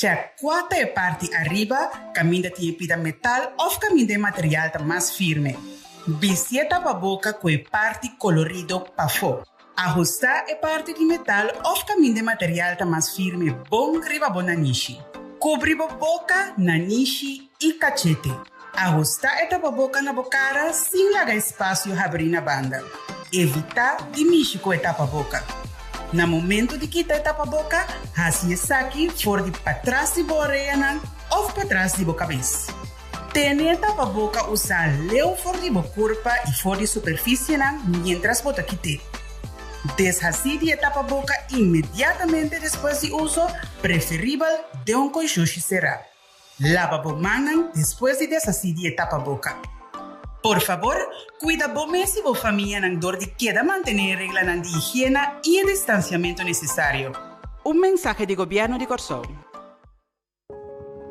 Check kua ta e parti ariba, kaminda tin e pida metal òf kaminda e material ta mas firme. Bisti e tapaboka ku e parti kolorido pafó. Ahustá e parti di metal òf kaminda e material ta mas firme bon riba bo nanishi. Kubri bo boka, nanishi i kachete. Ahustá e tapaboka na bo kara sin laga espasio habrí na banda. Evitá di mishi ku e tapaboka. Na momento di kita e tapaboka, hasi esaki for di patras di bo oreanan òf patras di bo kabes. Tene e tapaboka usá leu for di bo kurpa i for di superfisienan miéntras bo ta kit'é. Deshasí di e tapaboka inmediatamente despues di uso, preferibel den un konshushi será. Laba bo mannan despues di deshasí di e tapaboka. Por fabor, kuida bo mes i bo famianan dor di keda mantené e reglanan di higiena i e distansiamentu nesesario. Un mensahe di Gobièrnu di Kòrsou.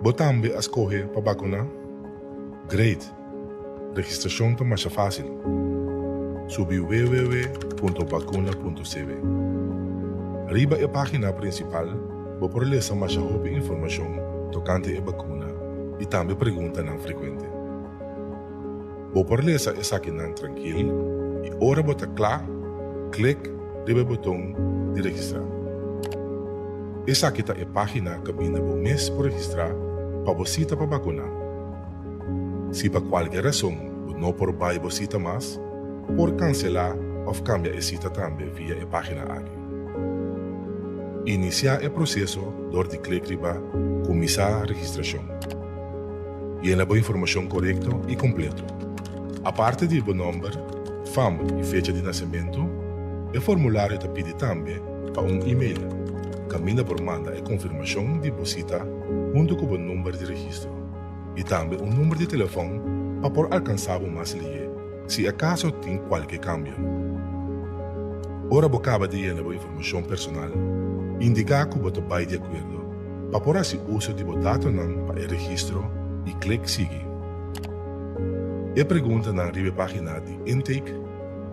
Bo tambe a skohe pa bakuná? Great! Registrashon ta masha fásil. Subi www.bakuna.cw. Riba e página prinsipal bo por lesa masha hopi informashon tokante e bakuna i tambe preguntanan frekuente. Bo por lesa esakinan trankil i ora bo ta kla, klik riba e boton di registrá. Esaki ta e página kaminda bo mes por registrá pa bo sita pa bakuná. Si pa kualke rason bo no por bai bo sita mas, por kanselá òf kambia e sita tambe via e página aki. Inisiá e proseso dor di klik riba Kuminsá registrashon. Yena bo informashon korekto i kompleto. Aparte di bo nòmber, fam i fecha di nasementu, e formulario ta pidi tambe pa un e-mail kaminda por manda e konfirmashon di bo sita huntu ku bo number di registro i tambe un number di telefòn pa por alkansá bo mas lihé si akaso tin kualke kambio. Ora bo kaba di yena bo informashon personal, indiká ku bo ta bai di akuerdo pa por hasi uso di bo datonan pa e registro i klik Sigui. E preguntanan riba e página di intake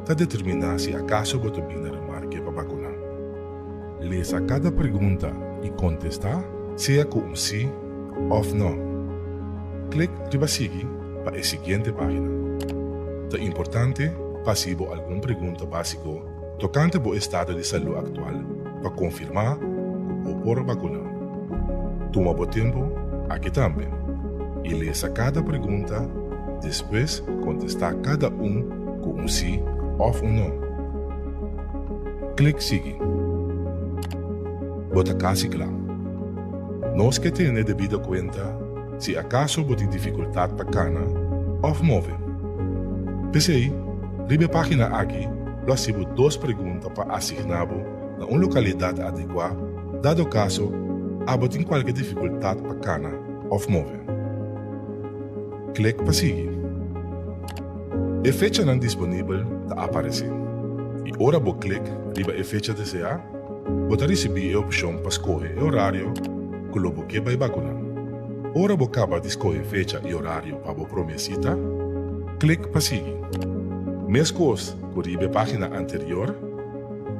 ta determiná si akaso bo ta bin na remarke pa bakuná. Lesa kada pregunta i kontestá sea ku un sí òf nò. Klik riba Sigui pa e siguiente página. Ta importante pa hasi bo algun pregunta básiko tokante bo estado di salú aktual pa konfirmá ku bo por bakuná. Tuma bo tempu aki tambe i lesa kada pregunta, despues kontestá kada un ku un sí òf un nò. Klik Sigui. Bo ta kasi kla. Nos ke tene debido kuenta si akaso bo tin difikultat pa kana òf move. P'esei, riba e página aki lo hasi bo dos pregunta pa asigná bo na un lokalidat adekuá dado kaso abo tin kualke difikultat pa kana òf move. Klik pa sigui. E fechanan disponibel ta aparesé i ora bo klik riba e fecha deseá, bo ta risibí e opshon pa skohe e orario ku lo bo ke bai bakuná. Ora bo kaba di skohe fecha i orario pa bo promé sita, klik pa sigui. Meskos ku riba e página anterior,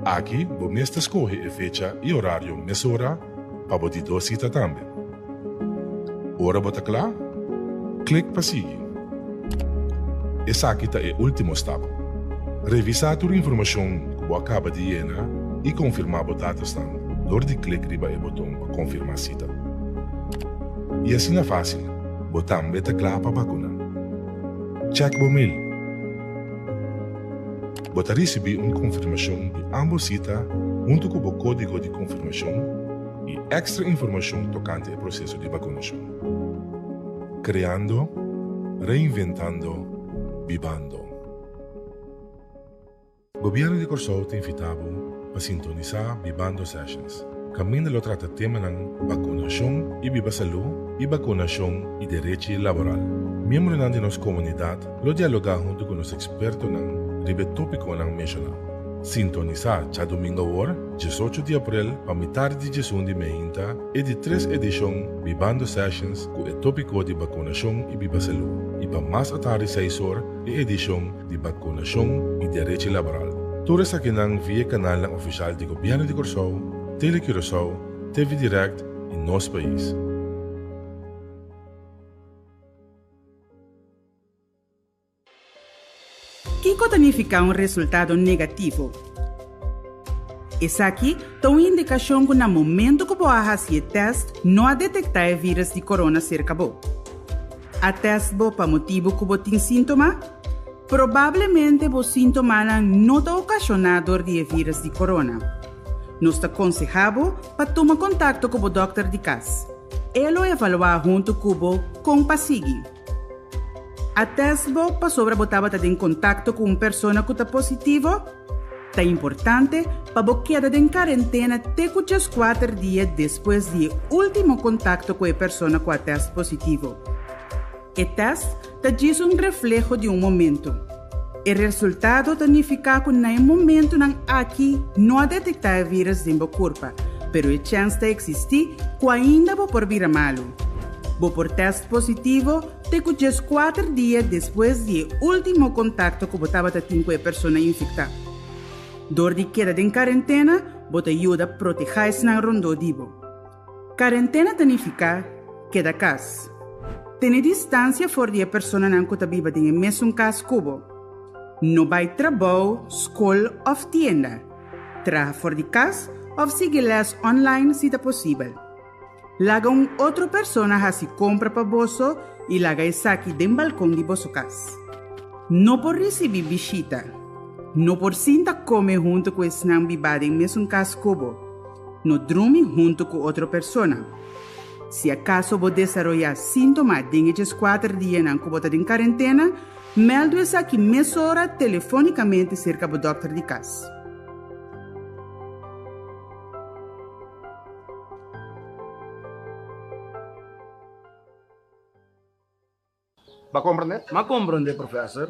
aki bo mes ta skohe e fecha i orario mesora pa bo di dos sita tambe. Ora bo ta kla, klik pa sigui. Esaki ta e último stap. Revisá tur informashon ku bo a kaba di yena i konfirmá bo datosnan dor di klik riba e boton pa konfirmá sita. I asina fásil, bo tambe ta kla pa bakuná. Chèk bo mail. Bo ta risibí un konfirmashon di ámbos sita huntu ku bo kódigo di konfirmashon i èkstra informashon tokante e proseso di bakunashon. Kreando, reinventando, bibando. Gobièrnu di Kòrsou ta invitá bo pa sintonisá Bibando Sessions, kaminda lo trata temanan bakunashon i biba salú i bakunashon i derechi laboral. Miembronan di nos komunidat lo dialogá huntu ku nos ekspertonan riba e tópikonan menshoná. Sintonisá djadumingu awor, diesocho di aprel, pa mitar di diesun di meinta, e di tres edishon Bibando Sessions ku e tópiko di bakunashon i biba salú, i pa mas atardi seis or e edishon di bakunashon i derechi laboral. Tur esakinan via e kanalnan ofishal di Gobièrnu di Kòrsou, Tele Curaçao, TV Direct i. i nos pais. Kiko ta nifiká un resultado negativo? Esaki ta un indikashon ku na momentu ku bo a hasi e tèst no a detektá e vírùs di korona serka bo. A tèst bo pa motibu ku bo tin síntoma? Probablemente bo síntomanan no ta okashoná dor di e vírùs di korona. Nos ta konsehá bo pa tuma kontakto ku bo dòkter di kas. E lo evaluá huntu ku bo kon pa sigui. A tèst bo pasobra bo tabata den kontakto ku un persona ku ta positivo? Ta importante pa bo keda den karentena te ku djeskuater dia despues di e último kontakto ku e persona ku a tèst positivo. E tèst ta djis un refleho di un momento. E resultado ta nifiká ku na e momentunan aki no a detektá e vírùs den bo kurpa, pero e chèns ta eksistí ku ainda bo por bira malu. Bo por tèst positivo te ku djeskuater dia despues di e último kontakto ku bo tabata tin ku e persona infektá. Dor di keda den karentena, bo ta yuda protehá esnan rondó di bo. Karentena ta nifiká keda kas. Tene distansia for di e personanan ku ta biba den e mesun kas ku bo. No bai trabou, skol òf tienda. Traha for di kas òf sigui lès online si ta posibel. Laga un otro persona hasi kompra pa boso i laga esaki den balkon di boso kas. No por risibí bishita. No por sinta kome huntu ku esnan bibá den mesun kas ku bo. No drumi huntu ku otro persona. Si akaso bo desaroyá síntoma den e djeskuater dianan ku bo ta den karentena, mèldu esaki mesora telefónikamente serka bo dòkter di kas. Bo a komprendé? M'a komprendé, professor.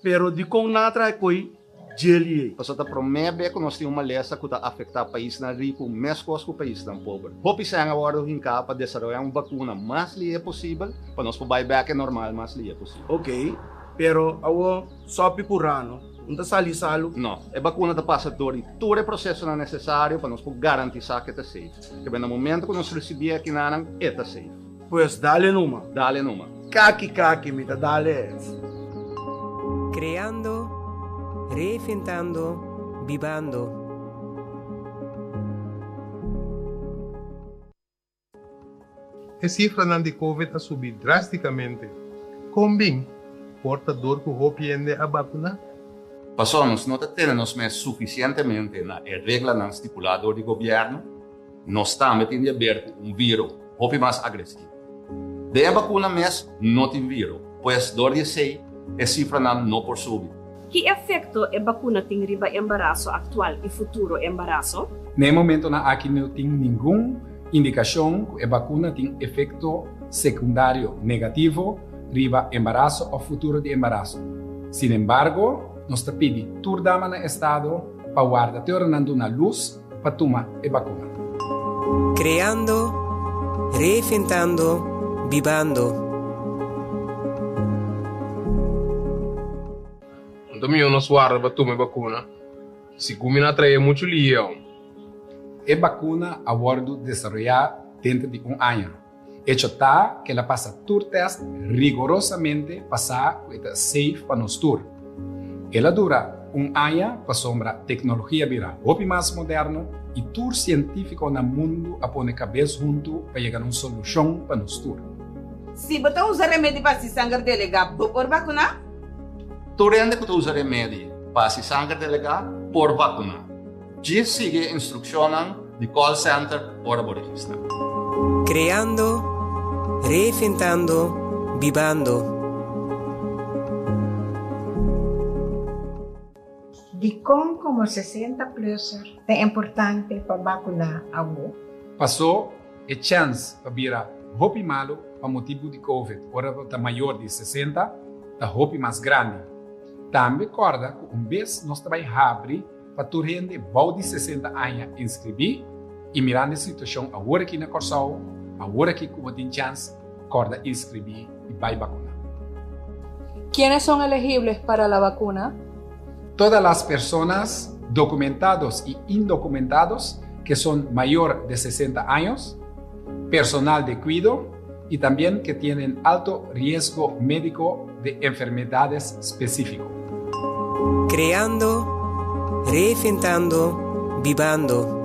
Pero dikon nan a traha koi djeli ei? Pasobra ta promé be ku nos tin un malesa ku ta afektá paisnan riku meskos ku paisnan pober. Hopi sèn a wòrdu hinká pa desaroyá un bakuna mas lihé posibel pa nos por bai bèk e normal mas lihé posibel. Oké, pero awor sòpi ku rano no ta sali salu? No, e bakuna ta pasa dor di tur e prosesonan nesesario pa nos por garantisá ku e ta safe. Kebé na momento ku nos risibí e akinanan, e ta safe. Pues dale numa. Dale numa. Kaki kaki mi ta dale. Creando, reinventando, bibando. E sifranan di Covid a subi drástikamente. Kon bin? Por ta dor ku hopi hende a bakuná? Pasobra nos no ta tene nos mes sufisientemente na e reglanan stipulá dor di gobièrnu, nos tambe tin di haber ku un viro hopi mas agresivo. Den e bakuna mes no tin viro, pues dor di esei e sifranan no por subi. Ki efekto e bakuna tin riba embaraso aktual i futuro embaraso? Na e momentonan aki no tin ningun indikashon ku e bakuna tin efekto sekundario negativo riba embaraso òf futuro di embaraso. Sinembargo, nos ta pidi tur dama na estado pa warda te ora nan duna lus pa tuma e bakuna. Kreando, reinventando, bibando. Anto mihó nos warda pa tuma e bakuna, sigun mi na trae muchu lion. E bakuna a wòrdu desaroyá denter di un aña. Echo ta ku el a pasa tur tèst rigorosamente pa sa ku e ta safe pa nos tur. El a dura un aña pasobra teknologia bira hopi mas moderno i tur sientífiko na mundu a pone kabes huntu pa yega na un solushon pa nos tur. Si bo ta usa remedi pa hasi sanger delegá, bo por bakuná? Tur hende ku ta usa remedi pa hasi sanger delegá por bakuná. Djis sigui e instrukshonnan di call center ora bo registrá. Kreando, reinventando, bibando. Dikon komo 60 pluser ta importante pa bakuná awor? Pasó e chèns pa bira hopi malu pa motibu di covid ora bo ta mayor di 60 ta hopi mas grandi. Tambe kòrda ku un bes nos ta bai habri pa tur hende bou di 60 aña inskribí i mirando e situashon awor aki na Kòrsou, awor aki ku bo tin chèns, kòrda inskribí i bai bakuná. ¿Quiénes son elegibles para la vacuna? Todas las personas documentados y indocumentados que son mayor de 60 años. Personal de cuido y también que tienen alto riesgo médico de enfermedades específico. Creando, reinventando, bibando.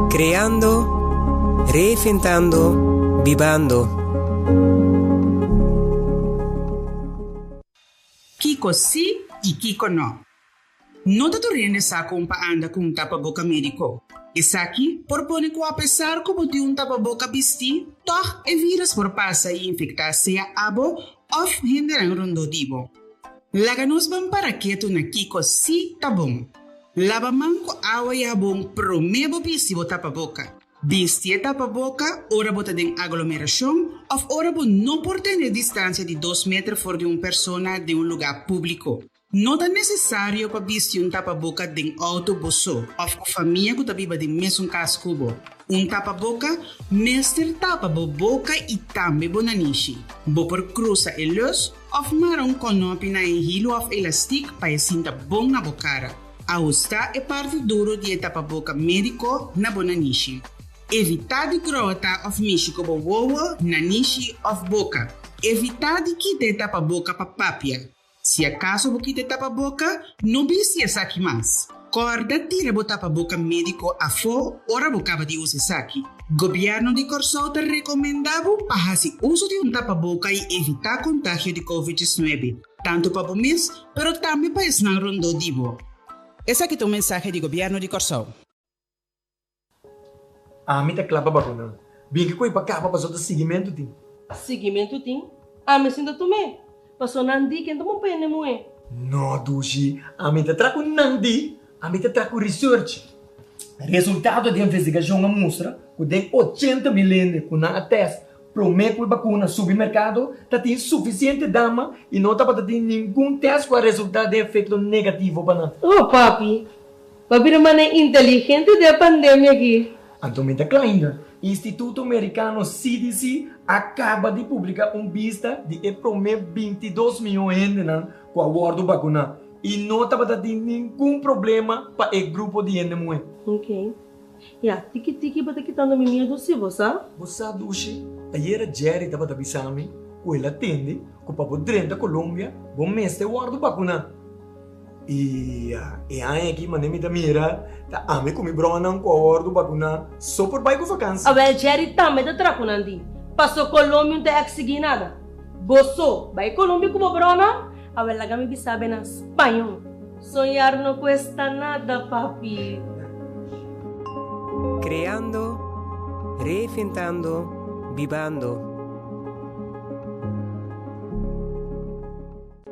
Creando, reinventando, bibando. Kiko sí i kiko no. No ta tur hende sa kon pa anda ku un tapaboka médiko. Esaki por pone ku apesar ku bo tin un tapaboka bistí, tòg e vírus por pasa i infektá sea abo òf hendenan rondó di bo. Laga nos ban para ketu na kiko sí ta bon. Laba man ku awa i habon promé bo bisti bo tapaboka. Bisti e tapaboka ora bo ta den aglomerashon òf ora bo no por tene distansia di dos meter for di un persona den un lugá públiko. No ta nesesario pa bisti un tapaboka den outo bo so òf ku famia ku ta biba den mesun kas ku bo. Un tapaboka mester tapa bo boka i tambe bo nanishi. Bo por krusa e lus òf mara un kònòpi na e hilu òf elastik pa e sinta bon na bo kara. Ahustá e parti duru di e tapaboka médiko na bo nanishi. Evitá di grota òf mishi ku bo wowo, nanishi òf boka. Evitá di kita e tapaboka pa papia. Si akaso bo kita e tapaboka, no bisti esaki mas. Kòrda tira bo tapaboka médiko afó ora bo kaba di usa esaki. Gobièrnu di Kòrsou ta rekomendá bo pa hasi uso di un tapaboka i evitá kontagio di Covid 19, tantu pa bo mes, pero tambe pa esnan rondó di bo. Esaki ta un mensahe di Gobièrnu di Kòrsou. Ami ta kla pa bakuna. Bin ki koi pa kaba paso ta siguimentu tin. Siguimentu tin? Ami sinta tum'é. Paso nan di ken ta bon pende muhé. No dushi, ami ta tra ku nan di, ami ta tra ku research. Resultado di investigashon a mustra ku den 80.000 hende ku nan a test promé ku e bakuna subi merkado ta tin sufisiente dama i no tabata tin ningun test ku a resultá den efekto negativo pa nan. Oh papi, Bo bira manera inteligente den e pandemia aki. Anto mi ta kla ainda. Instituto Merikano CDC a kaba di publiká un bista di e promé 22 mion hendenan ku a wòrdu bakuná i no tabata tin ningun problema pa e grupo di hende muhé. Ok. Ya, tiki tiki bo ta kitando mi miedu si, bo sa? Bo sa, Dushi, ayera Jerry tabata bisa mi ku el a tende ku pa bo drenta Colombia bo mester wòrdu bakuná. I e aña aki manera mi ta mira ta ami ku mi bronan ku a wòrdu bakuná so por bai ku vakansi. Awel Jerry tambe ta tra ku nan di. Paso Colombia un ta eksigí nada. Bo so bai Colombia ku bo bronan? Awel laga mi bisa be na spañó. Soñar no cuesta nada papi. Creando, reinventando, bibando.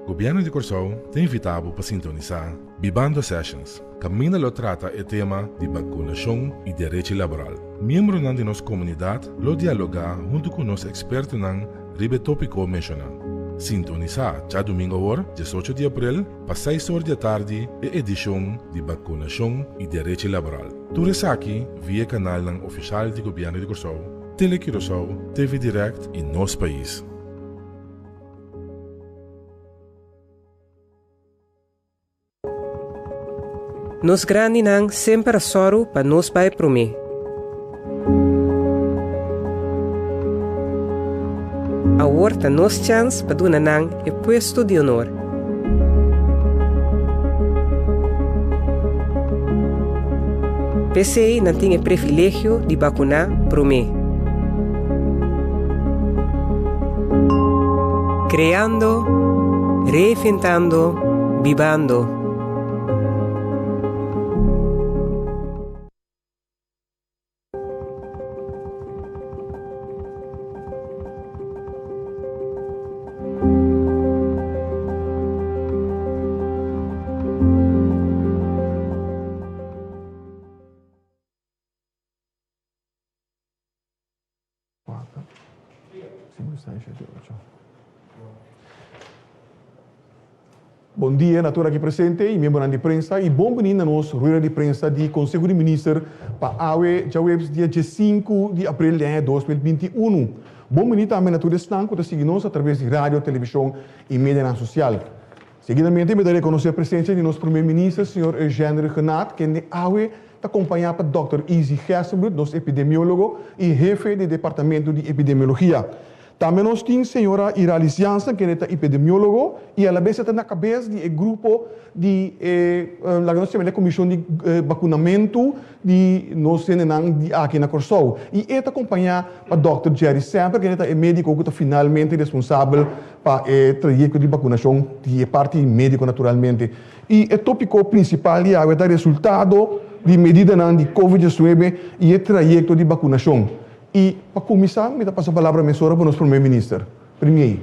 Gobièrnu di Kòrsou ta invitá bo pa sintonisá Bibando Sessions, kaminda lo trata e tema di bakunashon i derechi laboral. Miembronan di nos komunidat lo dialogá huntu ku nos ekspertonan riba e tópiko menshoná. Sintonisá djadumingu awor, 18 di aprel, pa seis or di atardi e edishon di Bakunashon i Derechi Laboral. Tur esaki via e kanalnan ofishal di Gobièrnu di Kòrsou, Tele Curaçao, TV Direct i Nos Pais. Nos grandinan semper a sòru pa nos bai promé. Awor ta nos chèns pa duna nan e puesto di honor. P'esei nan tin e privilegio di bakuná promé. Kreando, reinventando, bibando. 7, 8. Bon dia na tur aki presente y miembronan di prensa y bon bini na nos rueda di prensa di Conseho di Minister pa awe djaweps dia diesinku di april di aña 2021. Bon bini tambe na tur esnan cu ta sigui nos a traves di radio, television y medianan social. Seguidamente mi ta reconoce presencia di nos Primer Minister señor Eugène Rhuggenaath kende awe ta compaña pa Dòkter Izzy Gerstenbluth, nos epidemiologo y hefe di Departamento di Epidemiologia. Tambe nos tin señora Iralis Jansen kende ta epidemiólogo i alabes e ta na kabes di e grupo di e laga nos yama e komishon di bakunamentu di nos hendenan di aki na Kòrsou. I e ta kompañá pa dòkter Jerry Semper kende ta e médiko ku ta finalmente responsabel pa e trayekto di bakunashon di e parti médiko naturalmente. I e tópiko prinsipal di awe ta resultado di medidanan di covid diesnuebe i e trayekto di bakunashon. I pa kuminsá mi ta pasa palabra mesora pa nos Prome Minister. Premier.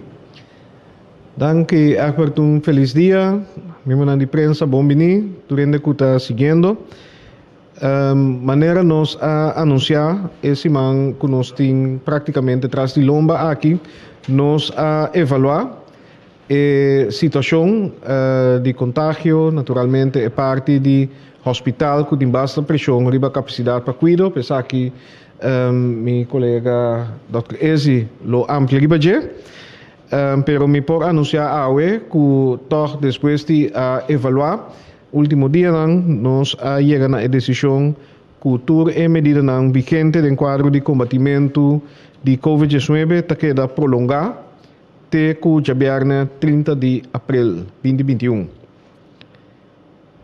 Danki Egbert un felis dia. Miembronan di prensa bon bini tur hende ku ta siguiendo. Manera nos a anunsiá e siman ku nos tin praktikamente tras di lomba aki nos a evaluá e situashon di kontagio, naturalmente e parti di hospital ku tin basta preshon riba kapasidat pa kuido, pa esaki mi kolega dòkter Ezi lo amplia riba dje. Pero mi por anunsiá awe ku tòg despues di a evaluá último dianan nos a yega na e desishon ku tur e medidanan vigente den kuadro di kombatimentu di covid diesnuebe ta keda prolongá te ku djabièrnè 30 di aprel binti 21.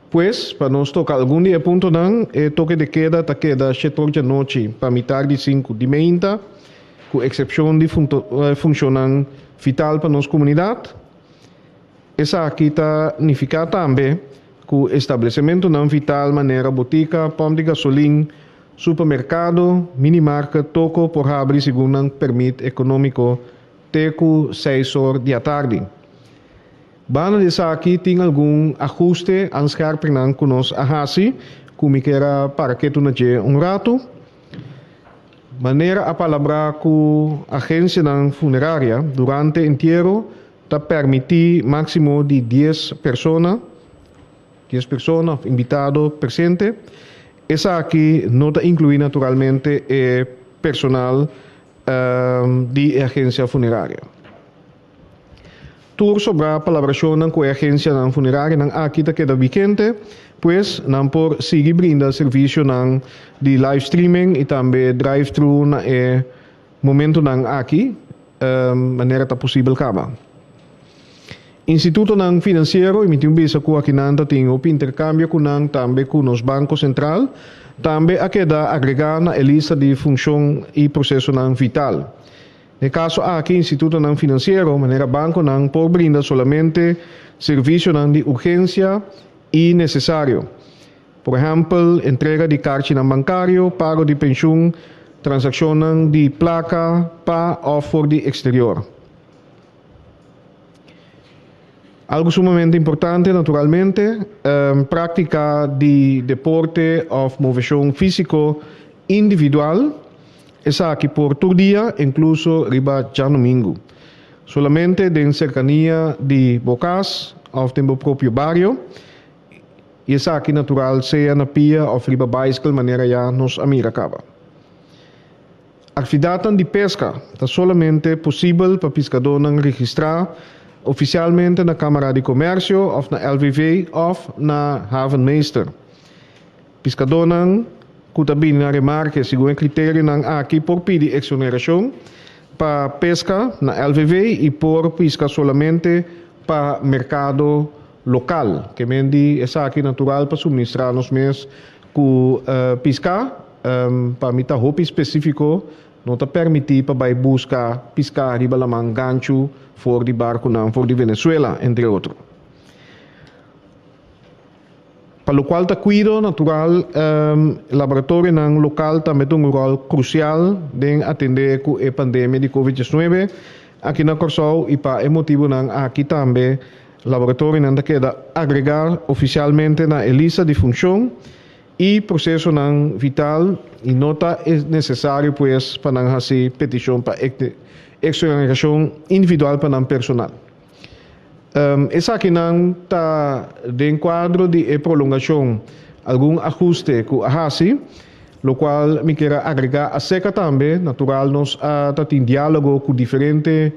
Pues, pa nos toka algun di e puntonan, e toke de keda ta keda shetor djanochi pa mitar di sinku di meinta, ku eksepshon di funshonnan vital pa nos komunidat. Esaki ta nifiká tambe ku establesementunan vital manera botika, pòmp di gasolin, supermerkado, minimarket, toko por habri segun nan pèrmit ekonómiko te ku seis or di atardi. Banda di esaki tin algun ahuste aanscherpingnan ku nos a hasi ku mi kier a para ketu na dje un ratu. Manera a palabrá ku agensianan funeraria durante entiero ta pèrmití máksimo di dies persona, dies persona òf invitado presente. Esaki no ta inkluí naturalmente e personal di e agensia funeraria. Tur sobrá palabrashonnan ku e agensianan funerarionan aki ta keda vigente, pues nan por sigui brinda servisionan di live streaming i tambe drive-thru na e momentunan aki manera ta posibel kaba. Institutonan finansiero, i mi tin bisa ku akinan ta tin hopi interkambio ku nan tambe ku nos Banko Sentral, tambe a keda agregá na e lista di funshon i prosesonan vital. Den kaso aki institutonan finansiero manera bankonan por brinda solamente servisionan di urgensia i nesesario. Por ehèmpel, entrega di karchinan bankario, pago di penshun, transakshonnan di plaka pa òf for di eksterior. Algu sumamente importante naturalmente, práktika di deporte òf moveshon físiko individual. Esaki por tur dia, inkluso riba djanumingu. Solamente den serkania di bo kas òf den bo propio bario, i esaki natural sea na pia òf riba baiskel manera ya nos a mira kaba. Aktividatnan di peska ta solamente posibel pa piskadónan registrá ofisialmente na Kámara di Komèrsio òf na LVV òf na Havenmeester. Piskadónan ku ta bini na remarke segun e kriterionan aki por pidi eksonerashon pa peska na LVV i por piska solamente pa merkado lokal. Ke men di esaki natural pa suministrá nos mes ku piská. Pa mi ta hopi spesífiko, no ta permití pa bai buska piská riba laman ganchu for di barkunan for di Venezuela, entre otro. Pa lokual ta kuido natural, laboratorionan lokal tambe ta un ròl krusial den atendé ku e pandemia di Covid 19 aki na Kòrsou i pa e motibunan aki tambe laboratorionan ta keda agregá ofisialmente na e lista di funshon. i prosesonan vital i no ta nesesario pues pa nan hasi petishon pa eksonerashon individual pa nan personal. Esakinan ta den kuadro di e prolongashon algun ahuste ku a hasi, lokual mi kier a agregá aserka tambe. Natural nos a ta tin diálogo ku diferente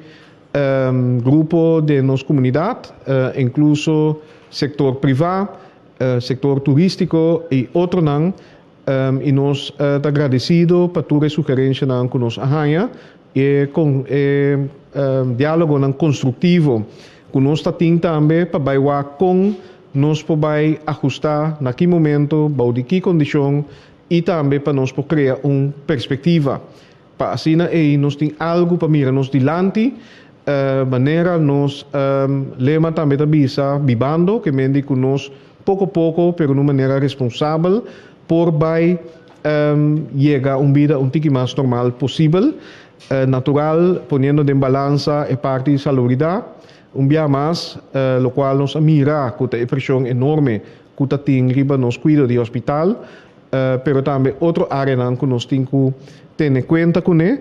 grupo den nos komunidat, inkluso sektor privá, sektor turístiko i otronan, i nos ta gradesido pa tur e sugerenshanan ku nos a haña i e e diálogonan konstruktivo ku nos ta tin tambe pa bai wak kon nos por bai ahustá na ki momento, bou di ki kondishon i tambe pa nos por krea un perspektiva pa asina ei nos tin algu pa mira nos dilanti, manera nos lema tambe ta bisa, bibando, ke men di ku nos poko poko pero na un manera responsabel por bai yega un bida un tiki mas normal posibel, natural poniendo den balansa e parti di salubridat un bia mas, lokual nos a mira ku ta e preshon enorme ku ta tin riba nos kuido di hospital, pero tambe otro áreanan ku nos tin ku tene kuenta kuné.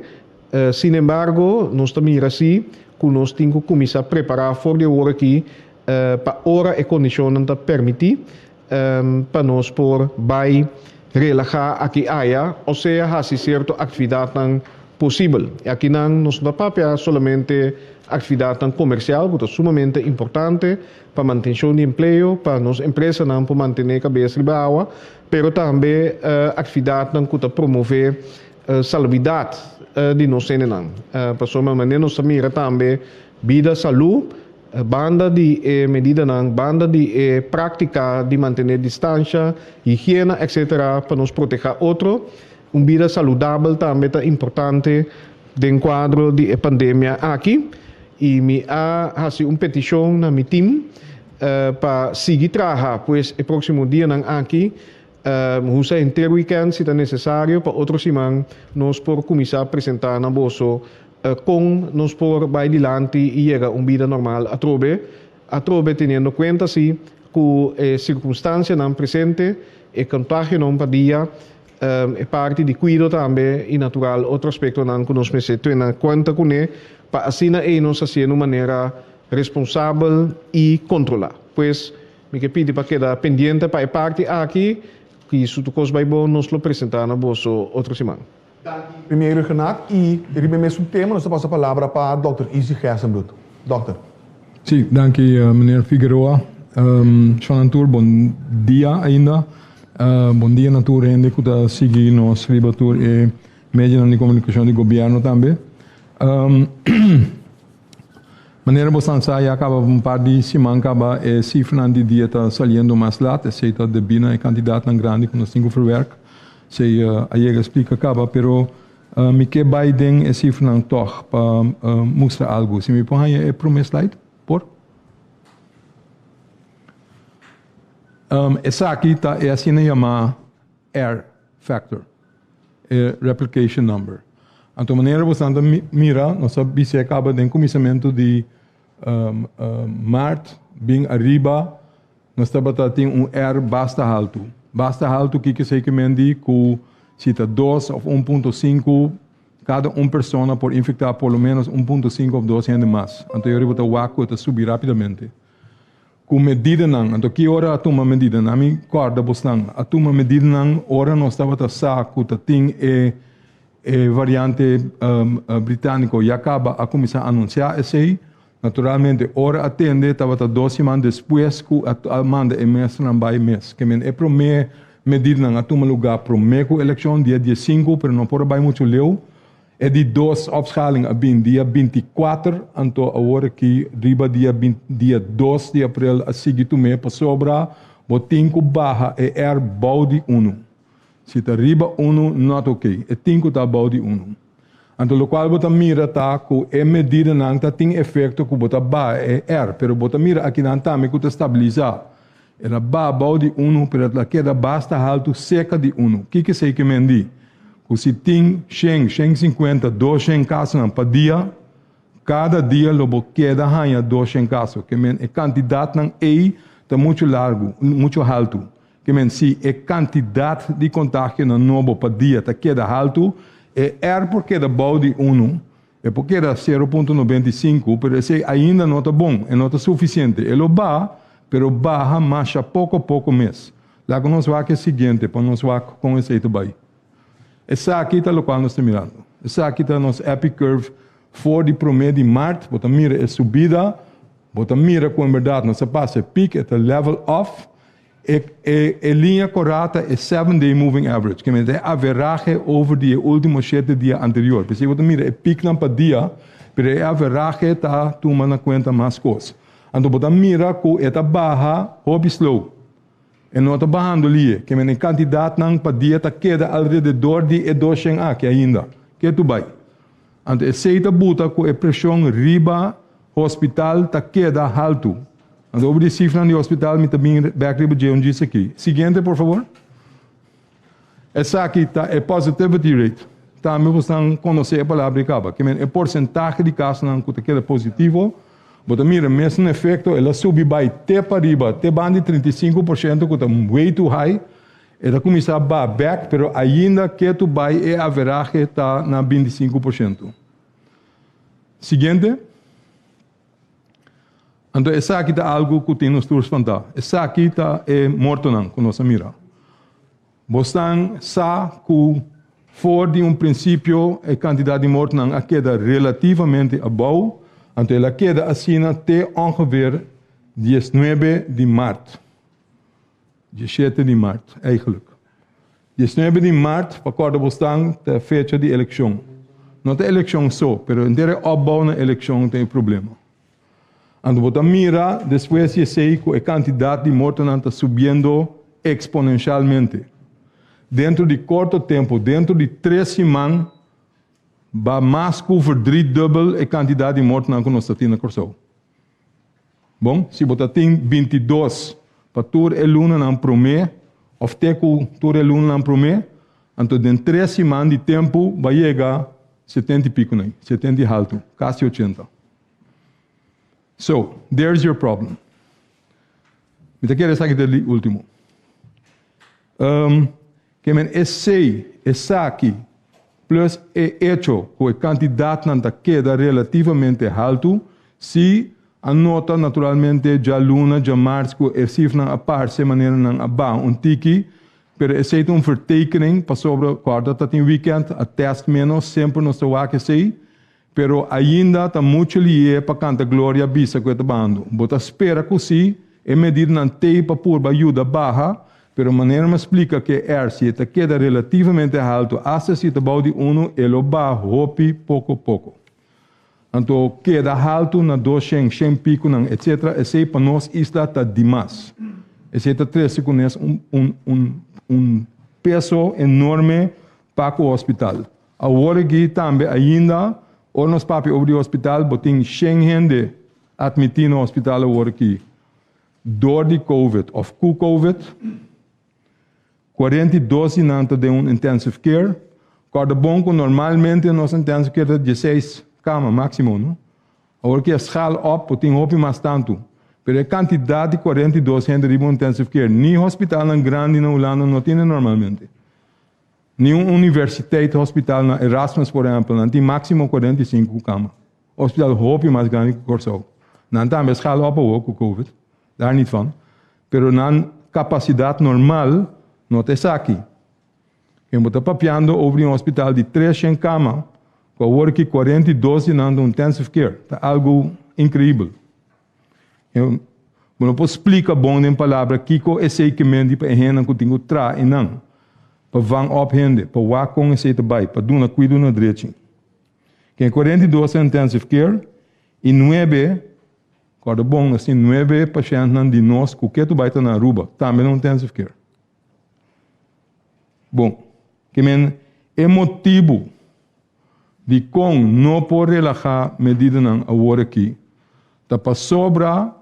Sin embargo, nos ta mira si ku nos tin ku kuminsá prepará for di awor aki pa ora e kondishonnan ta permití pa nos por bai relahá aki aya, osea hasi sierto aktividatnan posibel. I akinan nos no ta papia solamente aktividatnan komersial ku ta sumamente importante pa mantenshon di empleo, pa nos empresanan por mantené kabes riba awa, pero tambe aktividatnan ku ta promové salubidat di nos hendenan. Pasobra manera nos ta mira tambe bida salú, banda di e medidanan, banda di e práktika di mantené distansha, higiena, etcetera, pa nos protehá otro, un bida saludabel tambe ta importante den kuadro di e pandemia aki. I mi a hasi un petishon na mi tim pa sigui traha pues e próksimo dianan aki, Usa henter weekend si ta nesesario pa otro siman nos por kuminsá presentá na boso kon nos por bai dilanti i yega un bida normal atrobe, atrobe teniendo kuenta si ku e sirkunstansianan presente, e kontagionan pa dia, e parti di kuido tambe i natural otro aspektonan ku nos mester tene kuenta kuné pa asina ei nos hasié na un manera responsabel i kontrolá. Pues, Mi ke pidi pa keda pendiente pa e parti aki, i su tur kos bai bon nos lo presenta na boso otro siman. Danki Premier Rhuggenaath i riba e mesun tema nos ta pasa palabra pa Dòkter Izzy Gerstenbluth. Dòkter. Sí, danki meneer Figueroa. Shon tur bon dia ainda. Bon dia na tur hende ku ta sigui nos riba tur e medionan di komunikashon di gobièrnu tambe. Manera bo san sa ya kaba un par di siman kaba e sifranan di dia ta saliendo mas lat, esei ta debí na e kantidatnan grandi ku nos tin ku verwerk. Esei a yega splika kaba, pero mi ke bai den e sifranan tòg pa mustra algu. Si mi por haña e promé slide, por? Esaki ta e asina yamá R factor. E replication number. Anto manera bosan ta mira, nos a bis'é kaba den kuminsamentu di mart bin ariba, nos tabata tin un R basta haltu. Basta haltu kiko esei ke men di ku si ta dos òf un punto sinku, kada un persona por infektá por lo menos un punto sinku òf dos hende mas. Anto e ora bo ta wak ku e ta subi rápidamente. Ku medidanan. Anto ki ora a tuma medidanan? Mi kòrda bosnan, a tuma medidanan ora nos tabata sa ku ta tin e e variante britániko ya kaba a kuminsá anunsiá esei. Naturalmente ora a tende tabata dos siman despues ku a manda e mesternan bai mes. Ke men e promé medidanan a tuma lugá promé ku elekshon dia diesinku pero no por a bai muchu leu. E di dos opschaling a bin dia 24, anto awor aki riba dia dia 2 di april a sigui tum'é pasobra bo tin ku baha e R bou di unu. Si ta riba unu not ok, e tin ku ta bou di unu. Anto lokual bo ta mira ta ku e medidanan ta tin efekto ku bo ta baha e R, pero bo ta mira akinan tambe ku ta stabilisá. El a baha bou di unu, pero el a keda basta haltu seka di unu. Kiko esei ke men di? Ku si tin shen, shen sinkuenta, doshen kasonan pa dia, kada dia lo bo keda haña doshen kaso. Ke men e kantidatnan ei ta muchu largu, muchu haltu. Ke men si e kantidat di kontagionan nobo pa dia ta keda haltu, e R por keda bou di unu, e por keda 0.95, pero esei ainda no ta bon, e no ta sufisiente. E lo baha, pero baha masha poko poko mes. Laga nos wak e siguiente pa nos wak kon esei ta bai. Esaki ta lokual nos ta mirando. Esaki ta nos epi curve for di promé di mart. Bo ta mira e subida, bo ta mira ku en bèrdat nos a pasa e pik, e ta level off. E e e liña korá ta e seven day moving average, ke mester e averahe over di e último shete dia anterior. P'esei bo ta mira e piknan pa dia, pero e averahe ta tuma na kuenta mas kos. Anto bo ta mira ku e ta baha hopi slow. E no ta bahando lie, ke men e kantidatnan pa dia ta keda alrededor di e doshen aki ainda. Ke tu bai? Anto esei ta buta ku e preshon riba hospital ta keda haltu. Anto over di sifranan di hospital mi ta bin bek riba dje un djis aki. Siguiente por fabor. Esaki ta e positivity rate. Tambe bosnan konosé e palabra ei kaba. Ke men e porsentahe di kasonan ku ta keda positivo, bo ta mira mesun efekto, el a subi bai te pariba, te banda di 35% ku ta way too high. E ta kuminsá baha bek, pero ainda ketu bai e averahe ta na 25%. Siguiente. Anto esaki ta algu ku tin nos tur spantá. Esaki ta e mortonan ku nos a mira. Bosnan sa ku for di un prinsipio e kantidat di mortonan a keda relativamente abou, anto el a keda asina te ongeveer diesnuebe di mart. Diesshete di mart, eigenlijk. Diesnuebe di mart, pa kòrda bosnan, ta e fecha di elekshon. No ta elekshon so, pero henter e opbou na elekshon ta e problema. Anto bo ta mira despues di esei ku e kantidat di mortonan ta subiendo eksponenshalmente. Dentro di korto tempu, dentro di tres siman, ba mas ku verdriedubbel e kantidat di mortonan ku nos ta tin na Kòrsou. Bon, si bo ta tin 22 pa tur e lunanan promé òf te ku tur e lunanan promé, anto den tres siman di tempu bo a yega 70 i piku nei, 70 i haltu, kasi 80. So, there's your problem. Mi ta kere esaki ta di último. Um, ke men esei, esaki, plus e echo ku e kantidatnan ta keda relativamente haltu, si a nota naturalmente djaluna, djamars ku e sifranan a parse manera nan a baha un tiki, pero esei ta un vertekening pasobra kòrda ta tin wikènt, a tèst ménos, semper nos ta wak esei, Pero ainda ta mucho lié pa canta gloria bisa cu e ta bando. Bo ta spera cu si, e medidanan t'ey pa purba yuda baha, pero manera mi a splica cu e R si e ta keda relativamente halto hasta si ta bou di uno e lo baha hopi poco poco. Anto keda halto na 200, shen piconan etc. Esey pa nos isla ta dimas. Esey ta trece cu nes un un un un peso enorme pa cu hospital. Awor aki tambe ainda, ora nos papia over di hospital, bo tin shen hende admití na hospital awor aki dor di covid of ku covid. 42 di nan ta den un intensive care. Kòrda bon ku normalmente nos intensive care ta dieseis kama máksimo, no? Awor aki a schaal op, bo tin hopi mas tantu. Pero e kantidat di 42 hende riba un intensive care, ni hospitalnan grandi na Hulanda no tene normalmente. Ni un universiteit hospital na Erasmus por ehempel nan tin maximo 45 kama. Hospital hopi mas grandi ku Kòrsou. Nan tambe a schaal op awor ku covid, daar niet van. Pero nan kapasidat normal no ta esaki. Ken bo ta papiando over di un hospital di 300 kama ku awor aki 42 di nan ta intensive care. Ta algu increibel. Bo no por splika bon den palabra kiko esei ke menti pa e hendenan ku tin ku traha einan, pa van op hende, pa wak kon esei ta bai, pa duna kuido na drechi. Ken 42 ta intensive care i nuebe, kòrda bon, nos tin nuebe pashèntnan di nos ku ke tu bai ta na Aruba, tambe na intensive care. Bon, ke men e motibu Dikon no por relahá medidanan awor aki? Ta pasobra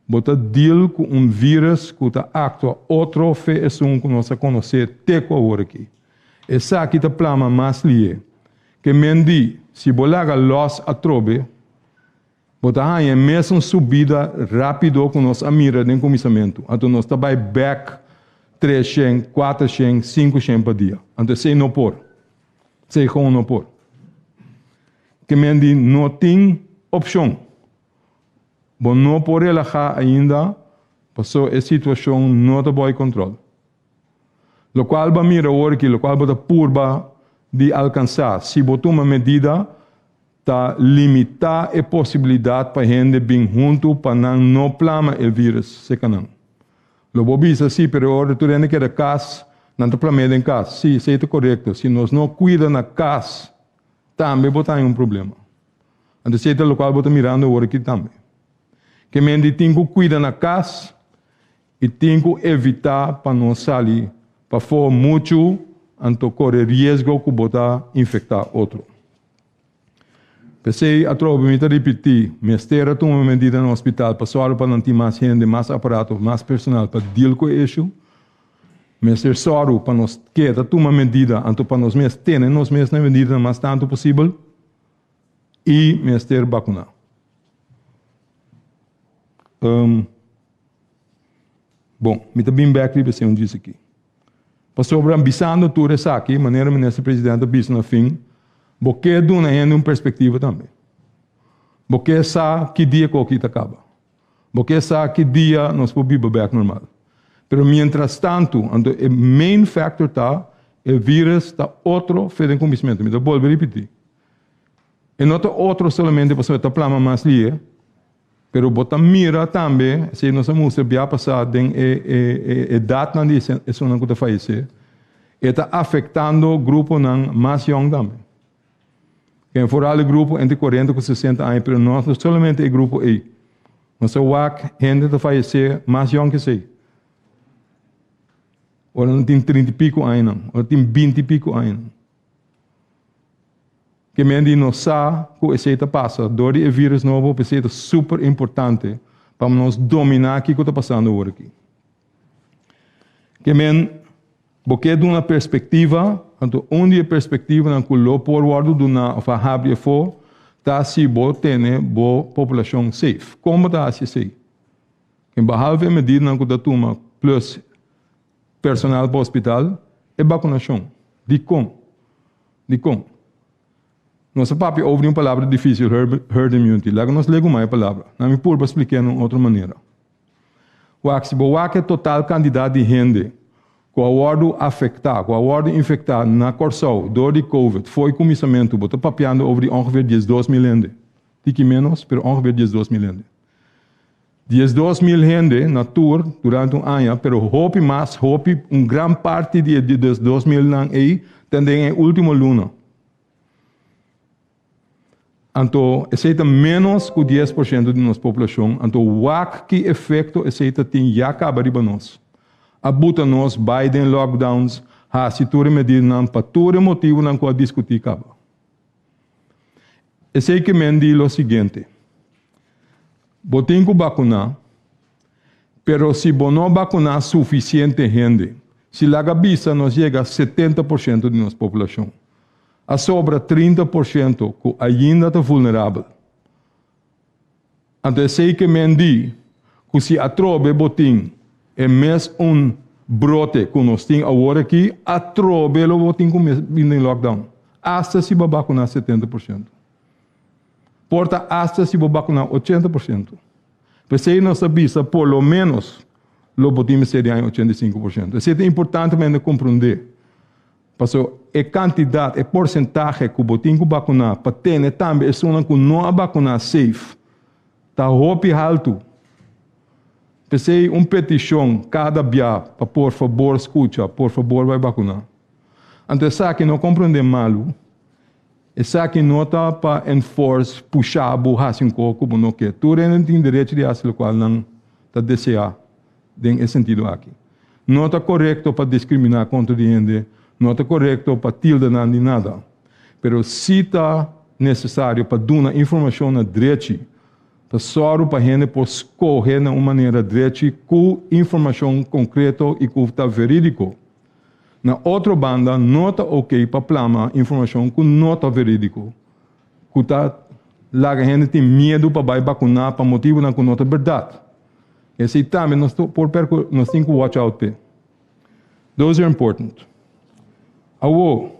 bo ta deal ku un vírus ku ta aktua otro fe esun ku nos a konosé te ku awor aki. Esaki ta plama mas lié. Ke men di, si bo laga lòs atrobe, bo ta haña e mesun subida rápido ku nos a mira den kuminsamentu. Anto nos ta bai bèk. 300, 400, 500 pa dia. Anto esei no por. Esei gewoon no por. Ke men di no tin opshon. Bo no por relahá ainda paso e situashon no ta bou kontrol. Lokual bo a mira awor aki, lokual bo ta purba di alkansá si bo tuma medida, ta limitá e posibilidat pa hende bin huntu pa nan no plama e vírus seka nan. Lo bo bisa, Sí, pero e ora tur hende keda kas, nan ta plam'é den kas. Sí, esei ta korekto. Si nos no kuida na kas, tambe bo ta haña un problema. Anto esei ta lokual bo ta mirando awor aki tambe. Ke men di tin ku kuida na kas i tin ku evitá pa no sali pafó muchu anto kore riesgo ku bo ta infektá otro. P'esei atrobe mi ta ripití, mester a tuma medida na hospital pa sòru pa nan tin mas hende, mas aparato, mas personal pa deal ku e issue. Mester sòru pa nos keda tuma medida anto pa nos mes tene nos mes na e medidanan mas tantu posibel i mester bakuná. Bon, mi ta bin bek riba esei un djis aki. Pasobra bisando tur esaki, manera Minister President a bisa na fin, bo ke duna hende un perspektiva tambe. Bo ke sa ki dia ku aki ta kaba. Bo ke sa ki dia nos por biba bek normal. Pero mientras tantu, anto e main factor ta, e virus ta otro fe den kuminsamentu. Mi ta bolbe ripiti. E no ta otro solamente pasobra e ta plama mas lihe, Pero bo ta mira tambe, esei nos a mustra bia pasá den e e edatnan di esunnan ku ta fayesé, e ta afektando gruponan mas yòn tambe. Ken foral e grupo entre kuarenta ku sesenta aña, pero no solamente e grupo ei. Nos a wak hende ta fayesé mas yòn ku esei. Ora nan tin trinta i piku añanan, ora tin binti i piku añanan. Ke men di nos sa ku esei ta pasa dor di e virus nobo, p'esei ta super importante pa nos dominá kiko ta pasando awor aki. Ke men bo ke duna perspektiva, anto un di e perspektivanan ku lo por wòrdu duná òf a habri afó ta si bo tene bo populashon safe. Kon bo ta hasi esei? Ken bahalve e medidanan ku ta tuma plus personal pa hospital, e bakunashon. Dikon? Dikon? Nos a papia over di un palabra difísil, herd immunity. Laga nos legumá e palabra. Na mi purba splik'é na un otro manera. Wak, si bo wak e total kantidat di hende ku a wòrdu afektá, ku a wòrdu infektá na Kòrsou dor di covid fo'i kuminsamentu, bo ta papiando over di ongeveer 12.000 hende. Tiki ménos, pero ongeveer 12.000 hende. 12.000 hende na tur durante un aña, pero hopi mas, hopi, un gran parti di e 12.000 nan ei ta den e ultimo luna. Anto esei ta menos ku 10% di nos poblashon, anto wak ki efekto esei ta tin ya kaba riba nos. A buta nos bai den lockdowns, hasi tur e medidanan pa tur e motibunan ku a diskutí kaba. Esei ke men di lo siguiente, Bo tin ku bakuná, pero si bo no bakuná sufisiente hende, si laga bisa nos yega 70% di nos poblashon, a sobra 30% ku ainda ta vulnerabel. Anto esei ke men di ku si atrobe bo tin e mes un brote ku nos tin awor aki, atrobe lo bo tin ku bin den lockdown, asta si bo a bakuná 70%. Por ta asta si bo bakuná 80%. P'esei nos ta bisa por lo ménos lo bo tin mester di haña 85%. Esei ta importante pa hende komprondé. Pasobra e kantidat, e porsentahe ku bo tin ku bakuná pa tene tambe esunnan ku no a bakuná safe ta hopi haltu. P'esei un petishon kada bia pa por fabor skucha, por fabor bai bakuná. Anto esaki no komprondé malu, esaki no ta pa enforce, pusha bo hasi un kos ku bo no ke. Tur hende tin derecho di hasi lokual nan ta deseá. Den e sentido aki, no ta korekto pa diskriminá kontra di hende, no ta korekto pa tilda nan di nada. Pero si ta nesesario pa duna informashon na drechi, pa sòru pa hende por skohe na un manera drechi ku informashon konkreto i ku ta verídiko. Na otro banda, no ta oké pa plama informashon ku no ta verídiko, ku ta laga hende tin miedu pa bai bakuná pa motibunan ku no ta bèrdat. Esei tambe nos por percu nos tin cu watch out p'e. Those are important. Awo,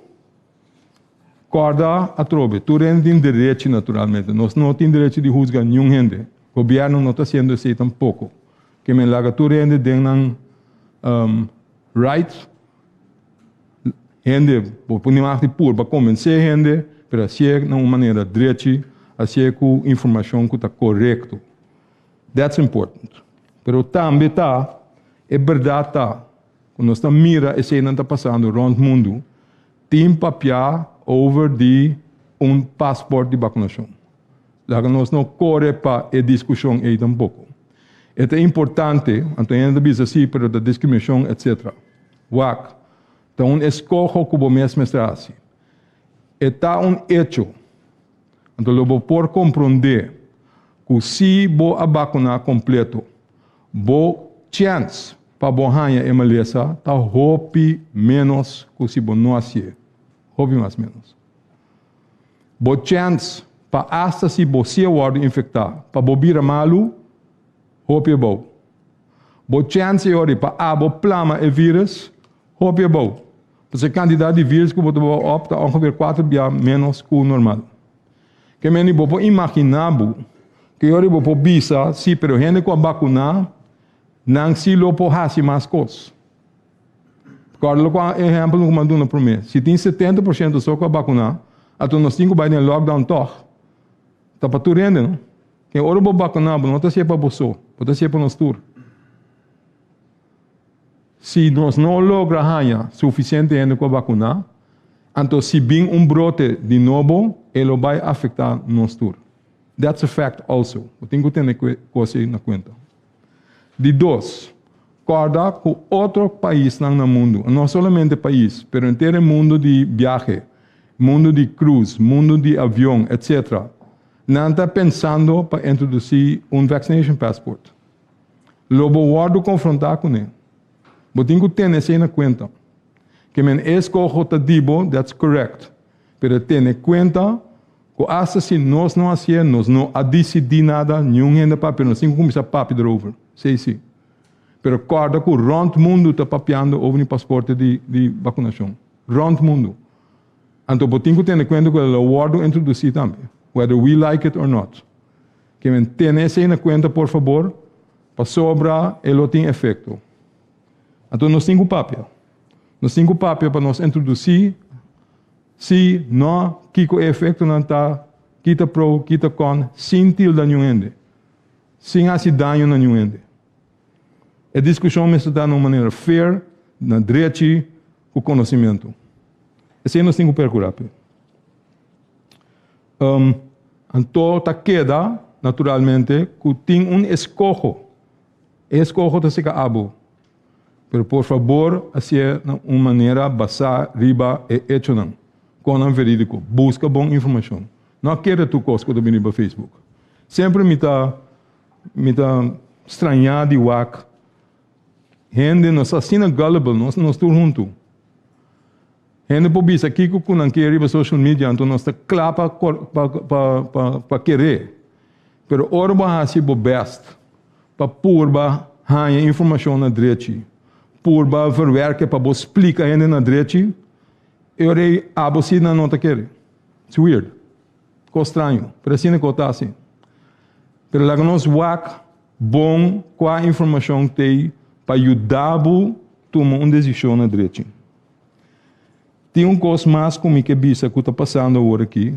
kòrda atrobe, tur hende tin derechi naturalmente. Nos no tin derechi di husga niun hende. Gobièrnu no ta hasiendo esei tampoko. Ke men laga tur hende den nan right. Hende, bo por ni wak di purba konvensé hende, pero hasié na un manera drechi, hasié ku informashon ku ta korekto. That's important. Pero tambe ta, e bèrdat ta, ku nos ta mira eseinan ta pasando rònt mundu, tin papiá over di un paspòrt di bakunashon. Laga nos no kore pa e diskushon ei tampoko. E ta importante, anto hende ta bisa si, pero ta diskriminashon etsetera. Wak, ta un eskoho ku bo mes mester hasi. E ta un echo. Anto lo bo por komprondé ku si bo a bakuná kompleto, bo chèns pa bo haña e malesa ta hopi ménos ku si bo no hasié. Hopi mas ménos. Bo chèns pa asta si bo si a wòrdu infektá, pa bo bira malu, hopi abou. Bo chèns e ora pa abo plama e vírus, hopi abou. Pasobra e kantidat di vírus ku bo ta bou òp ta ongeveer kuater bia ménos ku normal. Ke mende bo por imaginá bo ku e ora bo por bisa, sí, pero hende ku a bakuná, nan sí lo por hasi mas kos. Kòrda loke e ehèmpel ku mi a duna promé. Si tin 70% so ku a bakuná, anto nos tin ku bai den lockdown tòg. Ta pa tur hende, no? Ke ora bo bakuná, bo no ta hasié pa bo so, bo ta hasié pa nos tur. Si nos no logra haña sufisiente hende ku a bakuná, anto si bin un brote di nobo, e lo bai afektá nos tur. That's a fact also. Bo tin ku tene kos ei na kuenta. Di dos, kòrda ku otro paisnan na mundu, no solamente pais, pero henter e mundu di biahe, mundu di cruise, mundu di avion, etc. Nan ta pensando pa introdusí un vaccination passport. Lo bo wòrdu konfrontá kuné. Bo tin ku tene esei na kuenta. Ke men e eskoho ta di bo, that's correct. Pero tene kuenta ku asta si nos no hasié, nos no a disidí nada, niun hende papia, nos tin ku kuminsá papia derover. Esei si. Pero kòrda ku rònt mundu ta papiando over di pasporte di di bakunashon. Rònt mundu. Anto bo tin ku tene kuenta ku e lo wòrdu introdusí tambe, whether we like it or not. Ke men tene esei na kuenta por fabor, pasobra e lo tin efekto. Anto nos tin ku papia. Nos tin ku papia pa nos introdusí si, no, kiko e efektonan ta, ki ta pro, ki ta kon, sin tilda niun hende, sin hasi daño na niun hende. E diskushon mester ta na un manera fair, na drechi, ku konosimentu. Esei nos tin ku perkurá p'e. Anto ta keda, naturalmente, ku tin un eskoho. E eskoho ta seka abo. Pero por fabor hasié na un manera basá riba e echonan, konan verídiko. Buska bon informashon. No a kere tur kos ku ta bini riba Facebook. Semper mi ta mi ta strañá di wak hende nos ta asina gullible, nos nos tur huntu. Hende por bisa kiko ku nan ke riba social media anto nos ta kla pa pa pa keré. Pero ora bo hasi bo bèst pa purba haña informashon na drechi, purba verwerke pa bo splika hende na drechi, e ora ei abo si nan no ta kere. It's weird. Kos straño, pero asina ku ta hasi. Pero laga nos wak bon kua informashon t'ei pa yuda bo tuma un desishon na drechi. Tin un kos mas ku mi ke bisa ku ta pasando awor aki.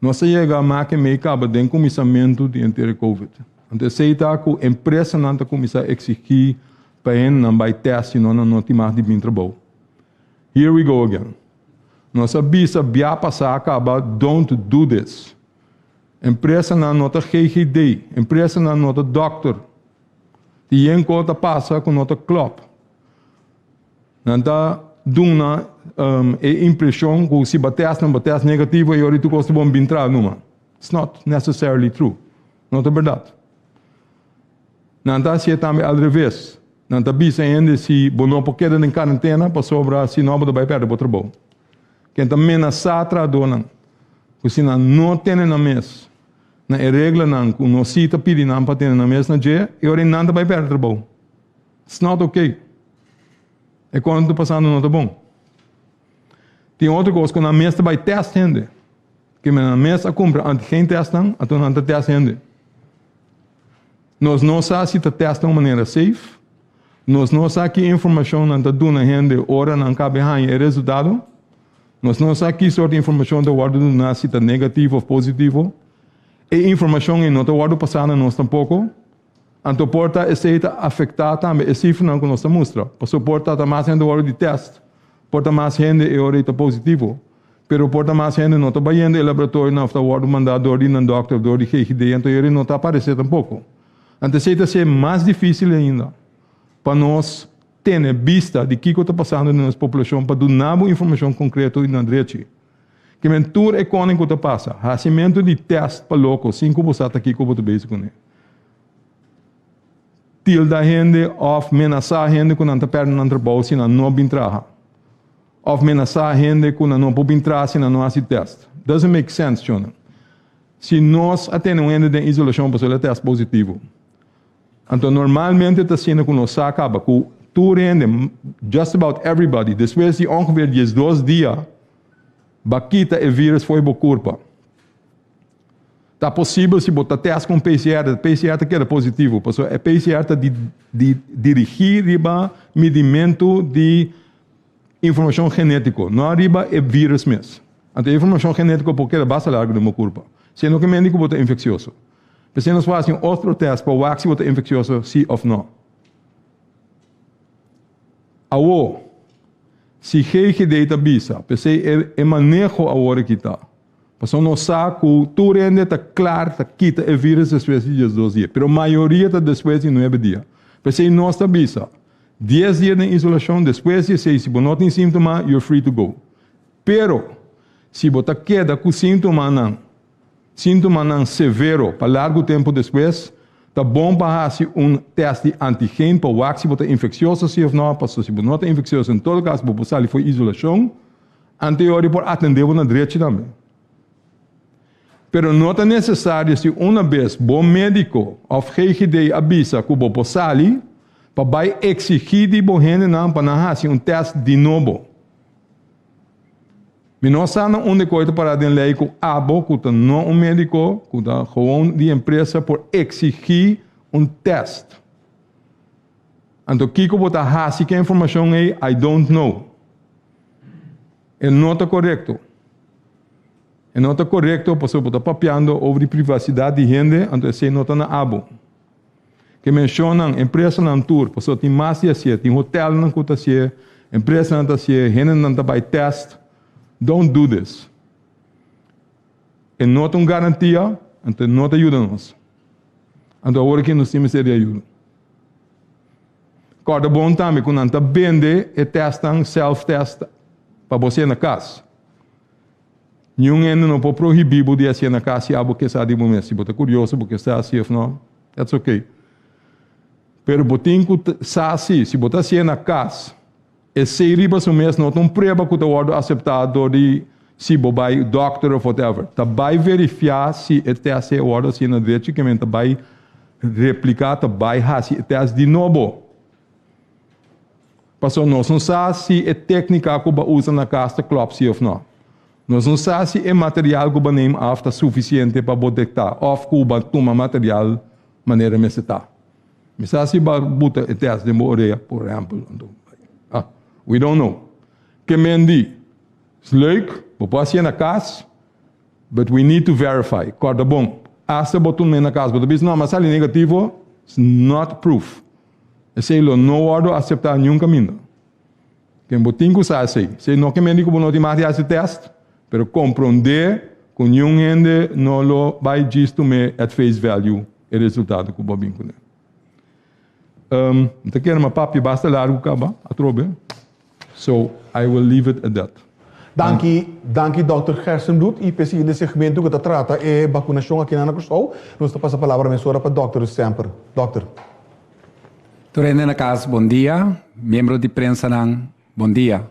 Nos a yega a make mei kaba den kuminsamentu di henter e covid. Anto esei ta ku empresanan ta kuminsá eksigí pa hendenan bai tèst si no nan no tin mas di bin trabou. Here we go again. Nos a bisa bia pasá kaba don't do this. Empresanan no ta GGD, empresanan no ta dòkter. Tin yen kos ta pasa ku no ta klòp. Nan ta duna e impresion cu si bo test nan bo test negativo e ora tur cos ta bon bin tra numa. It's not necessarily true. No ta berdad. Nan ta hacié tambe al reves. Nan ta bisa hende si bo no por keda den cuarentena pasobra si no bo ta bay perde bo trabou. Ken ta menasa trahadornan cu si nan no tene nan mes na e reglanan cu nos si ta pidi nan pa tene nan mes na dje e ora nan ta bay perde trabou. It's not okay. E kon ta pasando no ta bon. Tin otro kos ku nan mes ta bai tèst hende. Ke men nan mes a kumpra antigen tèstnan, anto nan ta tèst hende. Nos no sa si ta tèst na un manera safe. Nos no sa ki informashon nan ta duna hende ora nan kabe haña e resultado. Nos no sa ki sort di informashon ta wòrdu duná si ta negativo òf positivo. E informashon ei no ta wòrdu pasá na nos tampoko. Anto por ta esei ta afektá tambe e sifranan ku nos ta mustra. Pasobra por ta ta mas hende wòrdu di tèst, por ta mas hende e ora ei ta positivo. Pero por ta mas hende no ta bayendo e laboratorionan òf ta wòrdu mandá dor di nan dòkter òf dor di GGD, anto e ora ei no ta aparesé tampoko. Anto esei ta hasié mas difísil ainda pa nos tene bista di kiko ta pasando den nos populashon pa duna bo informashon konkreto i na drechi. Ke men tur e konen ku ta pasa, hasimentu di tèst pa loko sin ku bo sa ta kiko bo ta bezig kuné. Tilda hende òf menasá hende ku nan ta pèrdè nan trabou si nan no bin traha. Òf menasá hende ku nan no por bin traha si nan no hasi tèst. Doesn't make sense, chona. Si nos a tene un hende den isolashon pasobra el a tèst positivo. Anto normalmente ta asina ku nos sa kaba ku tur hende, just about everybody, despues di ongeveer diesdos dia ba kita e virus for bo kurpa. Ta posibel si bo ta test ku un PCR, e PCR ta keda positivo, pasobra e PCR ta di di dirigí riba midimentu di informashon genétiko, no riba e virus mes. Anto e informashon genétiko por keda basta largu den bo kurpa, siendo ke mende ku bo ta infeksioso. P'esei nos por hasi un otro test pa wak si bo ta infektioso si òf no. Awor, si GGD ta bisa, p'esei e e maneho awor aki ta, pasobra nos sa ku tur hende ta klar ta kita e virus despues di diesdos dia, pero mayoria ta despues di nuebe dia. P'esei nos ta bisa, dies dia den isolashon, despues di esei si bo no tin síntoma, you're free to go. Pero, si bo ta keda ku síntomanan, Síntomanan severo pa largu tempu despues, ta bon pa hasi un tèst di antigen pa wak si bo ta infeksioso si òf nò, pasobra si bo no ta infeksioso en todo kaso bo por sali for isolashon, anteori por atendé bo na drechi tambe. Pero no ta nesesario si una bes bo médiko òf GGD a bisa ku bo por sali, pa bai eksigí di bo hendenan pa nan hasi un tèst di nobo. Mi no sa na unda koe ta pará den lei ku abo ku ta no un médiko, ku ta gewoon di empresa por eksigí un tèst. Anto kiko bo ta hasi ku e informashon ei, I don't know. E no ta korekto. E no ta korekto pasobra bo ta papiando over di privasidat di hende, anto esei no ta na abo. Ke menshonnan, empresanan tur, pasobra tin mas di hasié, tin hotelnan ku ta hasié, empresanan ta hasié, hendenan ta bai tèst. Don't do this. E no ta un garantia, anto e no ta yuda nos. Anto awor aki nos tin mester di ayuda. Kòrda bon tambe ku nan ta bende e tèstnan, self-test, pa bo hasié na kas. Niun hende no por prohibí bo di hasié na kas si abo ke sa di bo mes. Si bo ta kurioso, bo ke sa si òf no, that's okay. Pero bo tin ku sa si, si bo ta hasié na kas, esei riba su mes no ta un prueba ku ta wòrdu aseptá dor di si bo bai dòkter òf whatever. Ta bai verifiá si e tèst ei a wòrdu hasié na drechi, ke men ta bai repliká, ta bai hasi e tèst di nobo. Pasobra nos no sa si e téknika ku bo a usa na kas ta klòp si òf nò. Nos no sa si e material ku bo a neem af ta sufisiente pa bo dektá òf ku bo a tuma material manera mester ta. Mi sa si bo a buta e tèst den bo orea, por ehèmpel. Anto, ah, we don't know. Ke men di, Is leuk, bo por hasié na kas, but we need to verify. Kòrda bon, asta bo tum'é na kas, bo ta bisa, no, mi a sali negativo, it's not proof. Esei lo no wòrdu aseptá niun kaminda. Ken bo tin ku sa esei. Esei no ke mende ku bo no tin mag di hasi tèst, pero komprondé ku niun hende no lo bai djis tum'é at face value e resultado ku bo a bin kuné. Mi ta kere mi a papia basta largu kaba atrobe, so I will leave it at that. Danki, danki Dòkter Gerstenbluth. I p'e siguiente segmento ku ta trata e bakunashon aki na Kòrsou, nos ta pasa palabra mesora pa Dòkter Semper. Dòkter. Tur hende na kas bon dia, miembro di prensanan bon dia.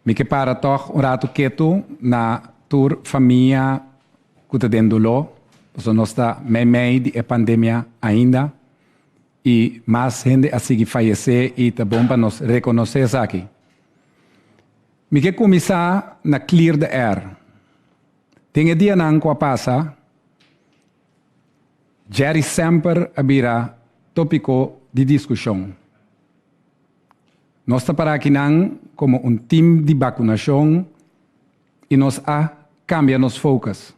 Mi ke para tòg un ratu ketu na tur famia ku ta den doló, pasobra nos ta meimei di e pandemia ainda. i mas hende a sigui fayesé i ta bon pa nos rekonosé esaki. Mi ke kuminsá na clear the air. Den e dianan ku a pasa, Jerry semper a bira tópiko di diskushon. Nos ta para akinan komo un tim di bakunashon i nos a kambia nos focus.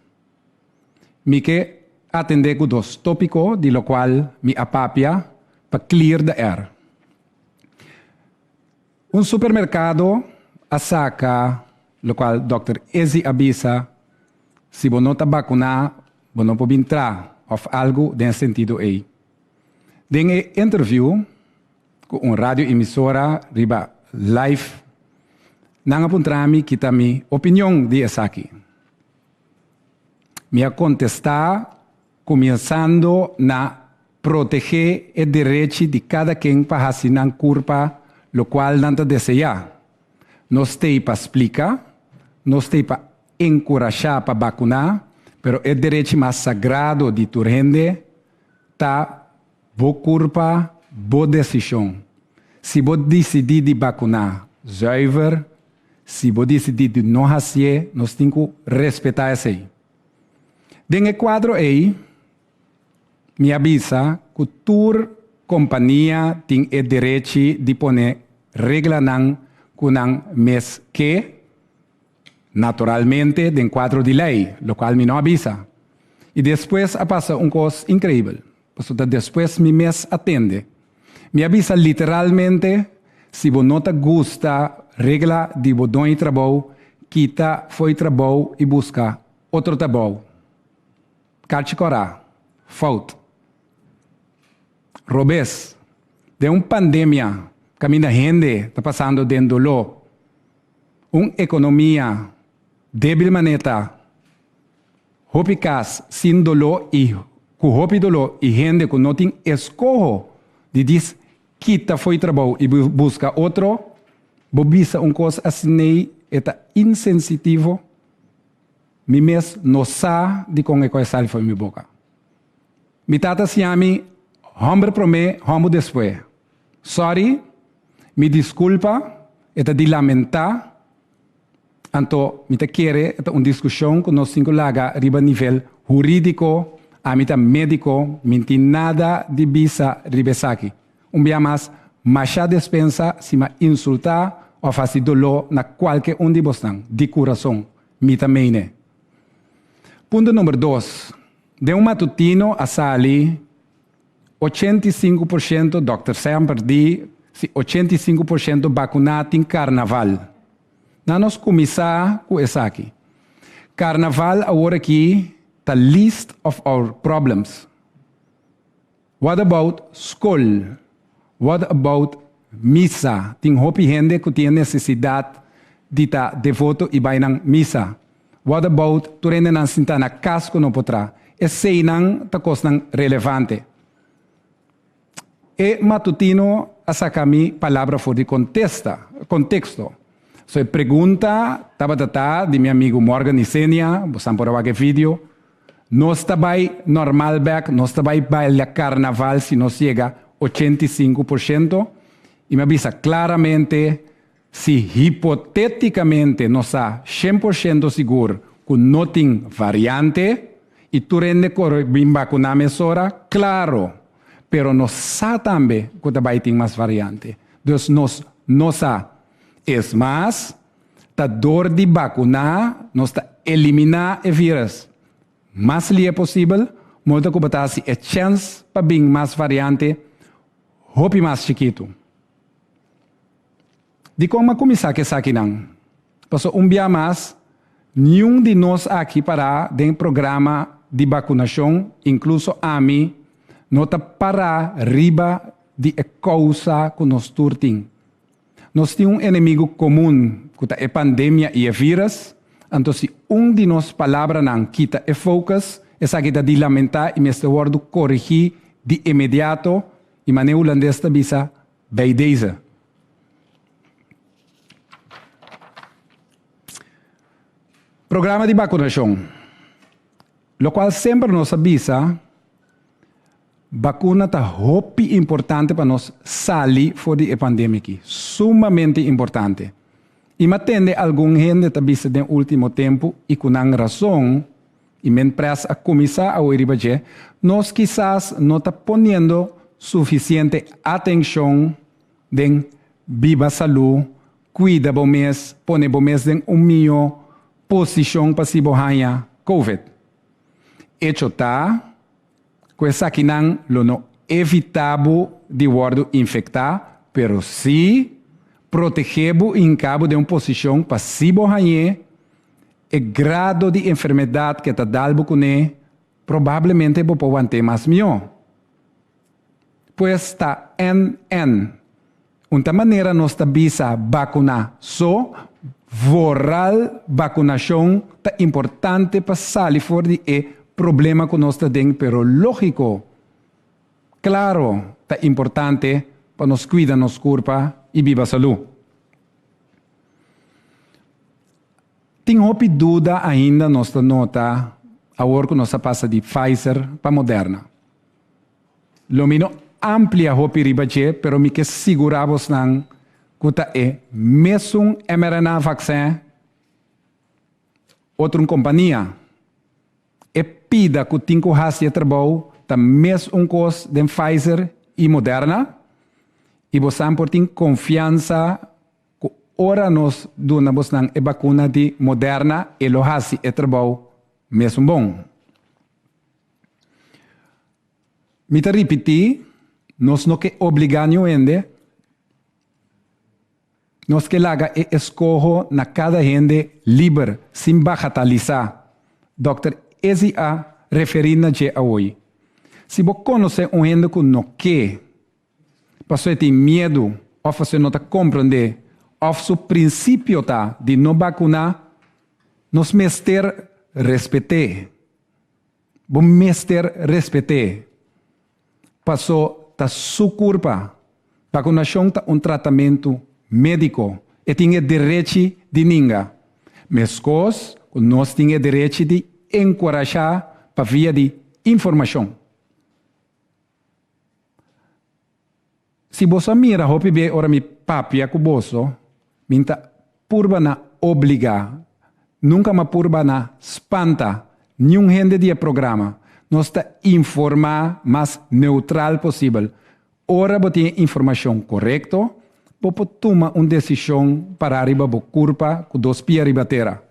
Mi ke atendé ku dos tópiko di lokual mi a papia pa clear the air. Un supermerkado a saka lokual dòkter Izzy a bisa, si bo no ta bakuná bo no por bin tra òf algu den e sentido ei. Den e interview ku un radio emisora riba live nan a puntra mi ki ta mi opinion di esaki. Mi a kontestá kuminsando na protegé e derechi di kada ken pa hasi nan kurpa lokual nan ta deseá. Nos t'ei pa splika, nos t'ei pa enkurashá pa bakuná, pero e derechi mas sagrado di tur hende ta bo kurpa, bo desishon. Si bo disidí di bakuná, zuiver, si bo disidí di no hasié, nos tin ku respetá esei. Den e kuadro ei, mi a bisa ku tur kompania tin e derechi di pone reglanan ku nan mes ke, naturalmente den kuadro di lei, lokual mi no a bisa. I despues a pasa un kos inkreibel, pasobra ta despues mi mes a tende. Mi a bisa literalmente, si bo no ta gusta regla di bo doño trabou, kita fo'i trabou i buska otro trabou. Karchi kòrá. Fout. Robes. Den un pandemia kaminda hende ta pasando den doló, un ekonomia débil maneta, hopi kas sin doló i ku hopi doló i hende ku no tin eskoho di dis kita fo'i trabou i buska otro, bo bisa un kos asin'ei e ta insensitivo. Mi mes no sa dikon e kos a sali for mi boka. Mi tata siña mi hòmber promé, hòmber despues. Sòri, mi diskulpa, e ta di lamentá, anto mi ta kere e ta un diskushon ku nos tin ku laga riba nivel hurídiko, ami ta médiko, mi n'tin nada di bisa riba esaki. Un bia mas, masha despensa si m'a insultá òf hasi doló na kualke un di bosnan, di kurason. Mi ta meine. Punto number dos, Den un matutino a sali 85%, dòkter Semper di si 85% bakuná tin karnaval. Na nos kuminsá ku esaki. Karnaval awor aki ta least of our problems. What about skol? What about misa? Tin hopi hende ku tin e nesesidat di ta devoto i bai nan misa. What about tur hendenan sintá na kas ku no por tra? Eseinan ta kosnan relevante. E matutino a saka mi palabra for di kontesta, konteksto. So e pregunta tabata ta di mi amigu Morgan Isenia, bosan por a wak e video, Nos ta bai normal bek, nos ta bai baila karnaval si nos yega 85%? I mi a bisa klaramente, si hipotetikamente nos sa 100% sigur ku no tin variante i tur hende kore bin bakuná mesora, klaro, pero nos sa tambe ku ta bai tin mas variante. Dus nos no sa. Es mas, Ta dor di bakuná nos ta eliminá e vírus mas lie posibel, modo ku bo ta hasi e chèns pa bin mas variante hopi mas chikitu. Dikon m'a kuminsá ku esakinan? Pasobra un bia mas, niun di nos aki pará den programa di bakunashon, inkluso ami, no ta pará riba di e kousa ku nos tur tin. Nos tin un enemigu komun, ku ta e pandemia i e vírus, anto si un di nos palabranan kita e focus, esaki ta di lamentá i mester wòrdu korigí di inmediato, i manera hulandes ta bisa, bij deze. Programa di bakunashon. Lokual semper nos a bisa. Bakuna ta hopi importante pa nos sali for di e pandemia aki. Sumamente importante. I m'a tende algun hende ta bisa den ultimo tempu i ku nan rason, i men près a kuminsá a oi riba dje, nos kisas no ta poniendo sufisiente atenshon den biba salú, kuida bo mes, pone bo mes den un mihó posishon pa si bo haña Covid. Echo ta ku esakinan lo no evitá bo di wòrdu infektá, pero sí protegé bo i hinká bo den un posishon pa si bo hañ'é, e grado di enfermedat ke ta dal bo kuné probablemente bo por want'é mas mihó. Pues ta NN. Un ta manera nos ta bisa bakuná so, vooral bakunashon ta importante pa sali for di e problema ku nos ta den pero lógiko, klaro ta importante pa nos kuida nos kurpa i biba salú. Tin hopi duda ainda nos ta nota awor ku nos a pasa di Pfizer pa Moderna. Lo mi no amplia hopi riba dje, pero mi ke sigurá bosnan ku ta e mesun mRNA vaksin, otro un kompania. E pida ku tin ku hasi e trabou ta mes un kos den Pfizer i Moderna, i bosan por tin konfiansa ku ora nos duna bosnan e bakuna di Moderna e lo hasi e trabou mesun bon. Mi ta ripití, nos no ke obligá niun hende, nos ke laga e eskoho na kada hende liber, sin bagatalisá, dòkter Ezi a referí na dje awoy. Si bo konosé un hende ku no ke, pasobra e tin miedu òf pasobra e no ta komprendé òf su prinsipio ta di no bakuná, nos mester respet'é. Bo mester respet'é. Paso ta su kurpa. Bakunashon ta un tratamentu médiko. E tin e derechi di ninga. Meskos ku nos tin e derechi di enkurashá pa via di informashon. Si boso a mira hopi be ora mi papia ku boso, mi n'ta purba na obligá, nunka m'a purba na spanta niun hende di e programa. Nos ta informá mas neutral posibel. Ora bo tin e informashon korekto, bo por tuma un desishon pará riba bo kurpa ku dos pia riba tera.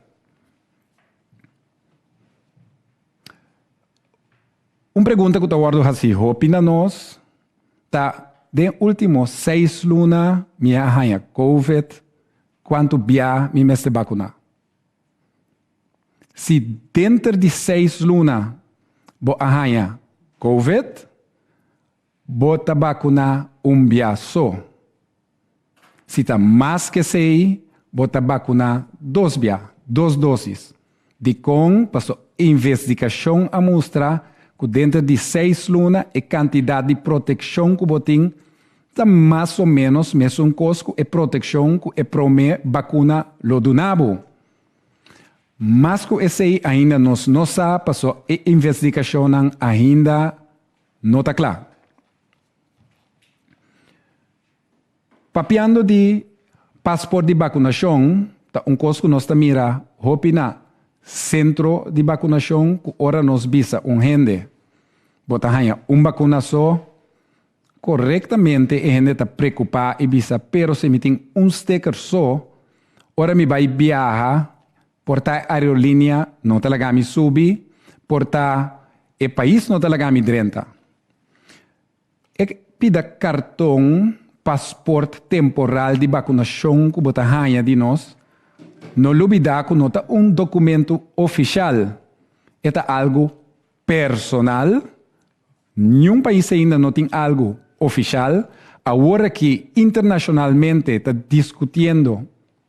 Un pregunta ku ta wòrdu hasí hopi na nos ta, Den último seis luna mi a haña covid, kuantu bia mi mester bakuná? Si denter di seis luna bo a haña covid, bo ta bakuná un bia so. Si ta mas ke esei, bo ta bakuná dos bia, dos dósis. Dikon? Paso investigashon a mustra ku denter di seis luna e kantidat di protekshon ku bo tin ta mas o ménos mesun kos ku e protekshon ku e promé bakuna lo duna bo. Mas ku esei ainda nos no sa paso e investigashonnan ainda no ta kla. Papiando di pasport di bakunashon, ta un kos ku nos ta mira hopi na sentro di bakunashon ku ora nos bisa un hende bo ta haña un bakuna so, korektamente e hende ta prekupá i bisa pero si mi tin un steker so, ora mi bai biaha por ta e aerolínea no ta laga mi subi, por ta e pais no ta laga mi drenta. E pida karton pasport temporal di bakunashon ku bo ta haña di nos, no lubidá ku no ta un dokumentu ofishal, e ta algu personal. Niun pais ainda no tin algu ofishal. Awor aki internashonalmente ta diskutiendo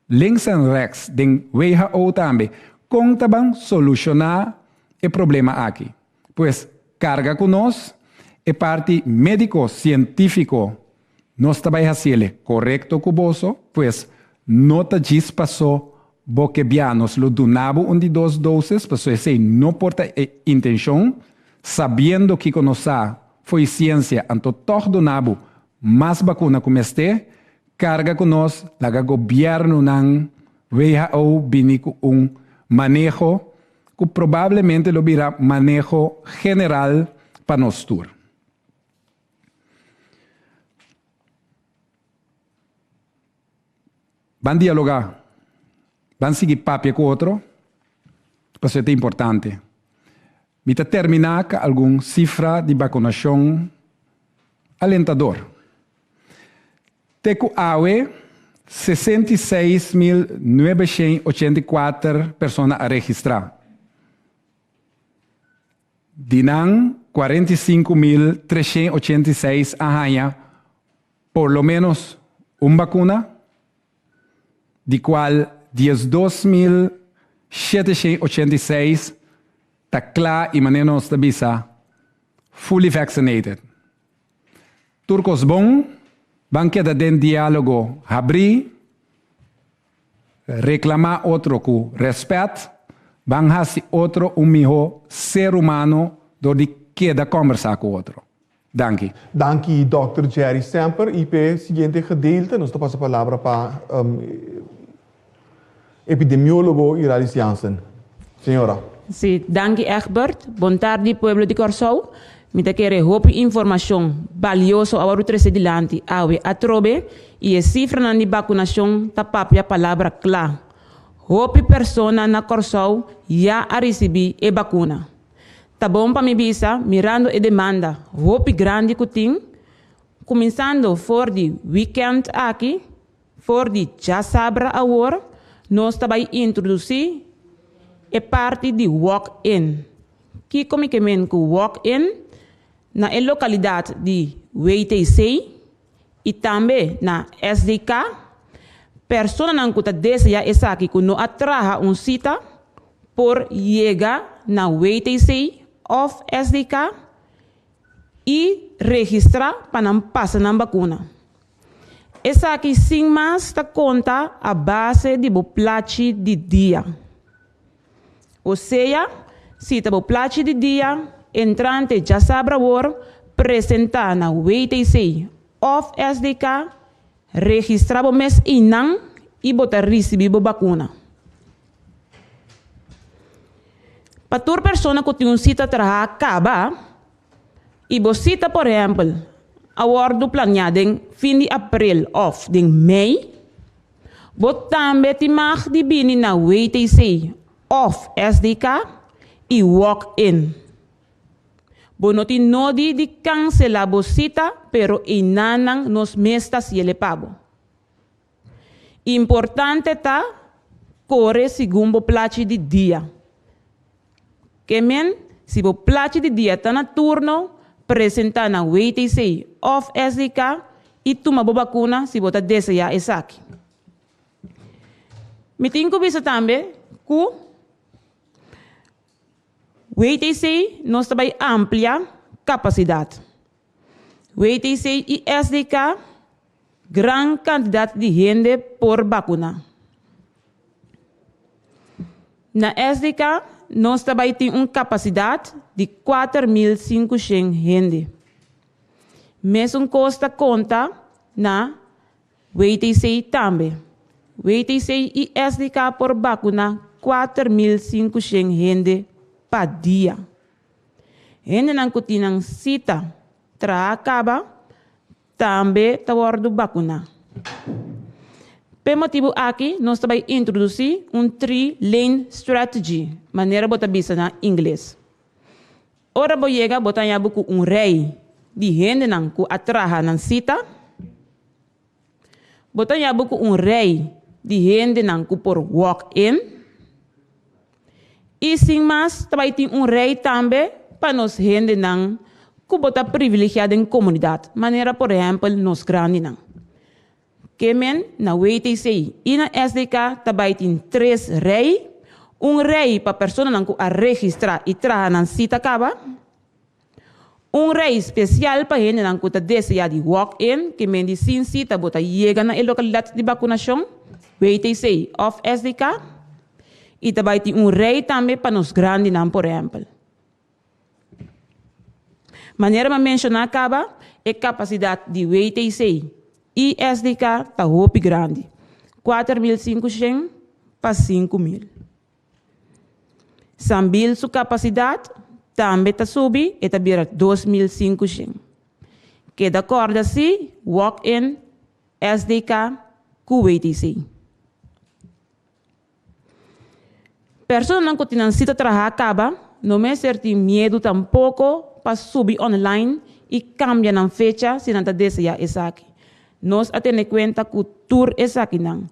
links en rechts den WHO tambe kon ta ban solushoná e problema aki. Pues carga cu nos e parti medico cientifico nos ta bay haciele corecto cu boso, pues no ta djis paso bo ke bia nos lo duna bo un di dos doses paso esey no por ta e intencion, sabiendo kico nos sa. fo'i siensia anto tòg duna bo mas bakuna ku mester, karga ku nos laga gobièrnunan WHO bini ku un maneho ku probablemente lo bira maneho general pa nos tur. Ban dialogá, ban sigui papia ku otro, pasobra ta importante. Mi ta terminá ku algun sifra di bakunashon alentador. Te ku awe, 66.984 persona a registrá. Di nan, 45.386 a haña por lo ménos un bakuna, di kual 12.786 ta kla i manera nos ta bisa fully vaccinated. Tur kos bon, ban keda den diálogo habrí, reklamá otro ku rèspèt, ban hasi otro un mihó ser humano dor di keda kòmbersá ku otro. Danki. Danki Dòkter Jerry Semper y p'e siguiente gedeelte nos ta pasa palabra pa epidemiologo Iralis Jansen. Señora. Sí, danki Egbert. Bon tardi pueblo di Kòrsou. Mi ta kere hopi informashon balioso a wòrdu trese dilanti awe atrobe i e sifranan di bakunashon ta papia palabra kla. Hopi persona na Kòrsou ya a risibí e bakuna. Ta bon pa mi bisa, mirando e demanda hopi grandi ku tin, kuminsando for di wikènt aki, for di djasabra awor, nos ta bai introdusí e parti di walk-in. Kiko mi ke men ku walk-in? Na e lokalidat di WTC i tambe na SDK, personanan ku ta deseá esaki ku no a traha un sita por yega na WTC òf SDK i registrá pa nan pasa nan bakuna. Esaki sin mas ta konta a base di bo plachi di dia. Osea, si ta bo plachi di dia, entrante djasabra awor, presentá na WTC òf SDK, registrá bo mes einan i bo ta risibí bo bakuna. Pa tur persona ku tin un sita trahá kaba i bo sita por ehèmpel a wòrdu planiá den fin di aprel òf den mei, Bo tambe tin mag di bini na WTC òf SDK i walk in. Bo no tin nodi di kanselá bo sita pero einanan nos mes ta siele pa bo. Importante ta kore segun bo plachi di dia. Ke men, si bo plachi di dia ta na turno, presentá na WTC òf SDK i tuma bo bakuna si bo ta deseá esaki. Mi tin ku bisa tambe ku WTC nos ta bai amplia kapasidat. WTC i SDK gran kantidat di hende por bakuná. Na SDK nos ta bai tin un kapasidat di 4500 hende. Mesun kos ta konta na WTC tambe. WTC i SDK por bakuná 4500 hende pa dia. Hendenan ku tin nan sita traha kaba tambe ta wòrdu bakuná. P'e motibu aki nos ta bai introdusí un three lane strategy, manera bo ta bisa na ingles. Ora bo yega bo ta haña bo ku un rei di hendenan ku a traha nan sita. Bo ta haña bo ku un rei di hendenan ku por walk in. I sin mas ta bai tin un rei tambe pa nos hendenan ku bo ta privilegiá den komunidat, manera por ehèmpel nos grandinan. Ke men na WTC i na SDK ta bai tin tres rei, un rei pa personanan ku a registrá i traha nan sita kaba, un rei spesial pa hendenan ku ta deseá di walk in, ke men di sin sita bo ta yega na e lokalidat di bakunashon, WTC òf SDK, i ta bai tin un rei tambe pa nos grandinan por ehèmpel. Manera mi a menshoná kaba, e kapasidat di WTC i SDK ta hopi grandi, 4500 pa 5000. Sambil su kapasidat tambe ta subi, e ta bira 2500. Keda kòrda si, walk-in, SDK ku WTC. Personanan ku tin nan sita traha kaba no mester tin miedu tampoko pa subi online i kambia nan fecha si nan ta deseá esaki. Nos a tene kuenta ku tur esakinan.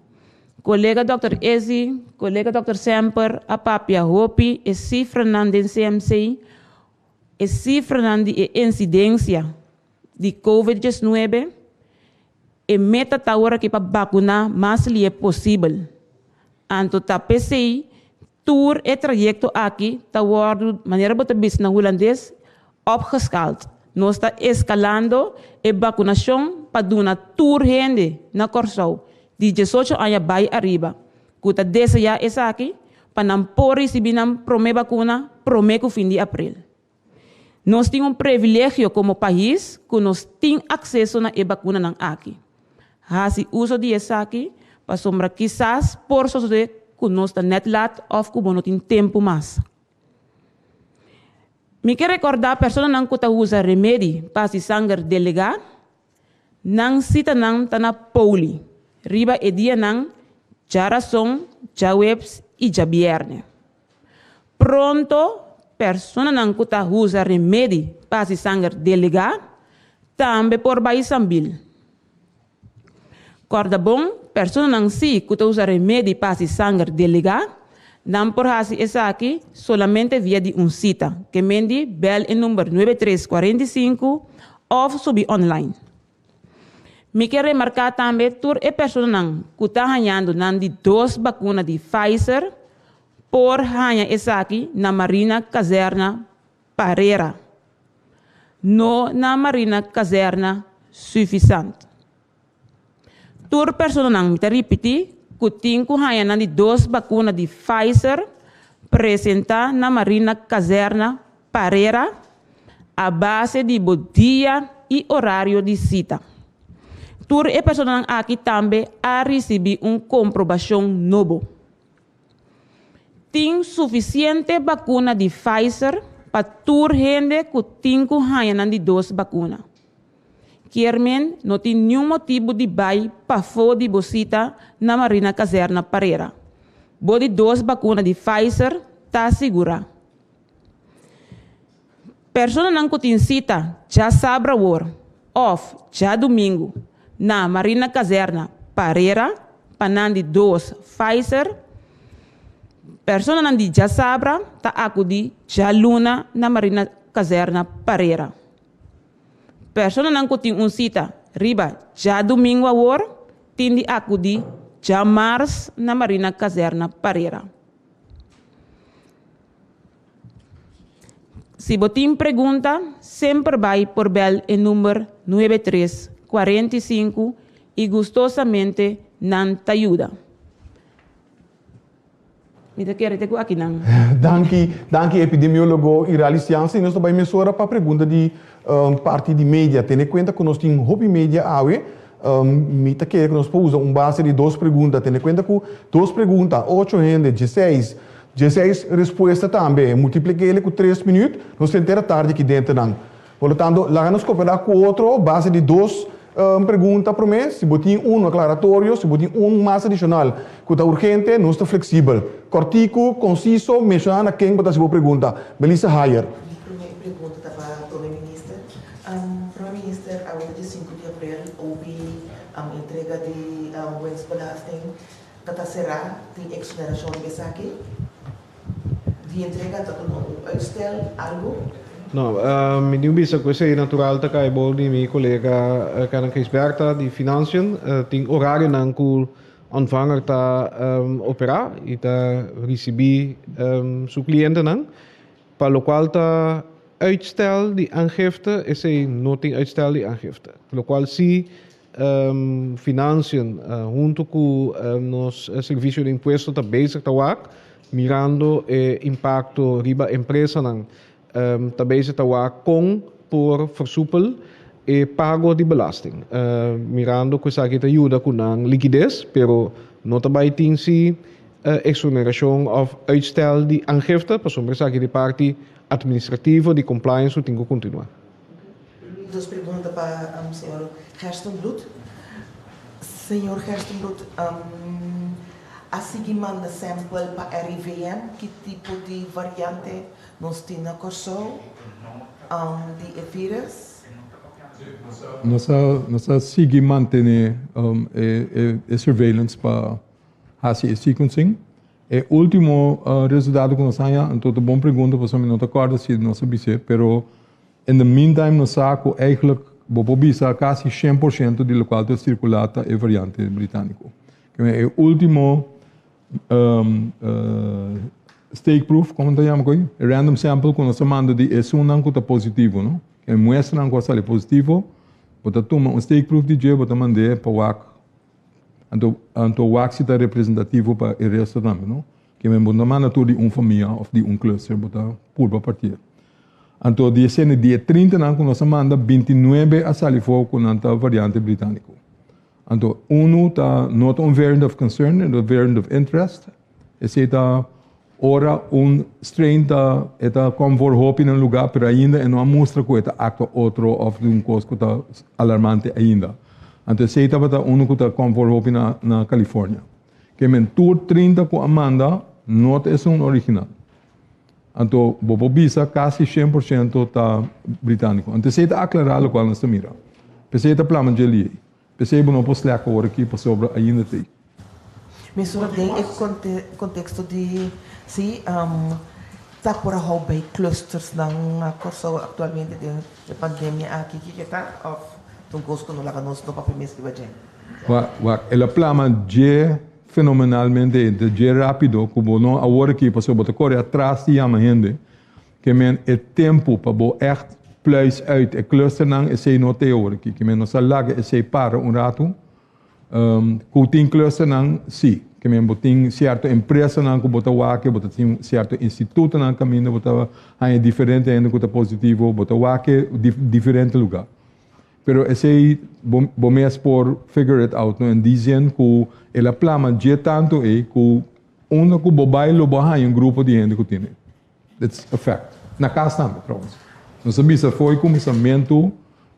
Kolega dòkter Izzy, kolega dòkter Semper a papia hopi e sifranan den CMC, e sifranan di e insidensia di Covid 19, E meta ta ora ki pa bakuná mas lié posibel. Anto ta p'esei tur e trayekto aki ta wòrdu, manera bo ta bisa na hulandes, opgeschaald. Nos ta eskalando e bakunashon pa duna tur hende na Kòrsou di 18 aña bai ariba ku ta deseá esaki pa nan por risibí nan promé bakuna promé ku fin di aprel. Nos tin un previlegio komo pais ku nos tin akseso na e bakunanan aki. Hasi uso di esaki pasobra kisas por sosodé ku nos ta nèt lat òf ku bo no tin tempu mas. Mi ke rekordá personanan ku ta usa remedi pa hasi sanger delegá, nan sitanan ta na Poli riba e dianan djarason, djaweps i djabièrnè. Pronto, personanan ku ta usa remedi pa hasi sanger delegá tambe por bai Sambil. Kòrda bon, personanan sí ku ta usa remedi pa hasi sanger delegá, nan por hasi esaki solamente via di un sita, ke men di bèl e number 9345 òf subi online. Mi ke remarká tambe tur e personanan ku ta hañando nan di dos bakuna di Pfizer por haña esaki na Marina Kazèrna Parera, no na Marina Kazèrna Suffisant. Tur personanan, mi ta ripití, ku tin ku haña nan di dos bakuna di Pfizer presentá na Marina Kazèrna Parera a base di bo dia i orario di sita. Tur e personanan aki tambe a risibí un komprobashon nobo. Tin sufisiente bakuna di Pfizer pa tur hende ku tin ku haña nan di dos bakuna. Kier men no tin niun motibu di bai pafó di bo sita na Marina Kazèrna Parera. Bo di dos bakuna di Pfizer ta sigurá. Personanan ku tin sita djasabra awor òf djadumingu na Marina Kazèrna Parera pa nan di dos Pfizer. Personanan di djasabra ta akudí djaluna na Marina Kazèrna Parera. Personanan ku tin un sita riba djadumingu awor tin di akudí djamars na Marina Kazèrna Parera. Si bo tin pregunta, semper bai por bel e number 9 3 45 i gustosamente nan ta yuda. Mi ta kere te ku akinan. Danki, danki epidemiólogo Iralis Jansen. Nos ta bai mesora pa pregunta di parti di media. Tene kuenta ku nos tin hopi media awe. Mi ta kere ku nos por usa un base di dos pregunta. Tene kuenta ku dos pregunta, ocho hende, 16. 16 respuesta tambe. Multiplik'é ku 3 minüt, nos ta henter tardi aki denternan. Por lo tanto, laga nos koperá ku otro base di dos pregunta promé. Si bo tin unu aklaratorio, si bo tin un mas adishonal ku ta urgente, nos ta fleksibel. Kòrtiku, konsiso, menshoná na ken bo ta hasi bo pregunta. Melissa Hayer. Mi promé pregunta ta pa Prome Minister. Prome Minister, awe ta 5 di aprel, OB, entrega di winstbelasting ta ta será, tin exoneracion riba esaki? Di entrega ta un uitstel, algo? No, mi tin bisa ku esei natural ta kai bou di mi kolega Karen Gijsbertha di Financiën. Tin orarionan ku ontvanger ta operá i ta risibí su klientenan. Pa lokual ta uitstel di aangifte, esei no tin uitstel di aangifte. Lokual si Financiën huntu ku nos Servisio di Impuesto ta bezig ta wak mirando e impakto riba empresanan. Ta bezig ta wak kon. por versoepel e pago di belasting. Mirando ku esaki ta yuda ku nan likides, pero no ta bai tin si exoneracion of uitstel di aangifte, pasobra esaki di parti administrativo di compliance ku tin ku kontinua. Dos pregunta pa señor Gerstenbluth. Señor Gerstenbluth, a sigui manda sample pa RIVM? Ki tipo di variante nos tin na Kòrsou di e virus? Nos a nos a sigui mantené e surveillance pa hasi e sequencing. E último resultado ku nos haña, anto ta bon pregunta pasobra mi no ta kòrda si nos a bis'é, pero in the meantime nos sa ku eigenlijk bo por bisa kasi 100% di lokual ta sirkulá ta e variante britániko. E último steekproef, komo ta yama koe? E random sample ku nos a manda di esunnan ku ta positivo, no? E muestranan ku a sali positivo, bo ta tuma un steekproef di dje, bo ta mand'é pa wak. Anto, anto wak si ta representativo pa e resto tambe, no? Ke men bo no ta manda tur di un famia òf di un cluster, bo ta purba partié. Anto di esei di e trintanan ku nos a manda, bintinuebe a sali for ku nan ta variante britániko. Anto unu ta no ta un variant of concern, e ta variant of interest. Esei ta ora un strain ta e ta kom for hopi na un lugá pero ainda e no a mustra ku e ta aktua otro òf di un kos ku ta alarmante ainda. Anto esei tabata unu ku ta kom for hopi na na California. Ke men tur 30 ku a manda no ta esun original. Anto bo por bisa kasi 100% ta britániko. Anto esei ta aklará lokual nos ta mira. P'esei ta plama dje liei. P'esei bo no por slèk awor aki pasobra ainda t'ei. Mesora den e konteksto di si ta por a hou bay clustersnan na Kòrsou aktualmente den e pandemia aki, kiko ta òf ta un kos ku no laga nos no papia mes riba dje? Wak, wak, el a plama dje fenomenalmente, dje rápido ku bo no awor aki pasobra bo ta kore atras di yama hende. Ke men e tempu pa bo ègt pluis uit e clusternan esei no ta e ora aki. Ke men nos a laga esei para un ratu. Ku tin clusternan, sí. Ke men bo tin sierto empresanan ku bo ta wak, bo ta tin sierto institutonan kaminda bo ta haña diferente hende ku ta positivo, bo ta wak di diferente lugá. Pero esei bo bo mes por figure it out no en die zin ku el a plama dje tantu ei ku unda ku bo bai lo bo haña un grupo di hende ku tin e. It's a fact. Na kas tambe trouwens. Nos a bisa fo'i kuminsamentu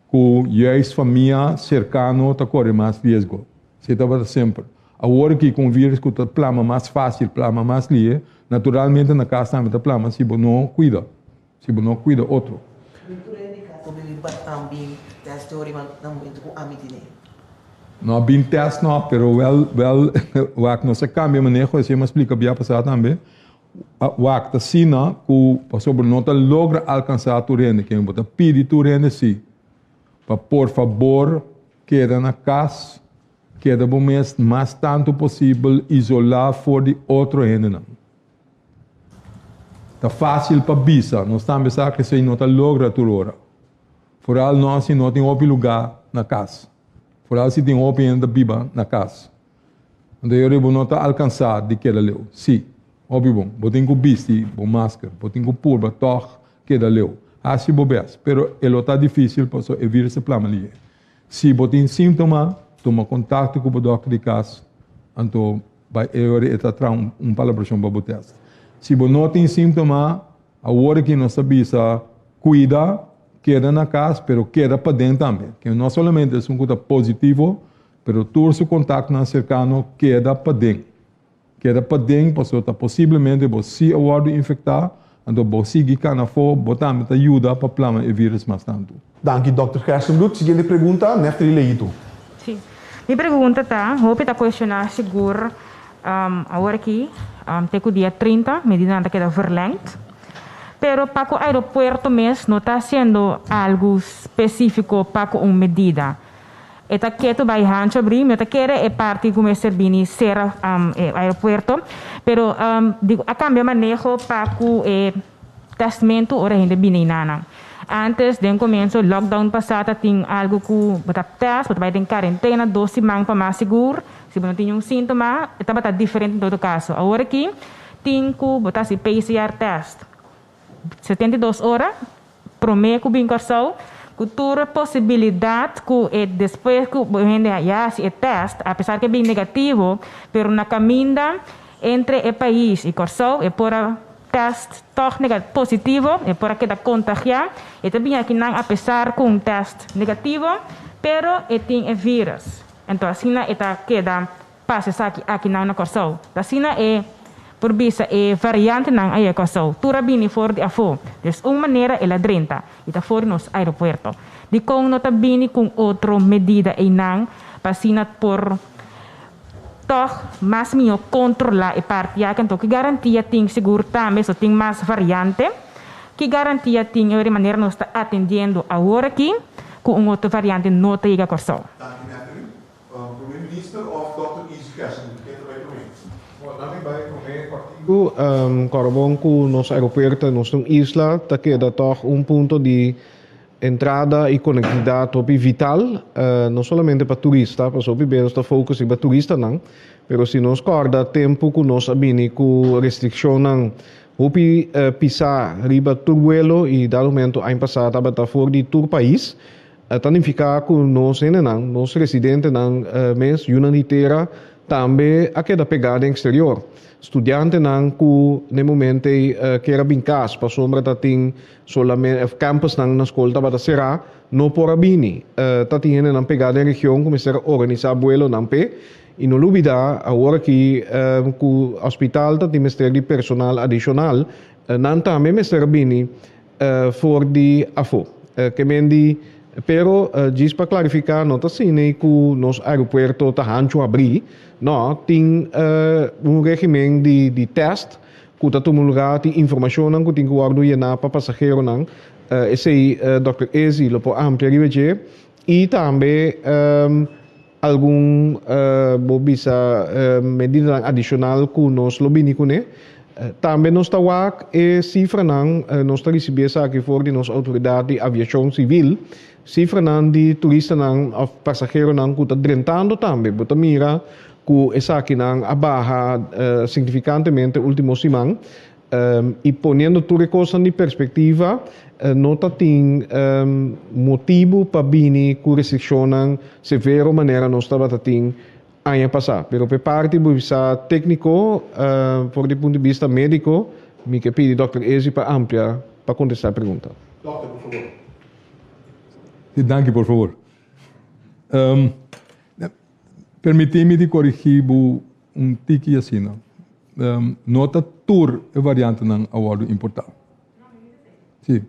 ku juist famia serkano ta kore mas riesgo. Esei tabata semper. Awor aki ku un virus ku ta plama mas fásil, plama mas lihe, naturalmente na kas tambe ta plama si bo no kuida, si bo no kuida otro. No a bin tèst no, pero wèl wèl wak nos a kambia maneho, esei mi a splika bia pasá tambe. Wak ta asina ku pasobra no ta logra alkansá tur hende, ken bo ta pidi tur hende si pa por fabor keda na kas, keda bo mes mas tantu posibel isolá for di otro hendenan. Ta fásil pa bisa, nos tambe sa ku esei no ta logra tur ora. Foral nos si no tin hopi lugá na kas, foral si tin hopi hende ta biba na kas. Anto e ora bo no ta alkansá di keda leu. Sí, hopi bon. Bo tin ku bisti bo masker. Bo tin ku purba tòg keda leu. Hasi bo bes, pero e lo ta difísil pasobra e vírus ta plama lihe. Si bo tin síntoma, tuma kontakto ku bo dòkter di kas, anto bai e ora e ta traha un palabrashon pa bo tèst. Si bo no tin síntoma, awor aki nos ta bisa kuida, keda na kas, pero keda paden tambe. Ke no solamente esun ku ta positivo, Pero tur su kontaktonan serkano keda paden. Keda paden pasobra ta posiblemente bo si a wòrdu infektá, anto bo sigui kana afó, bo tambe ta yuda pa plama e vírus mas tantu. Danki Dòkter Gerstenbluth. Siguiente pregunta, Neftali Leito. Sí. Mi pregunta ta, hopi ta cuestiona sigur awor aki te cu dia 30 medidanan ta keda verlengd, pero pa cu aeropuerto mes no ta haciendo algo specifico pa cu un medida. E ta ketu bai hancho abrí, mi no ta kere e parti ku mester bini sera e aeropuerto, pero digo a kambia maneho pa ku e tèstmentu ora hende bini einanan. Ántes den komienso lockdown pasá ta tin algu ku bo ta tèst, bo ta bai den karentena dos siman pa mas sigur, si bo no tin niun síntoma, e tabata diferente en todo kaso. Awor aki tin ku bo ta hasi PCR tèst 72 ora. promé ku bin Kòrsou, ku tur e posibilidat ku e despues ku hende a hasi e tèst, apesar ku e bin negativo, pero na kaminda entre e pais i Kòrsou e por a tèst tòg positivo, e por a keda kontagiá. E ta bin akinan apesar ku un tèst negativo, pero e tin e vírùs. Anto asina e ta keda pasa esaki akinan na Kòrsou. Ta asina e por bisa e variantenan a yega Kòrsou. Tur a bini for di afó. Des un manera el a drenta i ta for di nos aeropuerto. Dikon no ta bini ku un otro medida einan pa asina por tòg mas mihó kontrolá e parti aki? Anto ki garantia tin sigur tambe so tin mas variante? Ki garantia tin e manera nos ta atendiendo awor aki ku un otro variante no ta yega Kòrsou? Danki Nathalie. Prome Minister of Dòkter Izzy Kersendien, ken ta bai prome? Bon, nan mi bai prome kòrtiku. Kòrobon ku nos aeropuerto nos ta un isla ta keda tòg un punto di entrada i konektividat hopi vital, no solamente pa turista, pasobra hopi bes nos ta focus riba turistanan, pero si nos kòrda tempu ku nos a bini ku restrikshonnan hopi pisá riba tur vuelo i dado momento aña pasá tabata for di tur pais, Ta nifiká ku nos hendenan, nos residentenan mes, yunan di tera, tambe a keda pegá den eksterior. Studiantenan ku na e momento ei kier a bin kas pasobra ta tin solamente campusnan na skol tabata será, no por a bini. Ta tin hendenan pegá den region ku mester a organisá buelonan p'e. I no lubidá awor aki ku hospital ta tin mester di personal adishonal, nan tambe mester a bini For di afó. Ke men di, pero djis pa klarifiká no ta asina ku nos aeropuerto ta hanchu habrí, no, tin un regimen di di tèst ku ta tuma lugá, tin informashonnan ku tin ku wòrdu yená pa pasaheronan, esei dòkter Izzy lo por amplia riba dje, i tambe Algun bo bisa medidanan adishonal ku nos lo bini kuné. Tambe nos ta wak e sifranan, nos ta risibí esaki for di nos outoridat di aviashon sivil, sifranan di turistanan òf pasaheronan ku ta drentando tambe. Bo ta mira ku esakinan a baha signifikantemente último siman. I poniendo tur e kosnan di perspektiva, no ta tin motibu pa bini ku restrikshonnan severo manera nos tabata tin aña pasá. Pero p'e parti bo bisa tékniko, for di punto di bista médiko, mi ke pidi dòkter Ezi pa amplia pa kontestá e pregunta. Dòkter, por fabor. Si, danki, por fabor. Permití mi di korigí bo un tiki asina. No ta tur e variantenan a wòrdu importá. Sí.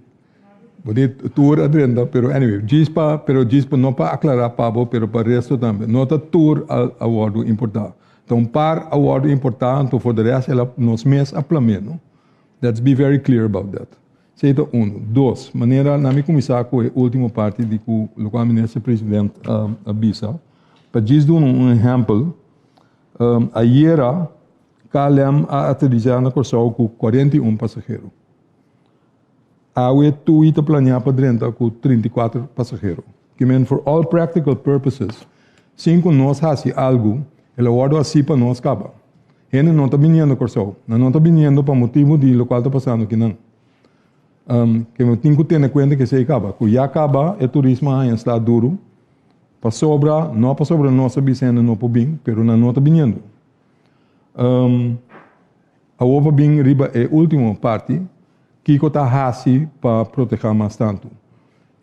Bo di tur a drenta, pero anyway, djis pa, pero djis pa, no pa aklará pa bo, pero pa resto tambe. No ta tur a a wòrdu importá. Ta un par a wòrdu importá, anto for de rest el a, nos mes a plam'é, no. Let's be very clear about that. Esei ta unu. Dos, manera na mi kuminsá ku e último parti di ku lokual Minister President a bisa, pa djis duna un ehèmpel, Ayera KLM a aterisá na Kòrsou ku 41 pasahero. Awe TUI ta planeá pa drenta ku 34 pasahero. Ke men for all practical purposes, sin ku nos hasi algu, el a wòrdu hasí pa nos kaba. Hende no ta biniendo Kòrsou. Nan no ta biniendo pa motibu di lokual ta pasando kinan. Ke men tin ku tene kuenta ku esei kaba. Ku ya kaba e turismo a haña sla duru. Pasobra, no pasobra nos a bisa hende no por bin, pero nan no ta biniendo. Um, awor pa bin riba e ultimo parti, kiko ta hasi pa proteha mas tantu?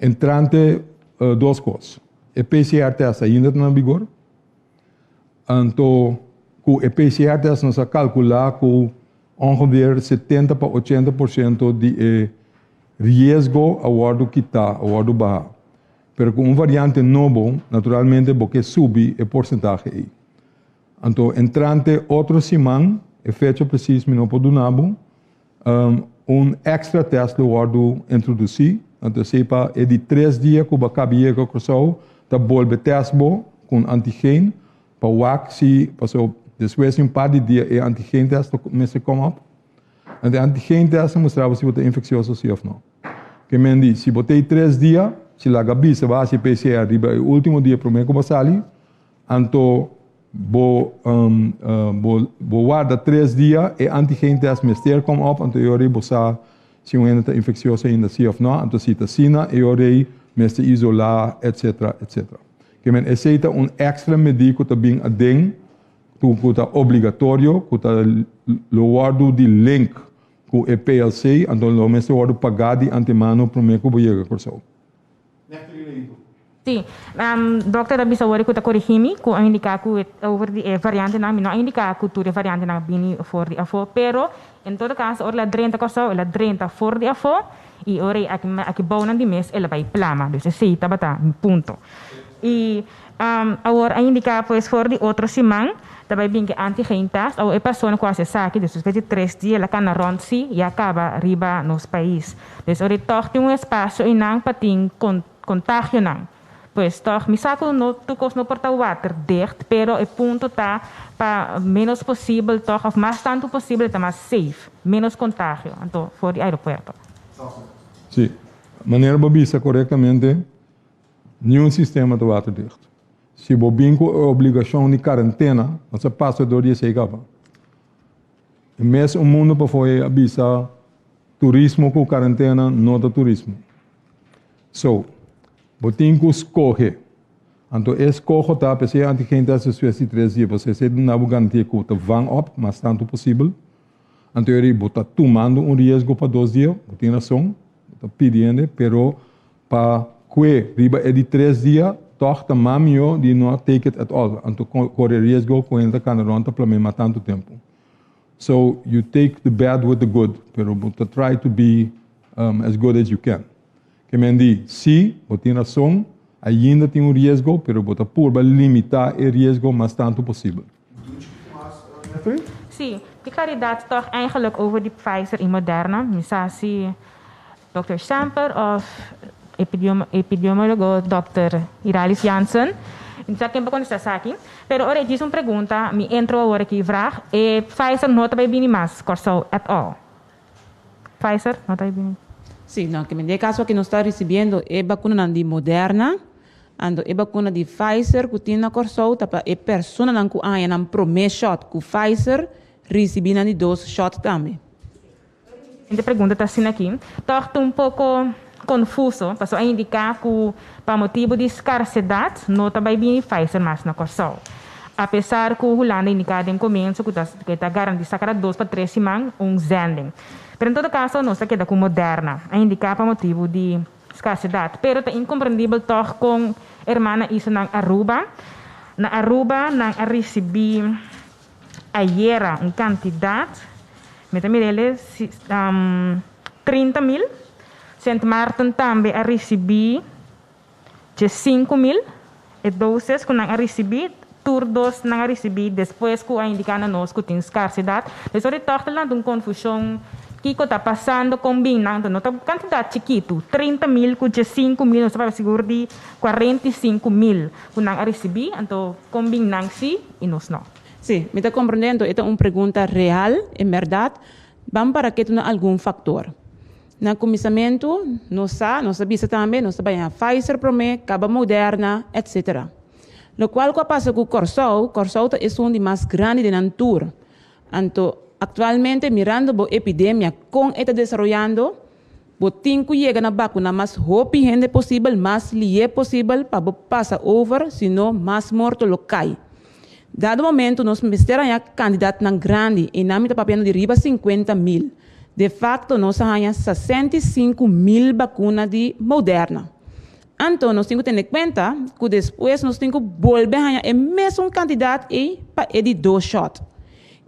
Entrante uh, dos kos. E PCR test ainda ta na vigor. Anto, ku e PCR test nos a kalkulá ku ongeveer 70 pa 80% di e riesgo a wòrdu kitá, a wòrdu baha. Pero ku un variante nobo, naturalmente bo ke subi e porsentahe ei. Anto entrante otro siman, e fecha presis mi no por duna bo, un extra test lo wòrdu introdusí. Anto esei pa e di tres dia ku bo a kabi yega Kòrsou, ta bolbe tèst bo ku un antigen pa wak si, pasobra despues di un par di dia e antigen test lo mester come up. Anto e antigen test ta mustra bo si bo ta infeksioso si òf no. Ke men di, si bo ta ei tres dia, si laga bisa bo a hasi PCR riba e ultimo dia prome ku bo sali, anto bo bo warda tres dia, e antigen test mester kom op, anto e ora ei bo sa. si un hende ta infeccioso ainda si of no, anto si ta asina e ora ei mester isola etc. Etc. Ke men esei ta un extra medí ku ta bin aden ku ta obligatorio ku ta lo wòrdu di link ku e PLC anto lo mester wòrdu pagá di antemano promé ku bo yega Kòrsou. Sí, dokter a bisa wòrdu ku ta korigí mi ku a indiká ku over di e variantenan, mi no a indiká ku tur e variantenan a bini for di afó, pero en todo kaso ora el a drenta Kòrsou el a drenta for di afó i ora ei aki aki bounan di mes el a bai plama, dus esei tabata mi punto. I awor a indiká pues for di otro siman ta bai bin ku e antigen test, awor e persona ku hasi esaki despues di tres dia el a kana rònt sí i a kaba riba nos pais. Dus ora ei tòg tin un espasio einan pa tin contagionan. Pues tòg mi sa ku no tur kos no por ta waterdicht, pero e punto ta pa ménos posibel tòg òf mas tantu posibel e ta mas safe, ménos contagio anto for di aeropuerto. Sí, manera bo bisa korektamente, niun sistema ta waterdicht. Si bo bin ku e obligashon di karentena, nos a pasa dor di esei kaba. E mes un mundo pafó ei a bisa turismo ku karentena no ta turismo. So, bo tin ku skohe. Anto e skoho ta p'esei antigen test despues di tres dia, pasobra esei duna bo garantia ku ta vang op mas tantu posibel. Anto eri bo ta tumando un riesgo pa dos dia, bo tin rason, bo ta pidi hende, pero pa kue riba e di tres dia tòg ta mas mihó di no take it at all. Anto kore riesgo ku hende ta kana rònt ta plam'é mas tantu tempu. So you take the bad with the good, pero bo ta try to be as good as you can. Ke men di, sí, bo tin rason, ainda tin un riesgo, pero bo ta purba limitá e riesgo mas tantu posibel. Sí, di klaridat tòg eigenlijk over di Pfizer i Moderna, mi sa si Dòkter Semper òf epidemiólogo Dòkter Iralis Jansen, mi sa ken por kontestá esaki. Pero ora e djis un pregunta, mi entro awor aki vraag, e Pfizer no ta bai bini mas Kòrsou at all? Pfizer no ta bai bini? Sí, no, ke den e kaso aki nos ta risibiendo e bakunanan di Moderna, anto e bakuna di Pfizer ku tin na Kòrsou ta pa e personanan ku a haña nan promé shòt ku Pfizer risibí nan di dos shòt tambe. E pregunta ta asina aki, tòg ta un poko konfuso, pasobra a indiká ku pa motibu di skarsedat no ta bai bini Pfizer mas na Kòrsou. Apesar ku Hulanda a indiká den komienso ku ta ku e ta garantisá kada dos pa tres siman un zending. Pero en todo kaso nos ta keda ku Moderna, a indiká pa motibu di skarsedat. Pero ta inkomprendibel tòg kon hermana hizo nan Aruba. Na Aruba nan a risibí ayera un kantidat, mi ta mira el e 30.000. Sint Maarten tambe a risibí 15.000. E doses ku nan a risibí, tur dos nan a risibí despues ku a indiká na nos ku tin skarsidat. Des ora e tòg ta lanta un konfushon kiko ta pasando kon bin nan, no ta kantidat chikitu, 30.000 ku 15.000, nos ta papia sigur di 45.000 ku nan a risibí, anto kon bin nan sí i nos no. Sí, mi ta komprendé, anto e ta un pregunta real, en bèrdat. Ban para ketu na algun faktor. Na kuminsamentu, nos sa, nos a bisa tambe, nos ta bai haña Pfizer promé, kaba Moderna, etcetera. Lokual ku a pasa ku Kòrsou, Kòrsou ta esun di mas grandi den nan tur. Anto, aktualmente mirando bo epidemia kon e ta desaroyando, bo tin ku yega na bakuna mas hopi hende posibel, mas lié posibel pa bo pasa over, sino mas morto lo kai. Dado momento nos mester haña kandidatnan grandi i nan mi ta papiando di riba 50.000. De facto nos a haña 65.000 bakuna di Moderna. Anto nos tin ku tene kuenta ku despues nos tin ku bolbe haña e mesun kantidat ei pa e di dos shòt.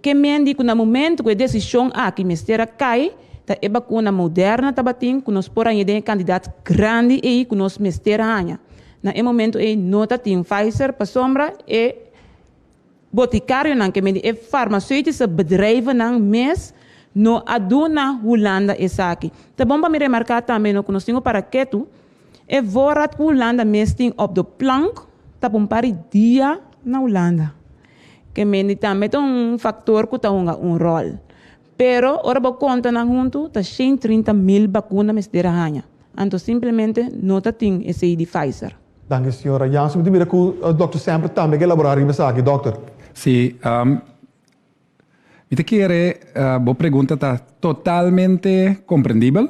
Ke men di ku na momento ku e desishon aki mester a kai, ta e bakuna Moderna tabatin ku nos por haña den e kantidat grandi ei ku nos mester haña. Na e momento ei no ta tin Pfizer pasobra e botikarionan, ke men di e farmaceutische bedrijvennan mes no a duna Hulanda esaki. Ta bon pa mi remarká tambe no ku nos tin ku para ketu e voorraad ku Hulanda mes tin op de plank ta pa un par di dia na Hulanda. Ke men di tambe ta un faktor ku ta hunga un ròl. Pero ora bo konta nan huntu ta 130.000 bakuna mester a haña. Anto simplemente no ta tin esei di Pfizer. Danki señora Jansen. Mi ta mira ku Dòkter Semper tambe ke elaborá riba esaki. Dòkter. Sí, Mi ta kere bo pregunta ta totalmente komprendibel,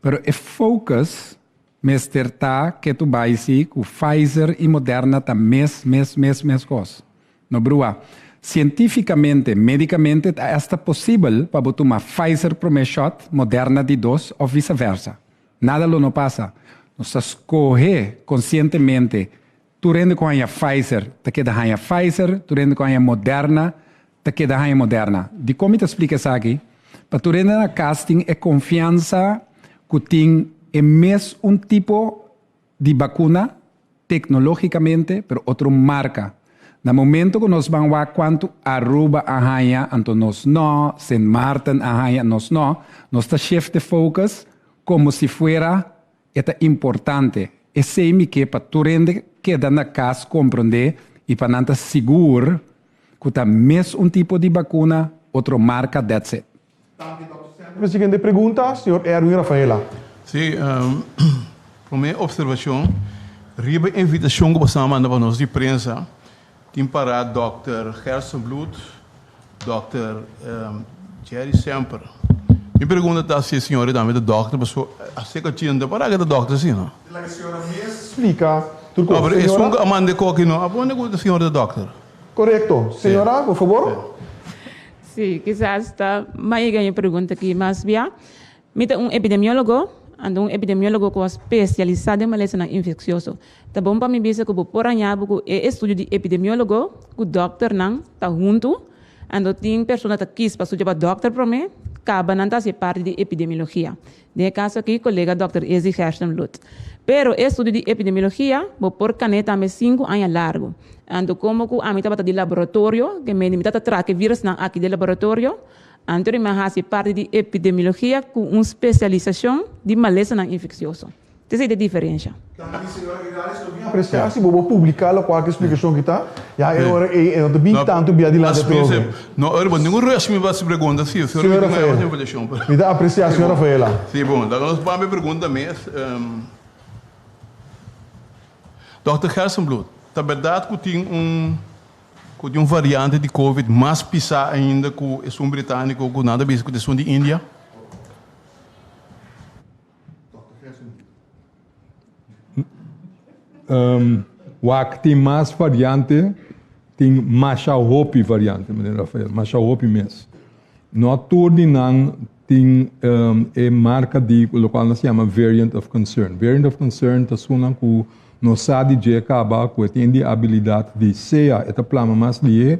pero e focus mester ta ke tu bai si ku Pfizer i Moderna ta mes mes mes mes kos. No brua. Sientifikamente, medikamente ta esta posibel pa bo tuma Pfizer promé shot, Moderna di dos òf visa versa. Nada lo no pasa. Nos ta skohe konsientemente Tur hende ku haña Pfizer ta keda haña Pfizer, tur hende ku haña Moderna ta keda haña Moderna. Dikon mi ta splika esaki? Pa tur hende na kas tin e konfiansa ku tin e mes un tipo di bakuna teknologikamente, pero otro marka. Na momento ku nos ban wak kuantu Aruba a haña, anto nos no, Sint Maarten a haña, nos no, nos ta shift e focus komo si fuera E ta importante. Esei mi ke pa tur hende keda na kas komprondé i pa nan ta sigur ku ta mes un tipo di bakuna, otro marka, that's it. Mi siguiente pregunta, señor Erwin Rafaela. Sí, promé observashon, riba e invitashon ku boso a manda pa nos di prensa, tin pará dòkter Gerson Bloed, Dòkter Jerry Semper. Mi pregunta ta si e señora tambe ta dòkter pasobra a seka chinta para ke ta dòkter asina. Laga e señora mes splika tur kos. No, pero esun ku a manda e koki no a pone ku e señora ta dòkter. Korekto. Señora, por fabor. Sí, kisas ta mai yega e pregunta aki mas bia. Mi ta un epidemiólogo, anto un epidemiólogo ku a spesialisá den malesanan infeksioso. Ta bon pa mi bisa ku bo por haña bo ku e estudio di epidemiólogo ku dòkternan ta huntu, anto tin persona ta kis pa studia pa dòkter promé, kaba nan ta hasi e parti di epidemiologia. Den e kaso aki kolega dòkter Izzy Gerstenbluth. Pero e estudio di epidemiologia bo por kané tambe sinku aña largu. Anto komo ku ami tabata di laboratorio, ke mende mi ta ta traka e virusnan aki den laboratorio, Anto mi a hasi parti di epidemiologia ku un spesialisashon di malesanan infeksioso. Esei ta e diferensha. Danki señora Irales, lo bin aprecia si bo bo publica locual ki explicacion ki ta, ya e ora ey e no ta bin tanto bia dilanti atrobe. No, ora bo ningun rush mi basi pregunta si, Señor Rafael, mi ta aprecia señor Rafaela. Si bon, laga nos bambi pregunta mes. Dòkter Gerstenbluth, ta berdad ku tin un Ku tin un variante di covid mas pisá ainda ku esun britániko ku nan ta bisa ku ta esun di India? Wak tin mas variante, tin masha hopi variante, meneer Rafael, masha hopi mes. No tur di nan tin e marka di lokual nos yama variant of concern. Variant of concern ta esunnan ku nos sa di dje kaba ku e tin di abilidat di sea e ta plama mas lihé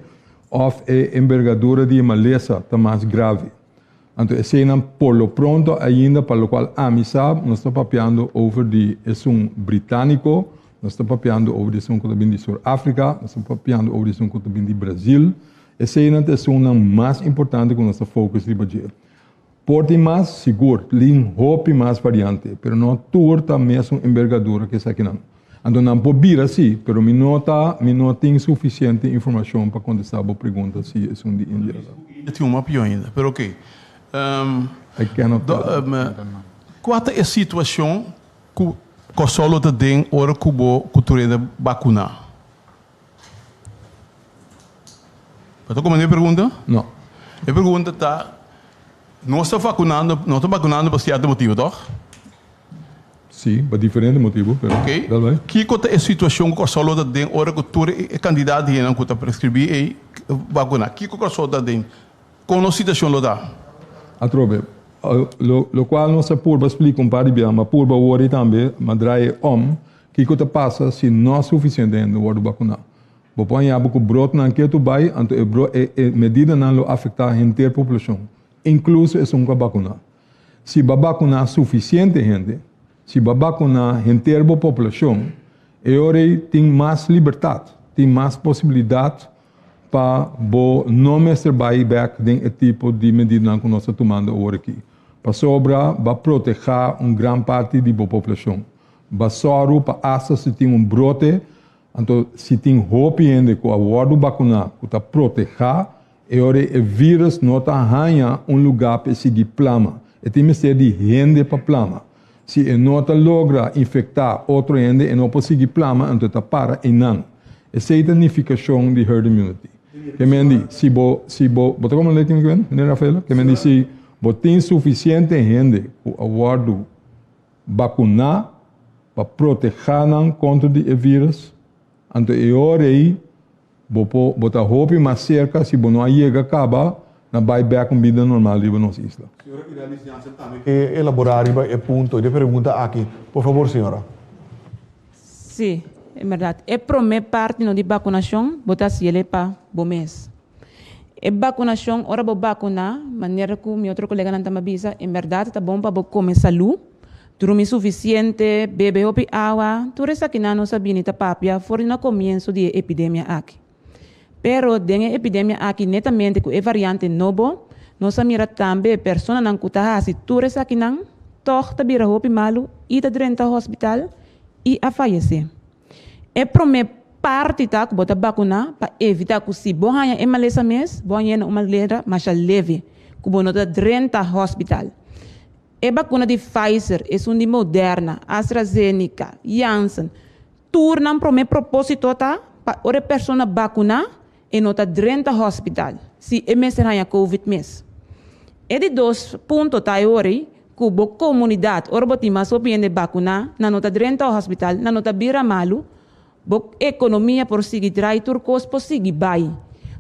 òf e embergadura di e malesa ta mas grave. Anto eseinan por lo pronto ainda pa lokual ami sa nos ta papiando over di esun britániko, nos ta papiando over di esun ku ta bin di Sur Afrika, nos ta papiando over di esun ku ta bin di Brazil. Eseinan ta esunnan mas importante ku nos ta focus riba dje. Por tin mas, sigur, tin hopi mas variante, pero no tur ta mesun embergadura ku esakinan. Anto nan por bira si, pero mi no ta, mi no tin sufisiente informashon pa kontestá bo pregunta si esun di India ta. India tin un mas pió ainda, pero ok. I cannot tell. Kua ta e situashon ku Kòrsou lo ta den ora ku bo ku tur hende bakuná? Bo ta comprende e pregunta? No. E pregunta ta, nos ta vacunando, nos ta vacunando pa cierto motibo, toch? Si, pa diferente motibo, pero Ok. dal bai. Kico ta e situacion cu Kòrsou lo ta den ora cu tur e cantidad di hendenan cu ta prescribi ei vacuna? Kico Kòrsou ta den? Con nos situacion lo ta? Atrobe, lo locual nos a purba splica un par di bia, ma purba wori tambe, ma draai e om, Kiko ta pasa si no sufisiente hende wòrdu bakuná? Bo por haña bo ku brotnan ketu bai, anto e bro e e medidanan lo afektá henter poblashon, inkluso esun ku a bakuná. Si bo a bakuná sufisiente hende, si bo a bakuná henter bo poblashon, e ora ei tin mas libertat, tin mas posibilidat pa bo no mester bai bèk den e tipo di medidanan ku nos ta tumando awor aki, pasobra bo a protehá un gran parti di bo poblashon. Ba sòru pa asta si tin un brote, anto si tin hopi hende ku a wòrdu bakuná ku ta protehá, e ora ei e vírus no ta haña un lugá pa e sigui plama. E tin mester di hende pa plama. Si e no ta logra infektá otro hende, e no por sigui plama, anto e ta para einan. Esei ta nifikashon di herd immunity. Ke men di, si bo, si bo, bo ta komprendé kico mi ke men, meneer Rafaela? Ke men di si bo tin sufisiente hende ku a wòrdu bakuná pa protehá nan kontra di e vírus, anto e ora ei bo por, bo ta hopi mas serka si bo no a yega kaba na bai bèk un bida normal riba nos isla. Señora Irelis Jansen tambe ke elaborá riba e punto di e pregunta aki. Por fabor, señora. Sí, en berdad. E promé parti no di bakunashon bo ta hasiel pa bo mes. E bakunashon, ora bo bakuná, manera ku mi otro koleganan tamba bisa, en berdad ta bon pa bo kome salú, drumi sufisiente, bebe hopi awa, tur esakinan nos a bini ta papia for di na komienso di e epidemia aki. Pero den e epidemia aki netamente ku e variante nobo, nos a mira tambe personanan ku ta hasi tur esakinan tòg ta bira hopi malu i ta drenta hospital i a fayesé. E promé parti ta ku bo ta bakuná pa evitá ku si bo haña e malesa mes, bo hañ'é na un manera masha leve, ku bo no ta drenta hospital. E bakuna di Pfizer, esun di Moderna, AstraZeneca, Janssen, Tur nan promé propósito ta pa ora e persona bakuná e no ta drenta hospital si e mester haña covid mes. E di dos punto ta e ora ei ku bo komunidat ora bo tin mas hopi hende bakuná nan no ta drenta hospital, nan no ta bira malu, bo ekonomia por sigui drai tur kos por sigui bai.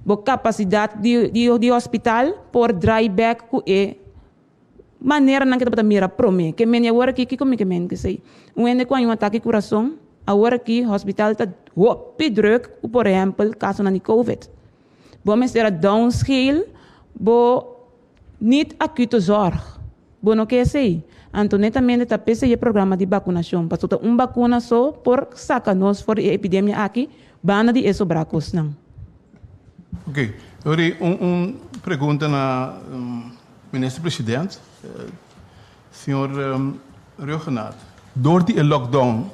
Bo kapasidat di di hospital por drai bèk ku e Maneranan ke tabata mira prome. Ke meni awor aki kiko mi ke men kesey? Un hende ku haña un atake kurason, awor aki hospital ta hopi druk ku por ehempel kasonan di covid. Bo mester a downscale bo niet acute zorg. Bo no ke esey. Anto netamente ta pesey e programa di bakunashon pasobra ta un bakuna so por saka nos for di e epidemia aki banda di e sobrá kosnan. Ok, Yori, un un pregunta na Minister President, Señor Rhuggenaath, dor di e lockdown,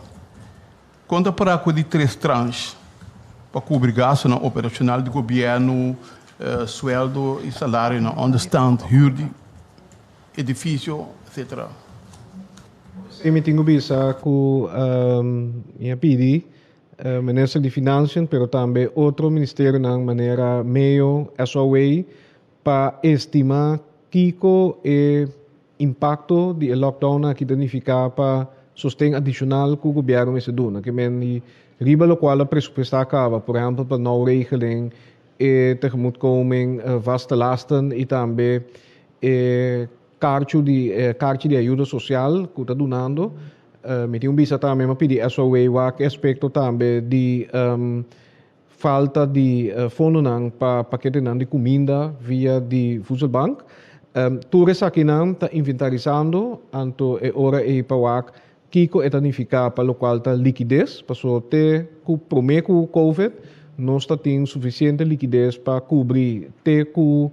kon ta para ku di tres tranche pa kubri gastunan operacional di gobièrnu, sueldo i salarionan, onderstand, huur di edifisio, etcetera? Sí, mi tin ku bisa ku mi a pidi Minister di Financiën, pero tambe otro ministerionan manera meo, SOA, Pa estima kiko e impakto di e lockdown aki ta nifiká pa sosten adishonal ku gobièrnu mester duna. Ke men di riba lokual a presupuestá kaba, por ehèmpel pa nou regeling, e tegemoetkoming vaste lasten i tambe e karchu di e karchi di ayuda sosial ku ta dunando. Mi tin un bisa tambe, mi a pidi SOA wak e aspekto tambe di Falta di fondonan pa paketenan di kuminda via di Voedselbank. Tur esakinan ta inventarisando, anto e ora ei pa wak kiko e ta nifiká pa lokual ta likides, paso te ku promé ku Covid nos ta tin sufisiente likides pa kubri te ku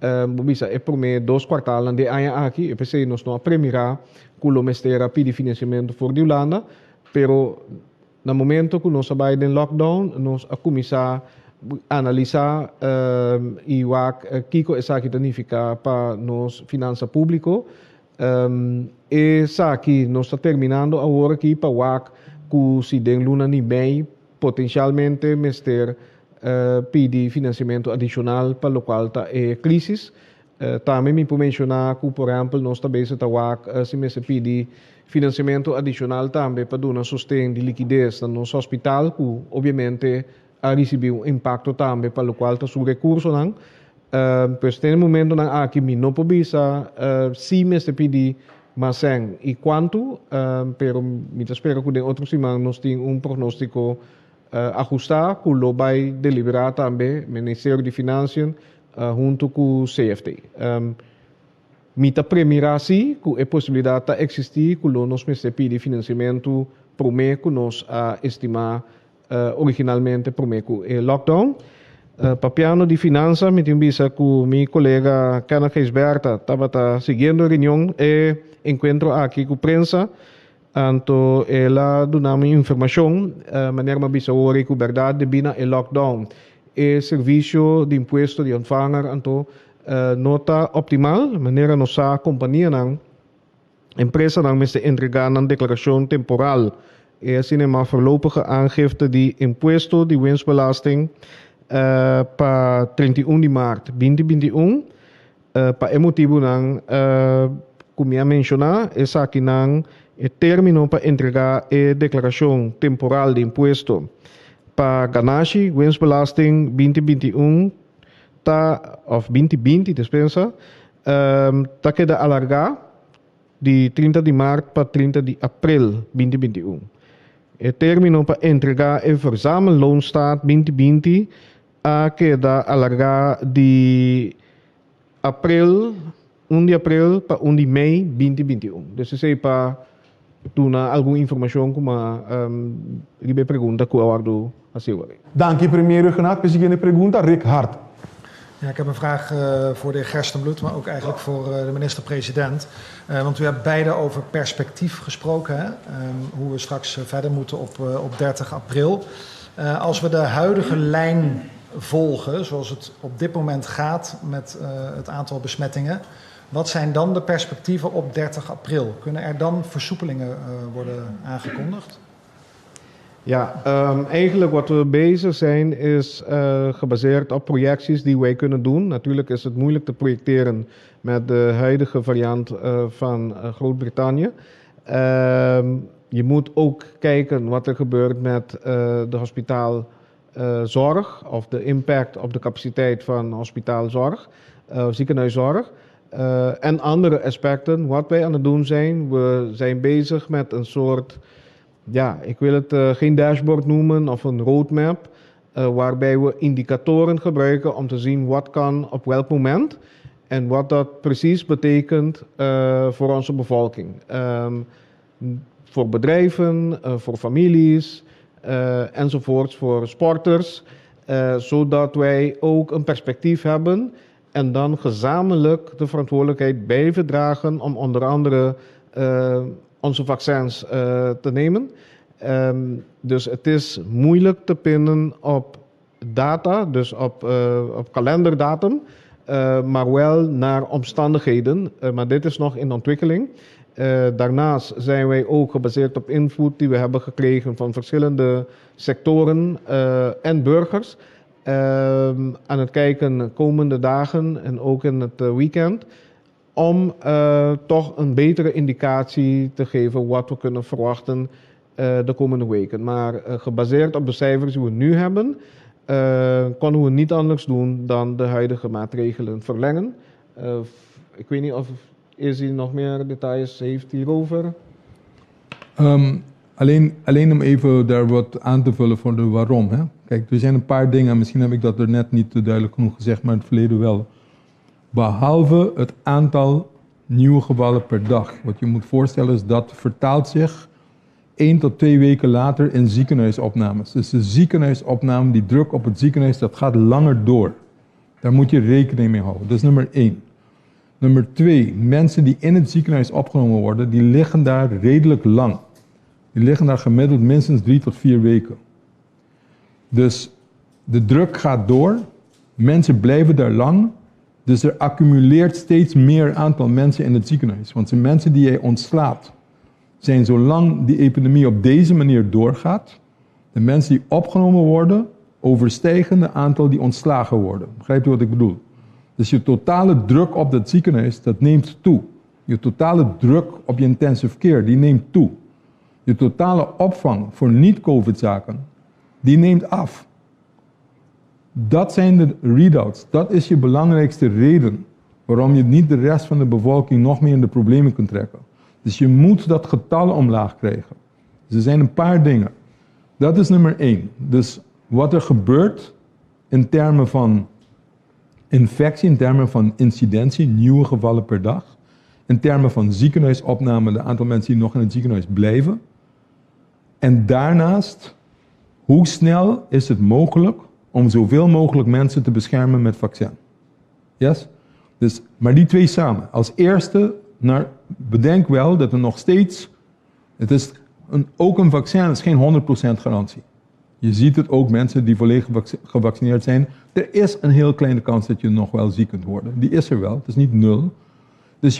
bo bisa e promé dos kuartalnan di e aña aki, e p'esei nos no a premirá ku lo mester a pidi finansiamentu for di Hulanda, pero Na momento ku nos a bai den lockdown nos a kuminsá analisá i wak kiko esaki ta nifiká pa nos finansa públiko. Esaki nos ta terminando awor aki pa wak ku si den luna di mei potensialmente mester pidi finansiamentu adishonal pa lokual ta e krísis. Tambe mi por menshoná ku por ehèmpel nos ta bezig ta wak si mester pidi finansiamentu adishonal tambe pa duna sosten di likides na nos hospital ku obiamente a risibí un impakto tambe pa lokual ta su rekursonan. Pues den e momentonan aki mi no por bisa si mester pidi mas sèn i kuantu, pero mi ta spera ku den otro siman nos tin un prognóstiko ahustá ku lo bai deliberá tambe Ministerio di Financiën huntu ku CFT. Mi ta premirá sí ku e posibilidat ta eksistí ku lo nos mester pidi finansiamentu promé ku nos a estimá originalmente promé ku e lockdown. Papiando di finansa mi tin bisa ku mi kolega Kenneth Gijsbertha tabata siguiendo e reunion e enkuentro aki ku prensa anto el a duna mi informashon manera mi a bisa awor ku bèrdat debí na e lockdown E servisio di impuesto di ontvanger anto no ta optimal, manera nos sa kompanianan, empresanan mester entregá nan deklarashon temporal, e asina yamá voorlopige aangifte di impuesto di winstbelasting. pa 31 di maart 2021. Pa e motibunan ku mi a menshoná, esakinan e término pa entregá e deklarashon temporal di impuesto pa ganashi, winstbelasting, 2021 ta, òf 2020, dispensa, ta keda alargá di 30 di maart pa 30 di aprel 2021. E término pa entregá e verzamelloonstaat 2020 a keda alargá di aprel, un di aprel pa un di mei 2021. Dus esei pa duna algun informashon ku ma riba e pregunta ku a wòrdu hasi awor. Danki Premier Rhuggenaath. P'e siguiente pregunta, Rick Hart. Ja, ik heb een vraag voor de heer Gerstenbluth, maar ook eigenlijk voor de minister-president. Want u hebt beide over perspectief gesproken, hè? Hoe we straks verder moeten op 30 april. Als we de huidige lijn volgen, zoals het op dit moment gaat met het aantal besmettingen, wat zijn dan de perspectieven op 30 april? Kunnen er dan versoepelingen worden aangekondigd? Ja, eigenlijk wat we bezig zijn is gebaseerd op projecties die wij kunnen doen. Natuurlijk is het moeilijk te projecteren met de huidige variant van Groot-Brittannië. Je moet ook kijken wat er gebeurt met de hospitaalzorg of de impact op de capaciteit van hospitaalzorg, ziekenhuiszorg. En andere aspecten. Wat wij aan het doen zijn, we zijn bezig met een soort, ja, ik wil het geen dashboard noemen of een roadmap, waarbij we indicatoren gebruiken om te zien wat kan op welk moment en wat dat precies betekent voor onze bevolking. Voor bedrijven, voor families enzovoorts, voor sporters, zodat wij ook een perspectief hebben en dan gezamenlijk de verantwoordelijkheid blijven dragen om onder andere onze vaccins te nemen. Dus het is moeilijk te pinnen op data, dus op kalenderdatum, maar wel naar omstandigheden. Maar dit is nog in ontwikkeling. Daarnaast zijn wij ook gebaseerd op input die we hebben gekregen van verschillende sectoren en burgers. Aan het kijken de komende dagen en ook in het weekend, om toch een betere indicatie te geven wat we kunnen verwachten de komende weken. Maar gebaseerd op de cijfers die we nu hebben, konden we niet anders doen dan de huidige maatregelen verlengen. Ik weet niet of Izzy nog meer details heeft hierover. Alleen om even daar wat aan te vullen voor de waarom. Hè? Kijk, er zijn een paar dingen, misschien heb ik dat er net niet te duidelijk genoeg gezegd, maar in het verleden wel. Behalve het aantal nieuwe gevallen per dag. Wat je moet voorstellen is dat vertaalt zich 1 tot 2 weken later in ziekenhuisopnames. Dus de ziekenhuisopname, die druk op het ziekenhuis, dat gaat langer door. Daar moet je rekening mee houden. Dat is nummer 1. Nummer 2, mensen die in het ziekenhuis opgenomen worden, die liggen daar redelijk lang. Die liggen daar gemiddeld minstens 3 tot 4 weken. Dus de druk gaat door, mensen blijven daar lang, dus er accumuleert steeds meer aantal mensen in het ziekenhuis. Want de mensen die jij ontslaat, zijn zolang die epidemie op deze manier doorgaat, de mensen die opgenomen worden, overstijgen het aantal die ontslagen worden. Begrijpt u wat ik bedoel? Dus je totale druk op dat ziekenhuis, dat neemt toe. Je totale druk op je intensive care, die neemt toe. Je totale opvang voor niet-COVID-zaken, die neemt af. Dat zijn de readouts. Dat is je belangrijkste reden waarom je niet de rest van de bevolking nog meer in de problemen kunt trekken. Dus je moet dat getal omlaag krijgen. Dus er zijn een paar dingen. Dat is nummer 1. Dus wat er gebeurt in termen van infectie, in termen van incidentie, nieuwe gevallen per dag, in termen van ziekenhuisopname, de aantal mensen die nog in het ziekenhuis blijven. En daarnaast, hoe snel is het mogelijk om zoveel mogelijk mensen te beschermen met vaccin? Yes? Dus, maar die twee samen. Als eerste, bedenk wel dat er nog steeds, het is een, ook een vaccin is geen 100% garantie. Je ziet het ook, mensen die volledig gevaccineerd zijn. Er is een heel kleine kans dat je nog wel ziek kunt worden. Die is er wel, het is niet 0. Dus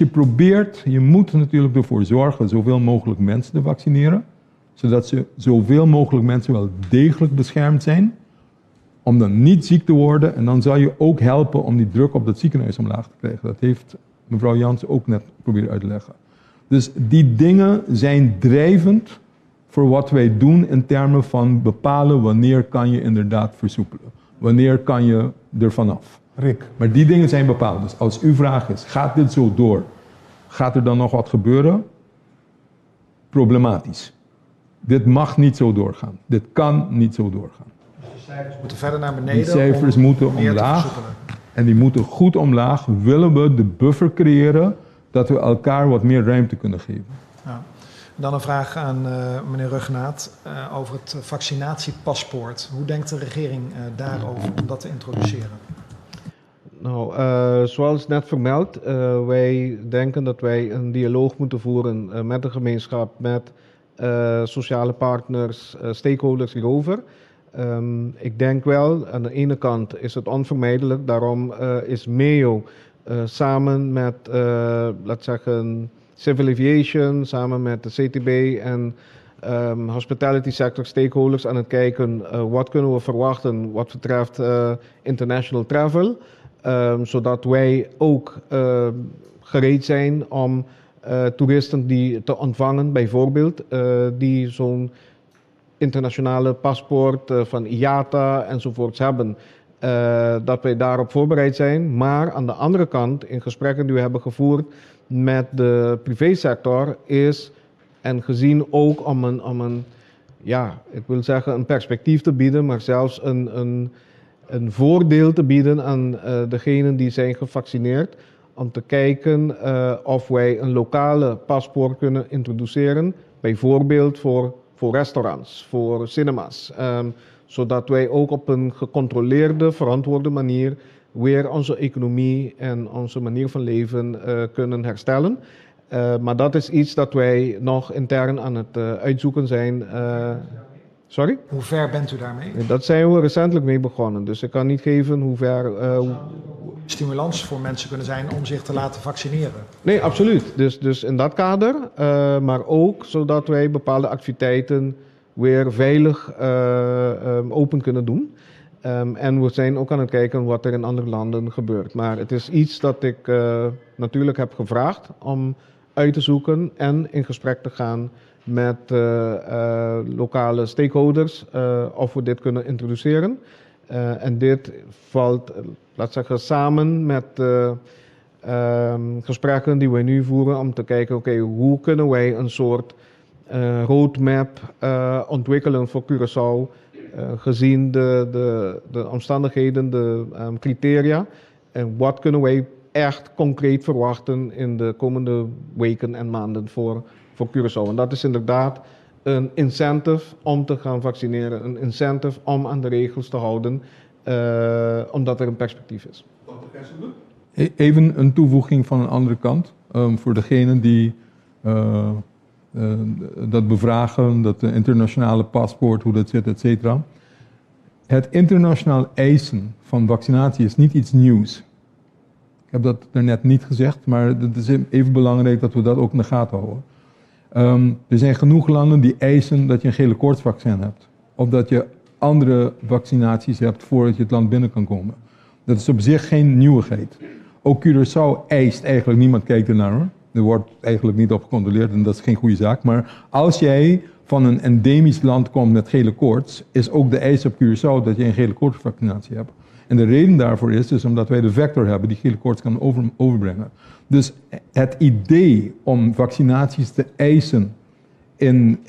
je moet natuurlijk ervoor zorgen zoveel mogelijk mensen te vaccineren. Zodat ze zoveel mogelijk mensen wel degelijk beschermd zijn. Om dan niet ziek te worden en dan zal je ook helpen om die druk op dat ziekenhuis omlaag te krijgen. Dat heeft mevrouw Jansen ook net proberen uit te leggen. Dus die dingen zijn drijvend voor wat wij doen in termen van bepalen wanneer kan je inderdaad versoepelen. Wanneer kan je er vanaf. Rick. Maar die dingen zijn bepaald. Dus als uw vraag is, gaat dit zo door? Gaat er dan nog wat gebeuren? Problematisch. Dit mag niet zo doorgaan. Dit kan niet zo doorgaan. Dus de cijfers moeten verder naar beneden Die cijfers om moeten meer te omlaag. versoepelen. En die moeten goed omlaag. Willen we de buffer creëren dat we elkaar wat meer ruimte kunnen geven. Ja. Dan een vraag aan meneer Rhuggenaath over het vaccinatiepaspoort. Hoe denkt de regering daarover om dat te introduceren? Zoals net vermeld, wij denken dat wij een dialoog moeten voeren met de gemeenschap, met sociale partners, stakeholders hierover. Ik denk wel, aan de ene kant is het onvermijdelijk, daarom is MEO samen met, laat zeggen, Civil Aviation, samen met de CTB en hospitality sector stakeholders aan het kijken wat kunnen we verwachten wat betreft international travel. Zodat wij ook gereed zijn om toeristen die te ontvangen, bijvoorbeeld, die zo'n internationale paspoort van IATA enzovoorts hebben. Dat wij daarop voorbereid zijn. Maar aan de andere kant, in gesprekken die we hebben gevoerd met de privésector is, en gezien ook om een, om een, ja, ik wil zeggen een perspectief te bieden, maar zelfs een voordeel te bieden aan degenen die zijn gevaccineerd, om te kijken of wij een lokale paspoort kunnen introduceren, bijvoorbeeld voor restaurants, voor cinemas, zodat wij ook op een gecontroleerde, verantwoorde manier weer onze economie en onze manier van leven kunnen herstellen. Maar dat is iets dat wij nog intern aan het uitzoeken zijn. Sorry? Hoe ver bent u daarmee? Nee, dat zijn we recentelijk mee begonnen, dus ik kan niet geven hoe ver Stimulans voor mensen kunnen zijn om zich te laten vaccineren? Nee, absoluut. Dus in dat kader, maar ook zodat wij bepaalde activiteiten weer veilig open kunnen doen. En we zijn ook aan het kijken wat er in andere landen gebeurt. Maar het is iets dat ik natuurlijk heb gevraagd om uit te zoeken en in gesprek te gaan met lokale stakeholders of we dit kunnen introduceren. En dit valt, laat zeggen, samen met gesprekken die wij nu voeren om te kijken, oké, hoe kunnen wij een soort roadmap ontwikkelen voor Curaçao, gezien de omstandigheden, de criteria. En wat kunnen wij echt concreet verwachten in de komende weken en maanden voor Curaçao. En dat is inderdaad een incentive om te gaan vaccineren, een incentive om aan de regels te houden, omdat er een perspectief is. Even een toevoeging van een andere kant. Voor degenen die dat bevragen, dat de internationale paspoort, hoe dat zit, et cetera. Het internationaal eisen van vaccinatie is niet iets nieuws. Ik heb dat daarnet niet gezegd, maar het is even belangrijk dat we dat ook in de gaten houden. Er zijn genoeg landen die eisen dat je een gele koortsvaccin hebt. Of dat je andere vaccinaties hebt voordat je het land binnen kan komen. Dat is op zich geen nieuwigheid. Ook Curaçao eist eigenlijk, niemand kijkt ernaar hoor. Er wordt eigenlijk niet op gecontroleerd en dat is geen goede zaak. Maar als jij van een endemisch land komt met gele koorts, is ook de eis op Curaçao dat je een gele koortsvaccinatie hebt. En de reden daarvoor is dus omdat wij de vector hebben die gele koorts kan overbrengen. Dus het idee om vaccinaties te eisen in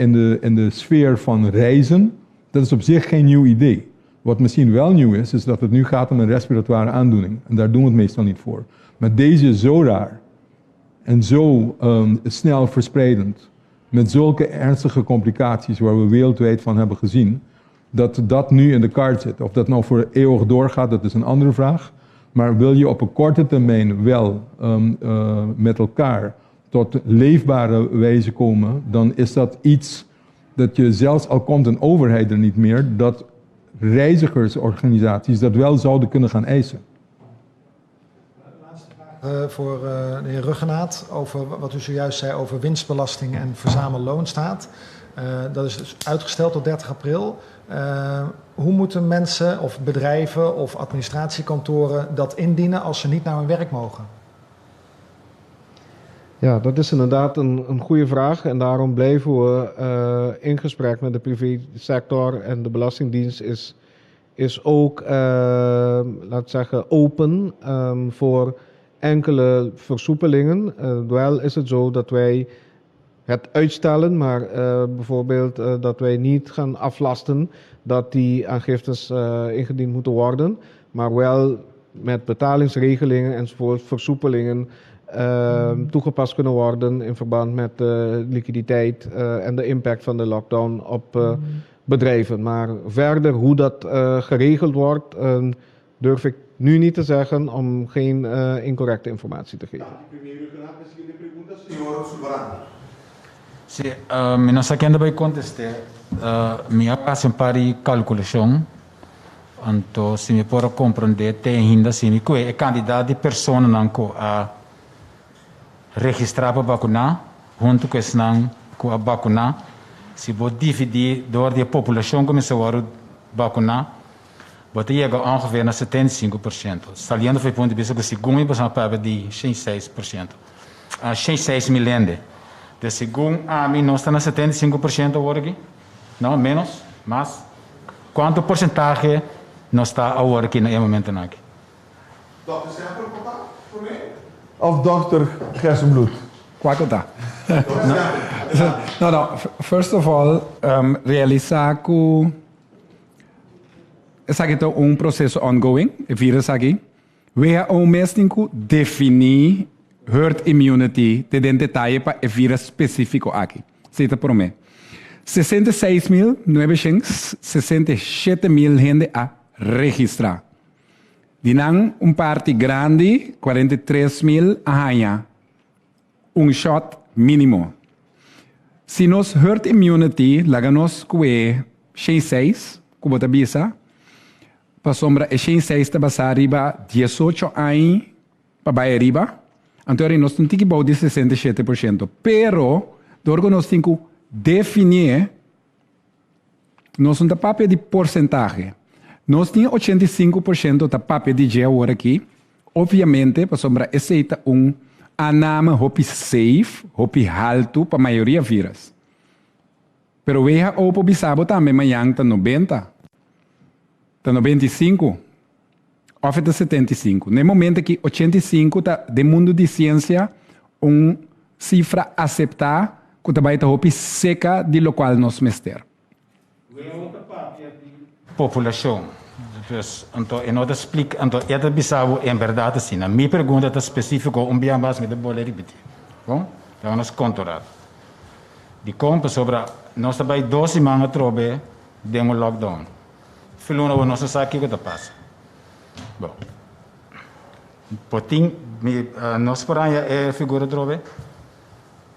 de sfeer van reizen, dat is op zich geen nieuw idee. Wat misschien wel nieuw is, is dat het nu gaat om een respiratoire aandoening. En daar doen we het meestal niet voor. Maar deze is zo raar en zo snel verspreidend, met zulke ernstige complicaties waar we wereldwijd van hebben gezien, dat dat nu in de kaart zit. Of dat nou voor eeuwig doorgaat, dat is een andere vraag. Maar wil je op een korte termijn wel met elkaar tot leefbare wijze komen, dan is dat iets dat je, zelfs al komt een overheid er niet meer, dat reizigersorganisaties dat wel zouden kunnen gaan eisen. Laatste vraag voor de heer Rhuggenaath over wat u zojuist zei over winstbelasting en verzamelloonstaat. Dat is dus uitgesteld tot 30 april. Hoe moeten mensen of bedrijven of administratiekantoren dat indienen als ze niet naar hun werk mogen? Ja, dat is inderdaad een goede vraag. En daarom blijven we in gesprek met de privésector. En de Belastingdienst is ook, laat zeggen, open voor enkele versoepelingen. Wel is het zo dat wij het uitstellen, maar bijvoorbeeld dat wij niet gaan aflasten dat die aangiftes ingediend moeten worden, maar wel met betalingsregelingen enzovoort, versoepelingen toegepast kunnen worden in verband met de liquiditeit en de impact van de lockdown op bedrijven. Maar verder hoe dat geregeld wordt, durf ik nu niet te zeggen om geen incorrecte informatie te geven. Si, mi no sa ken ta bai kontest'é. Mi a hasi un par di kalkulashon, anto si mi por a komprondé te ainda si mi kue e kantidat di personanan ku a registrá pa bakuná huntu ku esnan ku a bakuná, si bo dividí dor di e populashon ku mester wòrdu bakuná, bo ta yega ongeveer na 75%, saliendo for e punto di bista ku segun mi boso a papia di 106%. 106 mil hende. Dus segun ami nos ta na 75% awor aki? No, menos? Mas? Kuantu porsentahe nos ta awor aki na e momentonan aki? Dòkter Semper por ta promé òf dòkter Gerstenbluth? Kua ku ta? No, no, first of all, realisá ku esaki ta un proseso ongoing, e virus aki. WHO mes tin ku definí herd immunity te den detaye pa e virus spesífiko aki. Esei ta promé. 66 mil 967 mil hende a registrá. Di nan un parti grandi, 43 mil, a haña un shot mínimo. Si nos herd immunity laga nos kue 106, ku bo ta bisa, pasobra e 106 ta basá riba 18 aña pa bai ariba, anto nos tin ku bou di 67%. Pero, dor ku nos tin ku definí, nos no ta papia di porsentahe. Nos tin 85% ta papia di dje awor aki. Obviamente, pasobra esei ta un aanname hopi safe, hopi haltu pa mayoria virus. Pero WHO por bisa bo tambe mañan ta 90, ta 95, òf ta 75. Na momento ku 85 ta den mundu di siensia un sifra aseptá ku tambe ta hopi serka di lokual nos mester. Populashon. Dus, anto, e no ta splika, anto, e ta bisa bo en berdat asina. Mi pregunta ta spesífiko, un bia mas mi ta bolbe ripití. Bon? Dan nos kontrolá. Dikon pasobra nos ta bai 2 siman atrobe den un lockdown. Filuna bo nos no sa kiko ta pasa. Bon. Bo tin, mi, nos por haña e figura atrobe?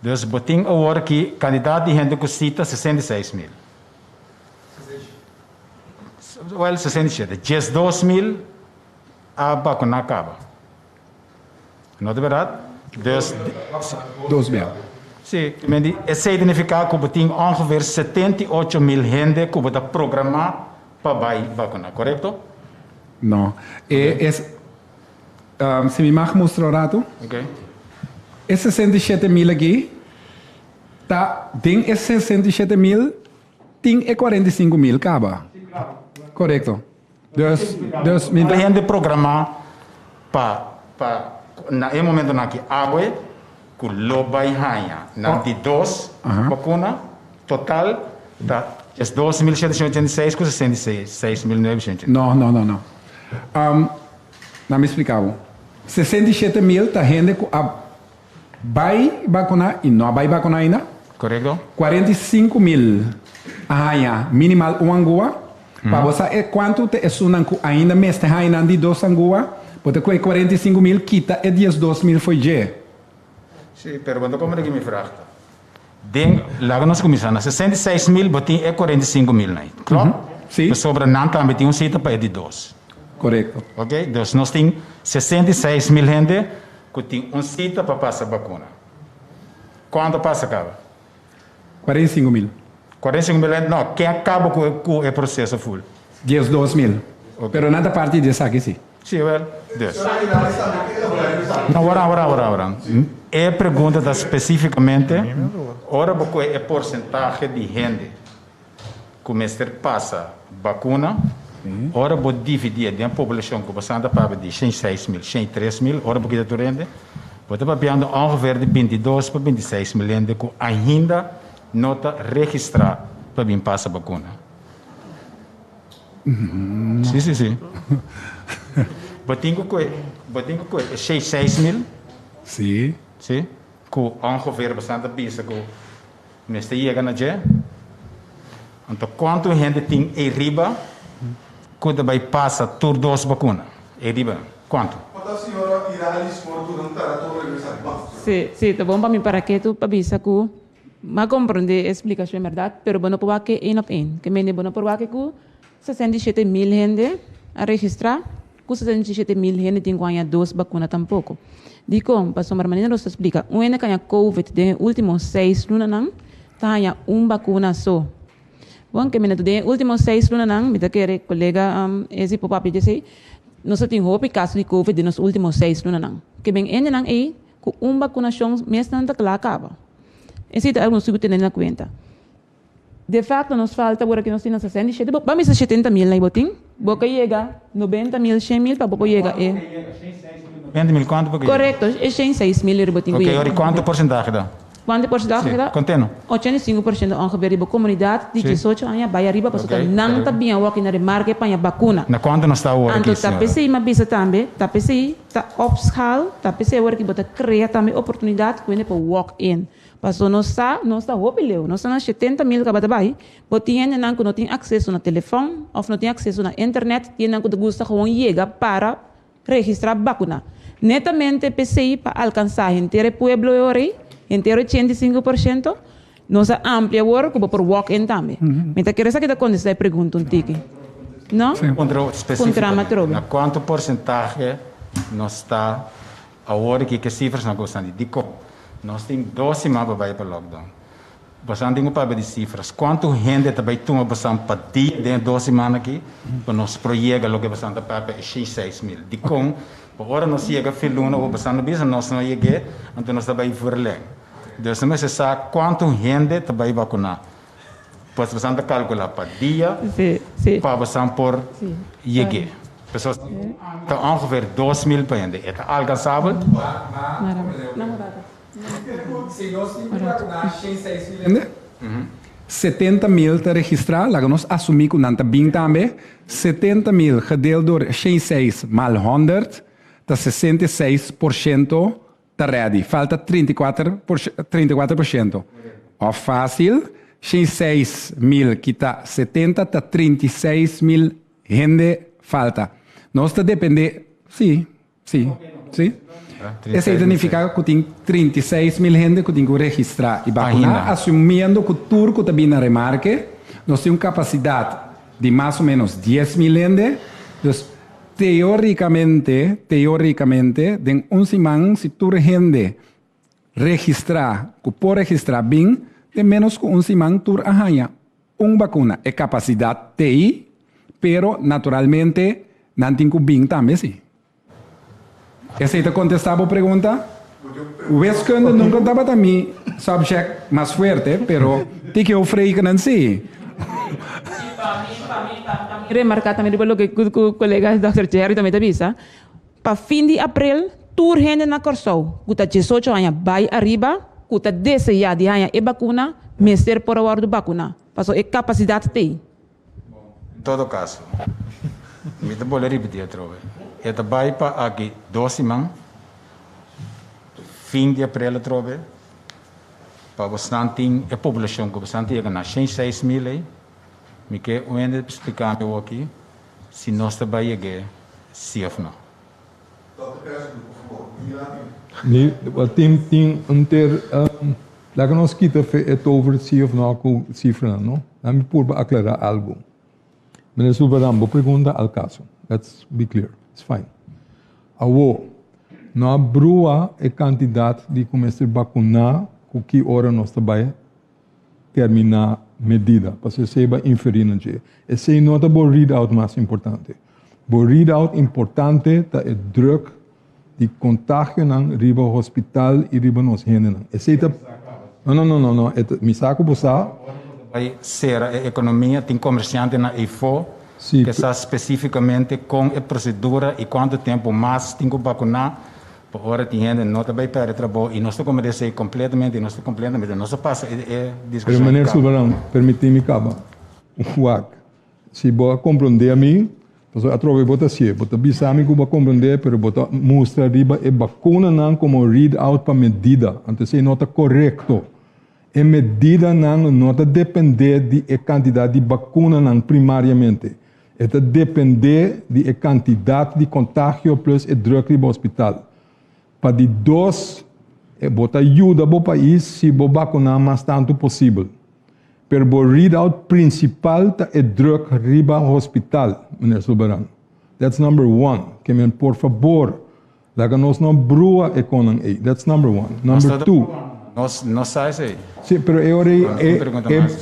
Dus bo tin awor aki kantidat di hende ku sita 66 mil. Well, 67. 12 mil a bakuná kaba. No ta berdat? Dus, 2 mil. Si, esei ta nifiká ku bo tin ongeveer 78 mil hende ku ta programá pa bai bakuná, korekto? No. Si mi mag mustra ratu. Ok. E 67 mil aki, ta, den e 67 mil, tin e 45 mil kaba. Korekto. Dus, mi hende programá pa na e momentonan aki awe ku lo bai haña na di dos vakuna total ta 12.786 ku 66.900. No, no, no, no. Laga mi splika. 67 mil ta hende ku a bai vakuná i no a bai vakuná ainda. Korekto. 45 mil a haña minimal un angua. Pa bo kuantu ta esunnan ku ainda mester haña di dos angua, bo ta 45 mil kita e 12 mil fo'i dje. Si, pero anto kon mi vraag? Den, laga nos kuminsá na 66 mil, bo tin e 45 mil nei. Klopt? Si. Sobra nan tambe tin un sita pa e di dos. Korekto. Ok? Dus nos tin 66 mil hende ku tin un sita pa pasa vakuna. Kuantu pasa kaba? 45 mil. 45 mil hende, no, ken a kaba ku ku e proseso ful? 12 mil. Pero nan ta parti di esaki si. Si, wel, dus. No, wara, wara, wara, wara. E pregunta ta spesífikamente, ora bo kohe e porsentahe di hende ku mester pasa bakuna, ora bo dividí den poblashon ku bo sa ta papia di 106 mil, 103 mil, ora bo kita tur hende, bo ta papiando ongeveer di 22 pa 26 mil hende ku ainda no ta registrá pa bin pasa bakuna. Sí, sí, sí. Bo tin ku kohe, bo tin ku kohe e 6 mil. Sí. Sí, ku ongeveer bo sa ta bisa ku Mester yega na dje. Anto kuantu hende tin ei riba ku ta bai pasa tur dos bakuna? Ei riba, kuantu? Ota señora Iralis por duna un tarato regresa bak. Sí, sí, ta bon pa mi para ketu pa bisa ku m'a komprondé e splikashon bèrdat, pero bo no por wak e één op één. Ke mende bo no por wak e ku 67 mil hende a registrá, ku 67 mil hende tin ku haña dos bakuna tampoko. Dikon? Pasobra manera nos ta splika, un hende ku haña COVID den e último 6 lunanan ta haña un bakuna so. Bon, ke mende den e último 6 lunanan, mi ta kere kolega esi por papia djesei, nos a tin hopi kaso di COVID den nos último 6 lunanan. Ke men hendenan ei ku un bakunashon mes nan ta kla kaba. Esei ta algu nos tin ku tene na kuenta. De facto nos falta awor aki nos tin na 67, bo ban bisa 70 mil na bo tin, bo ka yega 90 mil, 100 mil pa bo por yega e. 90 mil kuantu por yega? Korekto, e 106 mil bo tin ku Ok, yega. ora kuantu porsentahe ta? Kuantu porsentahe Sí, ta? konteno. 85% ongeveer di bo komunidat di 18 aña bai ariba pasobra nan ta bin awor aki na remarke pa haña bakuna. Na kuantu nos ta awor Anto aki, ta señora? p'esei mi a bisa tambe, ta p'esei ta opschaal, ta p'esei awor aki bo ta krea tambe oportunidat ku hende por walk in. Paso nos sa, nos ta hopi leu, nos ta na 70 mil kaba ta bai, bo tin hendenan ku no tin akseso na telefòn òf no tin akseso na internet, tin hendenan ku ta gusta gewoon yega para registrá bakuna. Netamente p'esei pa alkansá henter e pueblo e ora ei, henter 85%, nos a amplia awor ku bo por walk in tambe. Mi ta kere esaki ta kontestá e pregunta un tiki. No? Puntra Puntra spesífikamente, atrobe. na kuantu porsentahe nos ta awor aki ke sifrasnan ku esnan di dikon? Nos tin 2 siman pa bai pa lockdown. Bosan tin ku papia di sifras. Kuantu hende ta bai tuma bosan pa dia den 2 siman aki pa nos por yega loke bosan ta papia e 106 mil? Dikon? Pa ora nos yega fin luna ku bosan no bisa nos no yeg'é, anto nos ta bai verleng. Dus nos mester sa kuantu hende ta bai vakuná. Pues bosan ta kalkulá pa dia Sí, sí. pa bosan por yeg'é. Pessoas ta ongeveer 2000 pa hende. E ta alkansabel? Si nos tin ku vakuná 106 mil hende, 70 mil ta registrá, laga nos asumí ku nan ta bin tambe. 70 mil gedeeld door 106 maal 100 ta 66% ta ready. Falta 34 34%. Òf fásil, 106 mil kita 70 ta 36 mil hende falta. Nos ta dependé, sí. Esei signifiká ku tin 36 mil hende ku tin ku registrá i vakuná, Ainda. asumiendo ku tur ku ta bin na remarke, nos tin un kapasidat di mas o ménos 10 mil hende. Dus teórikamente, teórikamente, den un siman, si tur hende registrá, ku por registrá bin, den ménos ku un siman tur a haña un vakuna. E kapasidat t'ei, pero naturalmente nan tin ku bin tambe sí. Esei ta kontestá bo pregunta? Wiskunde nunka tabata mi subject mas fuerte, pero tiki hoofdrekenen sí. Remarká tambe riba loke ku kolega Dr. Jerry tambe ta bisa. Pa fin di aprel, tur hende na Kòrsou ku ta 18 aña bai ariba, ku ta deseá di haña e bakuna, mester por a wòrdu bakuná. Paso e kapasidat t'ei. En todo kaso, mi ta bolbe ripití atrobe. E ta bai pa aki 2 siman, fin di aprel atrobe, pa bosnan tin e poblashon ku bosnan ta yega na 106 mil ei. Mi ke un hende splika mi aki si nos ta bai yeg'é sí òf no. Mi, wel, tin un ter, laga nos kita het over sí of no ku sifra, no? Laat mi purba aklará algu. Meneer Sulvaran, bo pregunta al kaso. Let's be clear. It's fine. Awo, no a brua e kantidat di ku mester vakuná ku ki ora nos ta bai terminá. medida, pasobra esei bo a inferí na dje. Esei no ta bo readout mas importante. Bo readout importante ta e druk di contagionan riba hospital y riba nos hendenan. Esey ta. No, no, no, no, no. E ta, mi sa cu bo sa. Bai cera e economia, tin comerciantenan eyfo ke sa specificamente con e procedura y cuanto tempo mas tin cu vacuna pa ora tin hende no ta bai perde trabou y nos ta comprende esey completamente y nos ta completamente, nos a pasa e discusion Pero meneer caba. Sulvaran, permiti mi caba. Wak. Si bo a komprondé mi, pasobra atrobe bo ta hasié. Bo ta bisa mi ku bo a komprondé, pero bo ta mustra riba e bakunanan komo read out pa medida. Anto esei no ta korekto. E medidanan no ta dependé di e kantidat di bakunanan primariamente. E ta dependé di e kantidat di kontagio plus e druk riba hospital. Pa di dos, bo ta yuda bo pais si bo bakuná mas tantu posibel. Pero bo readout principal ta e druk riba hospital, meneer Sulvaran. That's number one. Ke men por fabor, laga nos no brua e konan ei. That's number one. Number two. Nos no sa esei. Si, pero e ora ei, e,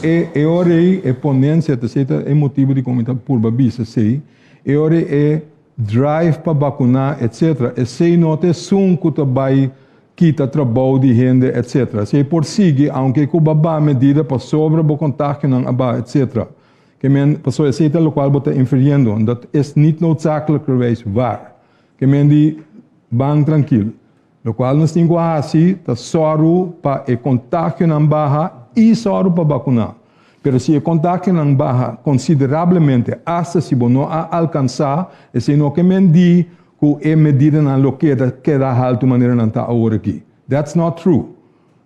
e, e ora ei e ponencia ta esei ta e motibo di kon mi ta purba bisa esei. E ora ei e drive pa bakuná, etc. Esei no ta esun ku ta bai kita trabou di hende, etc. Esei por sigui aunke ku bo a baha medida pasobra bo kontagionan a baha, etc. Ke men, pasobra esei ta lokual bo ta infiriendo, en dat is niet noodzakelijkerwijs waar. Ke men di, ban trankil. Lokual nos tin ku hasi ta sòru pa e kontagionan baha i sòru pa bakuná. Pero si e kontagionan baha konsiderablemente, asta si bo no a alkansá, esei no ke men di ku e medidanan lo keda keda haltu manera nan ta awor aki. That's not true.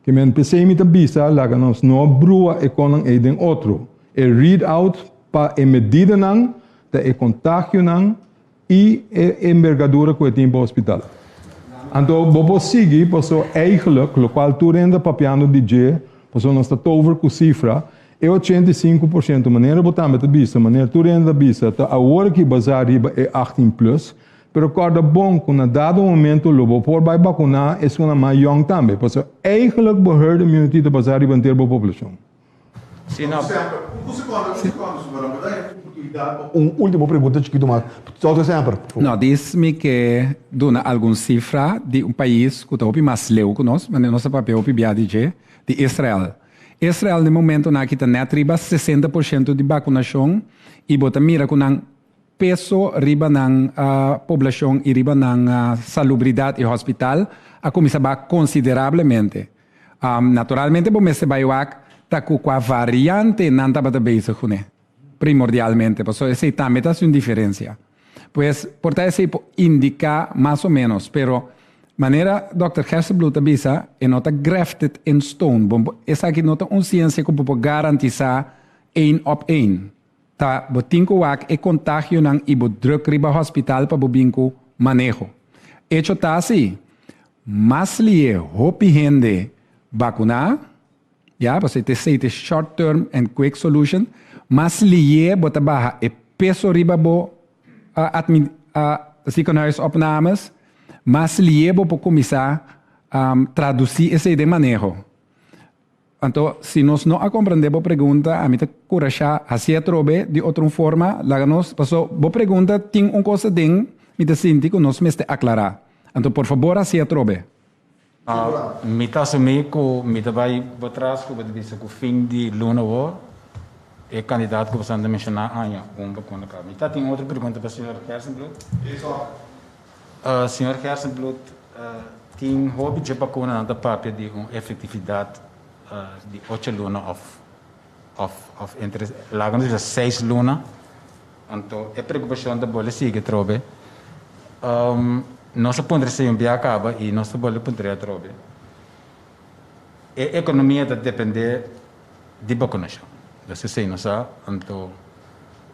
Ke men p'esei mi ta bisa laga nos no brua e konan ei den otro. E read out pa e medidanan ta e kontagionan i e embergadura ku e tin pa hospital. Anto bo por sigui paso eigenlijk lokual tur hende ta papiando di dje paso nos ta tover ku sifra e 85% manera bo tambe ta bisa manera tur hende ta bisa ta awor aki basá riba e 18 plus pero kòrda bon ku na dado momento lo bo por bai bakuná esunnan mas yòn tambe paso eigenlijk bo herd immunity ta basá riba henter bo poblashon. Si no. Un secondo, un secondo, Subaran. Bo ta haya oportunidad pa un ultimo pregunta chikito mas. Doctor Semper, por favor. No, dis mi ke duna algun sifra di un pais ku ta hopi mas leu ku nos, manera nos a papia hopi bia di dje, di Israel. Israel den momentonan aki ta nèt riba 60% di bakunashon i bo ta mira ku nan peso riba nan poblashon i riba nan salubridat i hospital a kuminsá baha konsiderablemente. Naturalmente bo mester bai wak ta ku kua variante nan tabata bezig kuné, primordialmente, pasobra esei tambe ta hasi un diferensia. Pues, por ta esei por indiká mas o ménos, pero manera dòkter Gerstenbluth ta bisa, e no ta grafted in stone, bo esaki no ta un siensia ku bo por garantisá één op één. Ta bo tin ku wak e kontagionan i bo druk riba hospital pa bo bin ku maneho. Echo ta si, mas lié hopi hende bakuná, ya, pasobra e ta esei ta e short term and quick solution, mas lié bo ta baha e peso riba bo admi ziekenhuisopnames, mas lié bo por kuminsá tradusí esei den maneho. Anto, si nos no a comprende bo pregunta, ami ta curasha haci atrobe di otro un forma, laga nos, paso bo pregunta tin un cosa den mi ta sinti cu nos mester aclara. Anto, por fabor haci atrobe. Mi ta asumi cu mi ta bay bo tras cu bo ta bisa cu fin di luna awor e candidato cu bo ta menciona aña un vacuna caba. Mi ta tin otro pregunta pa señor Gerstenbluth. Señor Gerstenbluth, tin hopi dje bakunanan ta papia di un efektividat di ocho luna òf òf òf entre laga nos bisa seis luna. Anto e preokupashon ta bolbe sigui atrobe. Nos a puntra esei un bia kaba i nos ta bolbe puntr'é atrobe. E ekonomia ta dependé di bakunashon. Dus esei nos sa. Anto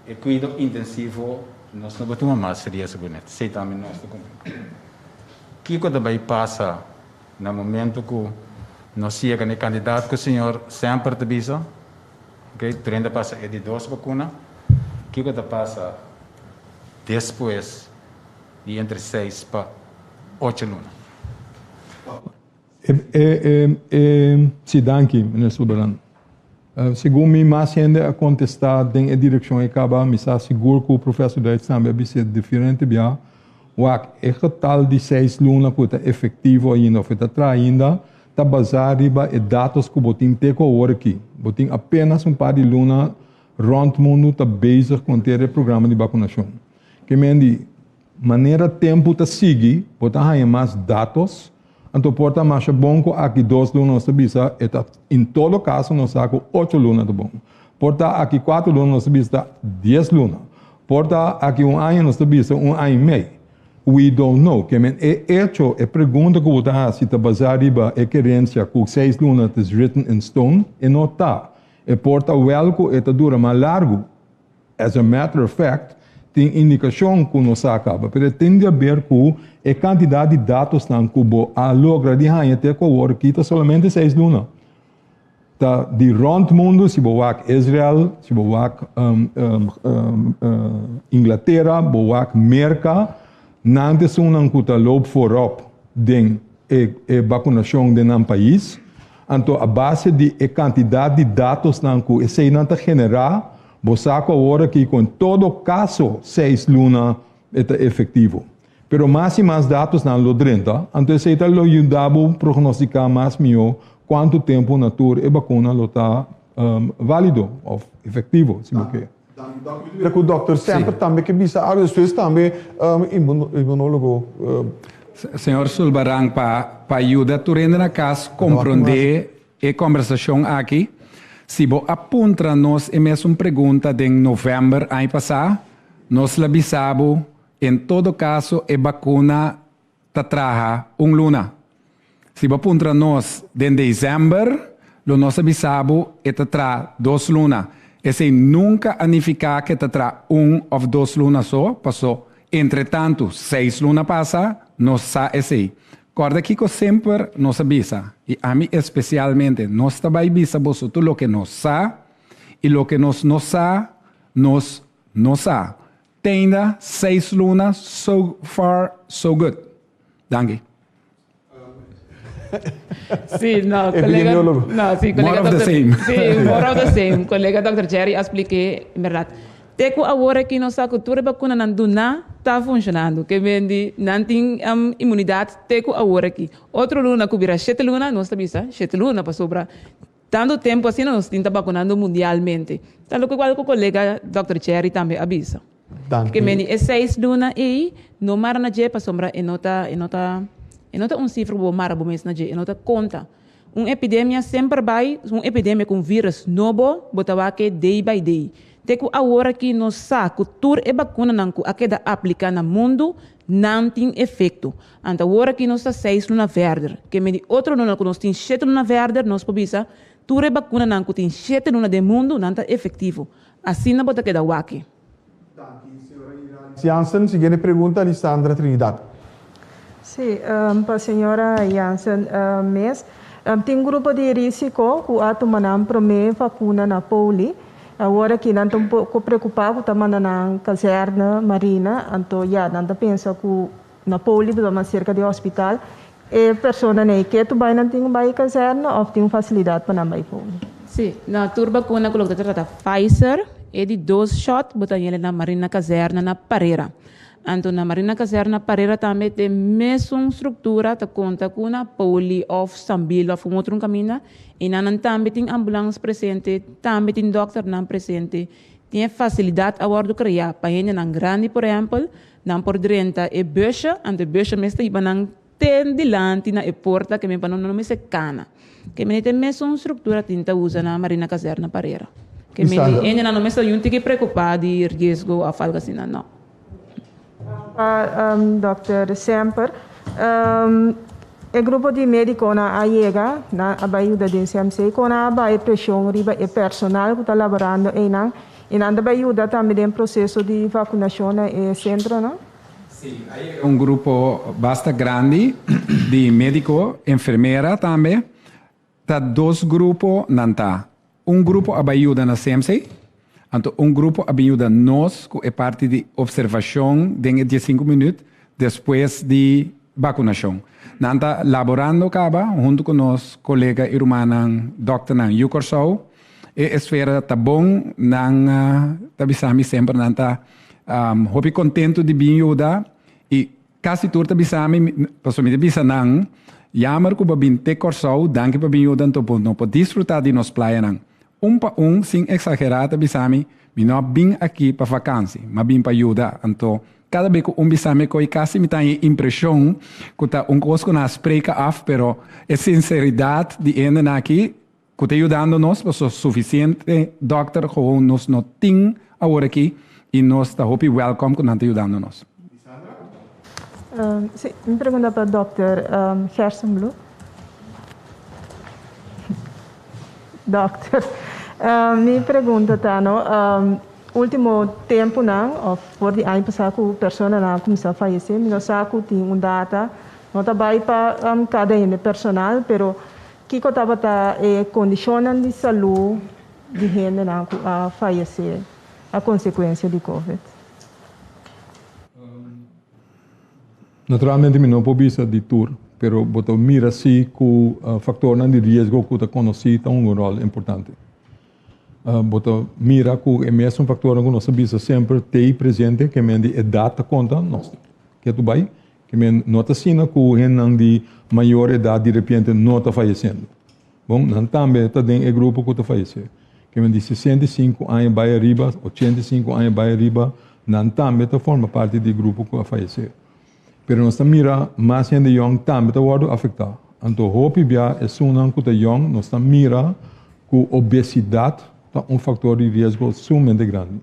e kuido intensivo nos no por tuma mas riesgo net. Esei tambe nos ta kumpli. Kiko ta bai pasa na momento ku nos yega na e kandidat ku señor Semper ta bisa, ok, 30 pasa e di dos bakuna, kiko ta pasa despues di entre seis pa ocho luna? E, e, e, si, danki, meneer Sulvaran. Segun mi mas hende a kontestá den e direkshon ei kaba, mi sa sigur ku Professor Duits tambe a bis'é diferente bia, wak, e getal di seis luna ku ta efektivo ainda òf e ta traha ainda, ta basá riba e datos ku bo tin te ku awor aki. Bo tin apenas un par di luna rònt mundu ta bezig ku henter e programa di bakunashon. Ke men di manera tempu ta sigui, bo ta haña mas datos, anto por ta masha bon ku aki dos luna nos ta bisa e ta, en todo kaso nos sa ku ocho luna ta bon. Por ta aki kuater luna nos ta bisa ta dies luna. Por ta aki un aña nos ta bisa un aña i mei. We don't know. Ke men e echo, e pregunta ku bo ta hasi ta basá riba e kerensia ku seis luna ta is written in stone, e no ta. E por ta wèl ku e ta dura mas largu. As a matter of fact, tin indikashon ku no sa kaba, pero e tin di haber ku e kantidat di datosnan ku bo a logra di haña te ku awor aki ta solamente seis luna. Ta di rònt mundu, si bo wak Israel, si bo wak Inglatera, bo wak Merka, nan ta esunnan ku ta loop voorop den e bakunashon den nan pais. Anto a base di e kantidat di datosnan ku eseinan ta generá, bo sa ku awor aki ku en todo kaso seis luna e ta efektivo. Pero mas i mas datosnan lo drenta, anto esei ta lo yuda bo prognostiká mas mihó kuantu tempu na tur e bakuna lo ta válido òf efektivo, si bo ke. Mira ku dòkter semper tambe ke bisa algu, despues tambe inmunólogo. Señor Sulbaran, pa pa yuda tur hende na kas komprondé e kòmbersashon aki, si bo a puntra nos e mesun pregunta den novèmber aña pasá, nos la bisa bo En todo kaso e bakuna ta traha un luna. Si bo puntra nos den desèmber, lo nos a bisa bo e ta traha dos luna. Esei nunka a nifiká ku e ta traha un òf dos luna so, paso entretantu seis luna pasa, nos sa esei. Kòrda kiko semper nos a bisa, i ami espesialmente, nos ta bai bisa boso tur loke nos sa, i loke nos no sa, nos no sa. Teinda seis luna so far so good. Danki. Sí, no, colega, no, sí, colega More of the same. Sí, more of the same. Colega Dr. Jerry a spliké, en berdad. Te ku awor aki nos sa ku tur e bakunanan duná ta funshonando. Ke men di nan tin um, inmunidat te ku awor aki. Otro luna ku bira shete luna, nos ta bisa shete luna pasobra Tantu tempu asina nos tin ta bakunando mundialmente. Ta loke kual ku kolega Dòkter Cherry tambe a bisa. Danki. Ke meni e seis luna ei no mara na dje pasobra e no ta e no ta e no ta un sifra ku bo mara bo mes na dje, e no ta konta. Un epidemia semper bai, un epidemia ku un virus nobo bo ta wak e day by day. Te ku awor aki nos sa ku tur e bakunanan ku a keda apliká na mundu nan tin efekto. Anto awor aki nos ta seis luna verder. Ke medi otro luna ku nos tin shete luna verder, nos por bisa tur e bakunanan ku tin shete luna den mundu nan ta efektivo. Asina bo ta keda wak. Danki, señora Iralis Jansen. Siguiente pregunta, Lisandra Trinidad. Sí, pa señora Jansen mes. Tin grupo di risiko ku a tuma nan promé vakuna na Poli. Awor aki nan ta un poko preokupá ku ta manda nan kazèrne Marina, anto ya nan ta pensa ku Na poli bo ta mas serka di hospital. E personanan ei ke tu bai nan tin ku bai kazèrne òf tin un fasilidat pa nan bai poli? Sí, na tur bakuna ku loke ta trata Pfizer, e di dos shòt bo ta yende na Marina Kazèrne na Parera. Anto na Marina Kazèrne na Parera tambe t'e mesun struktura ta konta ku na poli òf Sambil òf un otro kaminda. Einan nan tambe tin ambulans presente, tambe tin dòkternan presente. Tin e fasilidat a wòrdu kreá pa hendenan grandi por ehèmpel Nan por drenta e busje, anto e busje mes ta hiba nan ten dilanti na e porta ke men pa nan no mester kana. Ke men e ta e mesun struktura tin ta usa na Marina Kazerna Parera. Ke men di hende nan no mester yun tiki preokupa di riesgo of algo asina, no. Pa Dòkter Semper, e grupo di medikonan a yega, nan a bai yuda den CMC, kon nan a bai preshon riba e personal ku ta laborando einan I nan ta bai yuda tambe den proseso di vakunashon na e sentronan. Sí, a yega un grupo basta grandi di médiko, enfermera tambe. Ta dos grupo nan ta. Un grupo a bai yuda na CMC, anto un grupo a bin yuda nos ku e parti di opservashon den e diesinku minüt despues di bakunashon. Nan ta laborando kaba huntu ku nos kolega i rumannan dòkternan yu Kòrsou. E esfera ta bon, nan ta bisa mi semper nan ta hopi kontentu di bin yuda i kasi tur ta bisa mi, pasobra mi ta bisa nan, Jammer ku bo bin te Kòrsou, danki pa bin yuda anto bo no por disfrutá di nos playanan. Un pa un, sin eksagerá, ta bisa mi, Mi no a bin aki pa vakansi, m'a bin pa yuda. Anto, kada be ku un bisa mi koi kasi mi ta haña e impreshon ku ta un kos ku nan a spreka af, pero e sinseridat di hendenan aki ku ta yudando nos, pasobra sufisiente dòkter gewoon nos no tin awor aki i nos ta hopi wèlkòm ku nan ta yudando nos. Sí, mi pregunta pa dòkter Gerstenbluth. Dòkter, mi pregunta ta no, último tempunan òf for di aña pasá ku personanan a kuminsá fayesé, mi no sa ku tin un data, no ta bai pa kada hende personal, pero kiko tabata e kondishonnan di salú di hendenan ku a fayesé a konsekuensia di covid? Naturalmente mi no por bisa di tur, pero bo ta mira si ku faktornan di riesgo ku ta konosí ta hunga un ròl importante. Bo ta mira ku e mesun faktornan ku nos ta bisa semper t'ei presente, ke men di edat ta konta, nos ke tu bai, ke men no ta asina ku hendenan di mayor edat di repente no ta fayesiendo. Bon, nan tambe ta den e grupo ku ta fayesé. Ke men di 65 aña bai ariba, 85 aña bai ariba, nan tambe ta forma parti di e grupo ku a fayesé. Pero nos ta mira mas hende yòn tambe ta wòrdu afektá. Anto hopi bia esunnan ku ta yòn nos ta mira ku obesidat ta un faktor di riesgo sumamente grandi.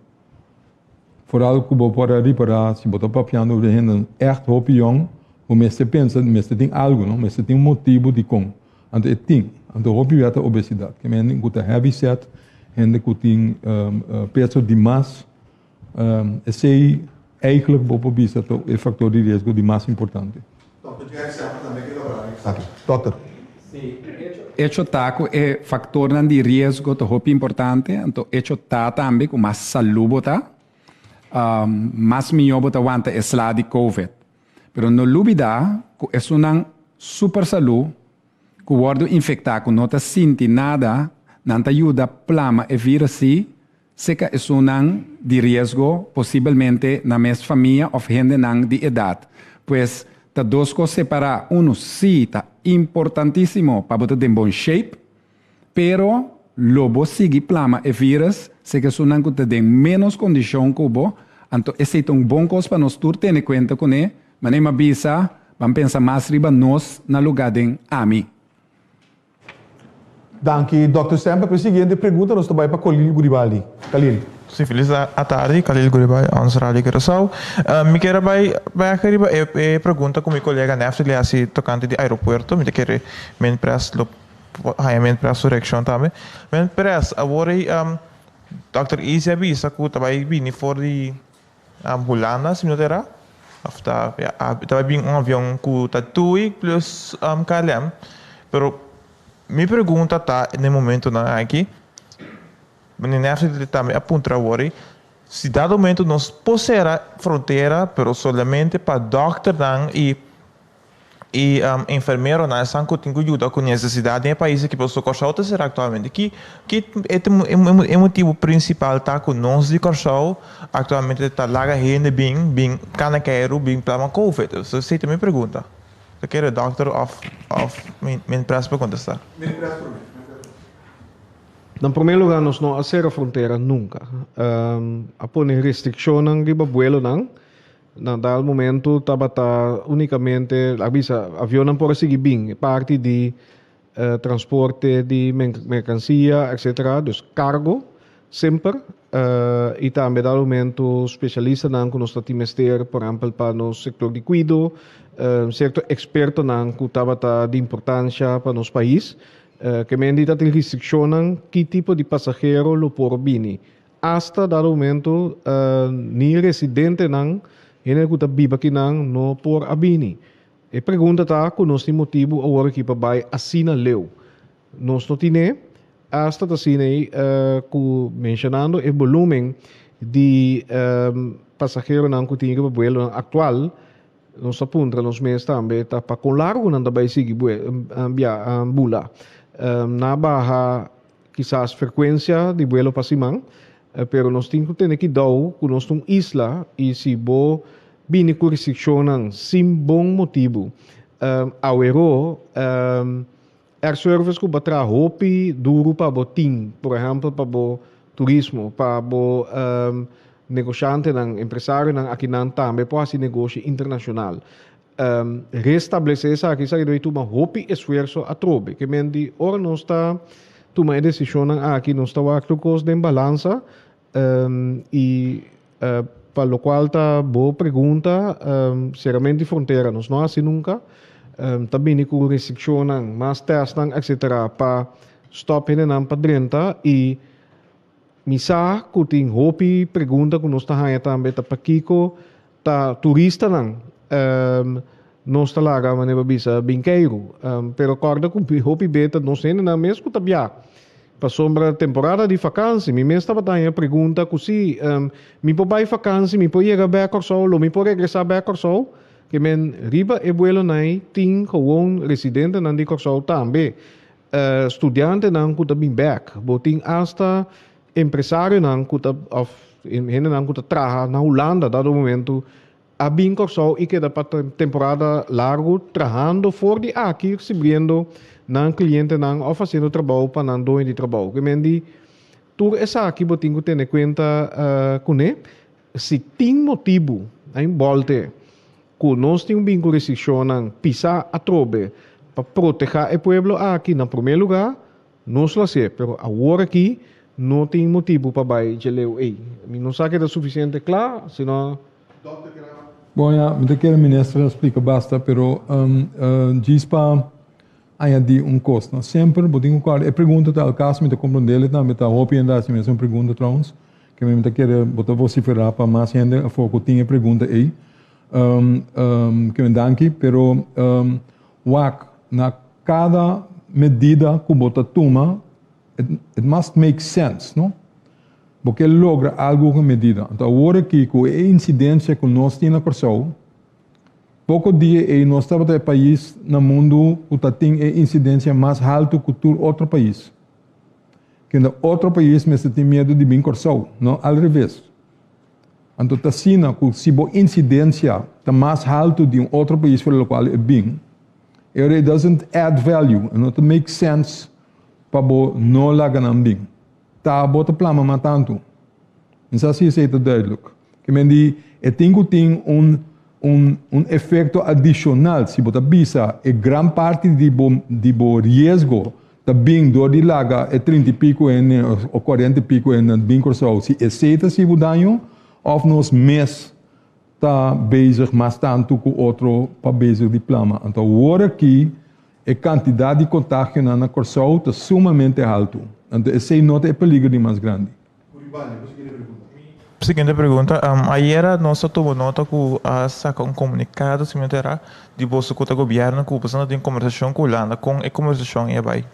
Foral ku bo por a ripará si bo ta papiando ku hende ègt hopi yòn, bo mester pensa, mester tin algu, no? Mester tin un motibu dikon. Anto e tin. Anto hopi bia ta obesidat. Ke men hende ku ta heavy set, hende ku tin peso di mas, esei eigentlik bo por bisa ta e faktor di riesgo di mas importante. Dòkter Jerry Semper tambe ke logra esaki. Dòkter. Sí, echo ta ku e faktornan di riesgo ta hopi importante, anto echo ta tambe ku mas salú bo ta, mas mihó bo ta wanta e sla di covid. Pero no lubidá ku esunnan super salú ku wòrdu infektá ku no ta sinti nada, nan ta yuda plama e vírus sí, Seka esunnan di riesgo, posibelmente nan mes famia of hendenan di edat. Pues, ta dos kos separá, unu sí ta importantísimo pa bo ta den bon shape, pero lo bo sigui plama e vírus seka esunnan ku ta den ménos kondishon ku bo, anto esei ta un bon kos pa nos tur tene kuenta kuné, manera mi a bisa, ban pensa mas riba nos na lugá den ami. Danki Dòkter Semper. Pa e siguiente pregunta nos ta bai pa Khalil Guribali. Khalil. Si, felis atardi, Khalil Guribali, ons Radio Curaçao. Mi kier a bai bek riba e pregunta ku mi kolega Neftali a hasi tokante di aeropuerto. Mi ta kere Men Pres lo haña Men Pres su reakshon tambe. Men Pres, awor ei Dòkter Izzy a bisa ku ta bai bini for di Hulanda, si mi no ta erá. Of ta, ya, ta bai bin un avion ku ta TUI plus KLM. Pero mi pregunta ta na e momentonan aki, meneer Nefty tambe a puntra awor ei, si dado momento nos por sera frontera pero solamente pa dòkternan i E enfermeronan esnan ku tin ku yuda ku nesesidat den e pais aki pasobra Kòrsou ta sera aktualmente. Ki ki e motibu prinsipal ta ku nos di Kòrsou aktualmente ta laga hende bin bin kana keiru bin plama covid? Esei ta mi pregunta. Ta kere dòkter òf òf min pres por kontestá. Min pres promé. Na promé lugá nos no a sera frontera nunka. A pone restrikshonnan riba buelonan. Na dal momento tabata unicamente, a bisa, avionnan por a sigui bin, e parti di transporte di mercancia, etcetera, dus cargo, semper, y tambe dal momento specialistanan cu nos ta tin mester, por ehempel pa nos sector di cuido, cierto expertonan cu tabata di importancia pa nos pais, ke men di ta tin restriccionnan ki tipo di pasahero lo por bini. Asta dado momento ni residentenan, hende ku ta biba akinan no por a bini. E pregunta ta ku nos tin motibu awor aki pa bai asina leu. Nos no tine, asta ta asina ei ku menshonando e bolumen di pasaheronan ku tin riba buelonan aktual, nos ta puntra nos mes tambe ta pa kon largu nan ta bai sigui bula. Nan a baha. kisas frekuensia di buelo pa siman, pero nos tin ku tene kidou ku nos ta un isla i si bo bini ku restrikshonnan sin bon motibu, aweró air service ku bo a traha hopi duru pa bo tin, por ehèmpel pa bo turismo, pa bo negoshantenan, empresarionan akinan tambe por hasi negoshi internashonal. Restablesé esaki, esaki debe tuma hopi esfuerso atrobe. Ke men di ora nos ta tuma e desishonnan aki, nos ta wak tur kos den balansa i pa lokual ta bo pregunta, serament di frontera nos no hasi nunka. Ta bini ku restrikshonnan, mas tèstnan etsetera pa stòp hendenan pa drenta i mi sa ku tin hopi pregunta ku nos ta haña tambe ta pakiko Ta turistanan nos ta laga manera bo bisa bin keiru. Pero kòrda ku hopi be ta nos hendenan mes ku ta bia. Pasobra temporada di fakansi mi mes tabata haña pregunta ku si mi por bai fakansi, mi por yega bèk Kòrsou, lo mi por regresá bèk Kòrsou? Ke men riba e buelonan ei tin gewon residentenan di Kòrsou tambe. Studiantenan ku ta bin bèk. Bo tin asta Empresarionan ku ta òf hendenan ku ta traha na Hulanda dado momentu a bin Kòrsou i keda pa temporada largu trahando for di aki risibiendo nan klientenan òf hasiendo trabou pa nan doño di trabou. Ke men di tur esaki bo tin ku tene kuenta kuné. Si tin motibu, ein bòlte, ku nos tin bin ku restrikshonnan pisá atrobe pa protehá e pueblo aki na promé lugá, Nos lo hacié, pero awor aki no tin motibu pa bai dje leu ei. Mi no sa keda suficiente cla, sino. Bon ya, mi ta kere minister a splica basta, pero djis pa añadi un cos. No semper bo tin cu corda, e pregunta ta al caso, mi ta comprendele tambe, ta hopi hende a haci mesun pregunta trouwens, ke mi ta kere bo ta vocifera pa mas hende afo cu tin e pregunta ei. Ke mi danki, pero Wak, na kada medida ku bo ta tuma, it, it must make sense, no? Bo ke logra algu ku e medida. Anto awor aki ku e insidensia ku nos tin na Kòrsou, poko dia ei nos tabata e pais na mundu ku ta tin e insidensia mas haltu ku tur otro pais. Kende otro pais mester tin miedu di bin Kòrsou, no al reves. Anto ta asina ku si bo insidensia ta mas haltu di un otro pais for lokual e bin, e ora it doesn't add value, e no ta make sense pa bo no laga nan bin. Ta bo ta plama mas tantu. Mi sa si esei ta duidelijk. Ke men di e tin ku tin un un un efekto adishonal si bo ta bisa e gran parti di bo di bo riesgo ta bin dor di laga e trinta i pico hende o cuarenta i pico hende bin Corsou si esey ta haci bo daño of nos mes ta bezig mas tanto cu otro pa bezig di plama. Anto awor aki e cantidad di contagionan na Corsou ta sumamente halto. Anto esey no ta e peligro di mas grandi. Siguiente pregunta. Ayera nos a tuma nota cu a saca un comunicado, si mi no ta era, di boso cu ta gobierno cu boso no tin conversacion cu Hulanda. Con e conversacion e a bay?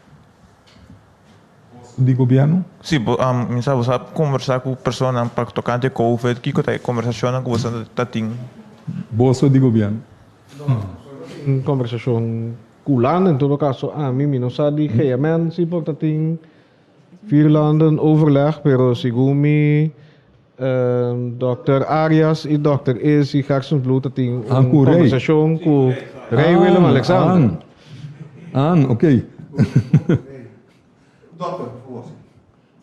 Boso di gobierno? Si, mi sa boso a conversa cu personanan pa tocante covid. Kico ta e conversacionnan cu boso ta tin? Boso di gobierno? Un conversacion cu Hulanda, en todo caso ami, mi no sa di GMN si por ta tin. Vier landen overleg, pero segun mi Dòkter Arias i Dòkter Izzy Gerstenbluth ta tin un kombersashon ku Rei Willem Alexander. An, ok.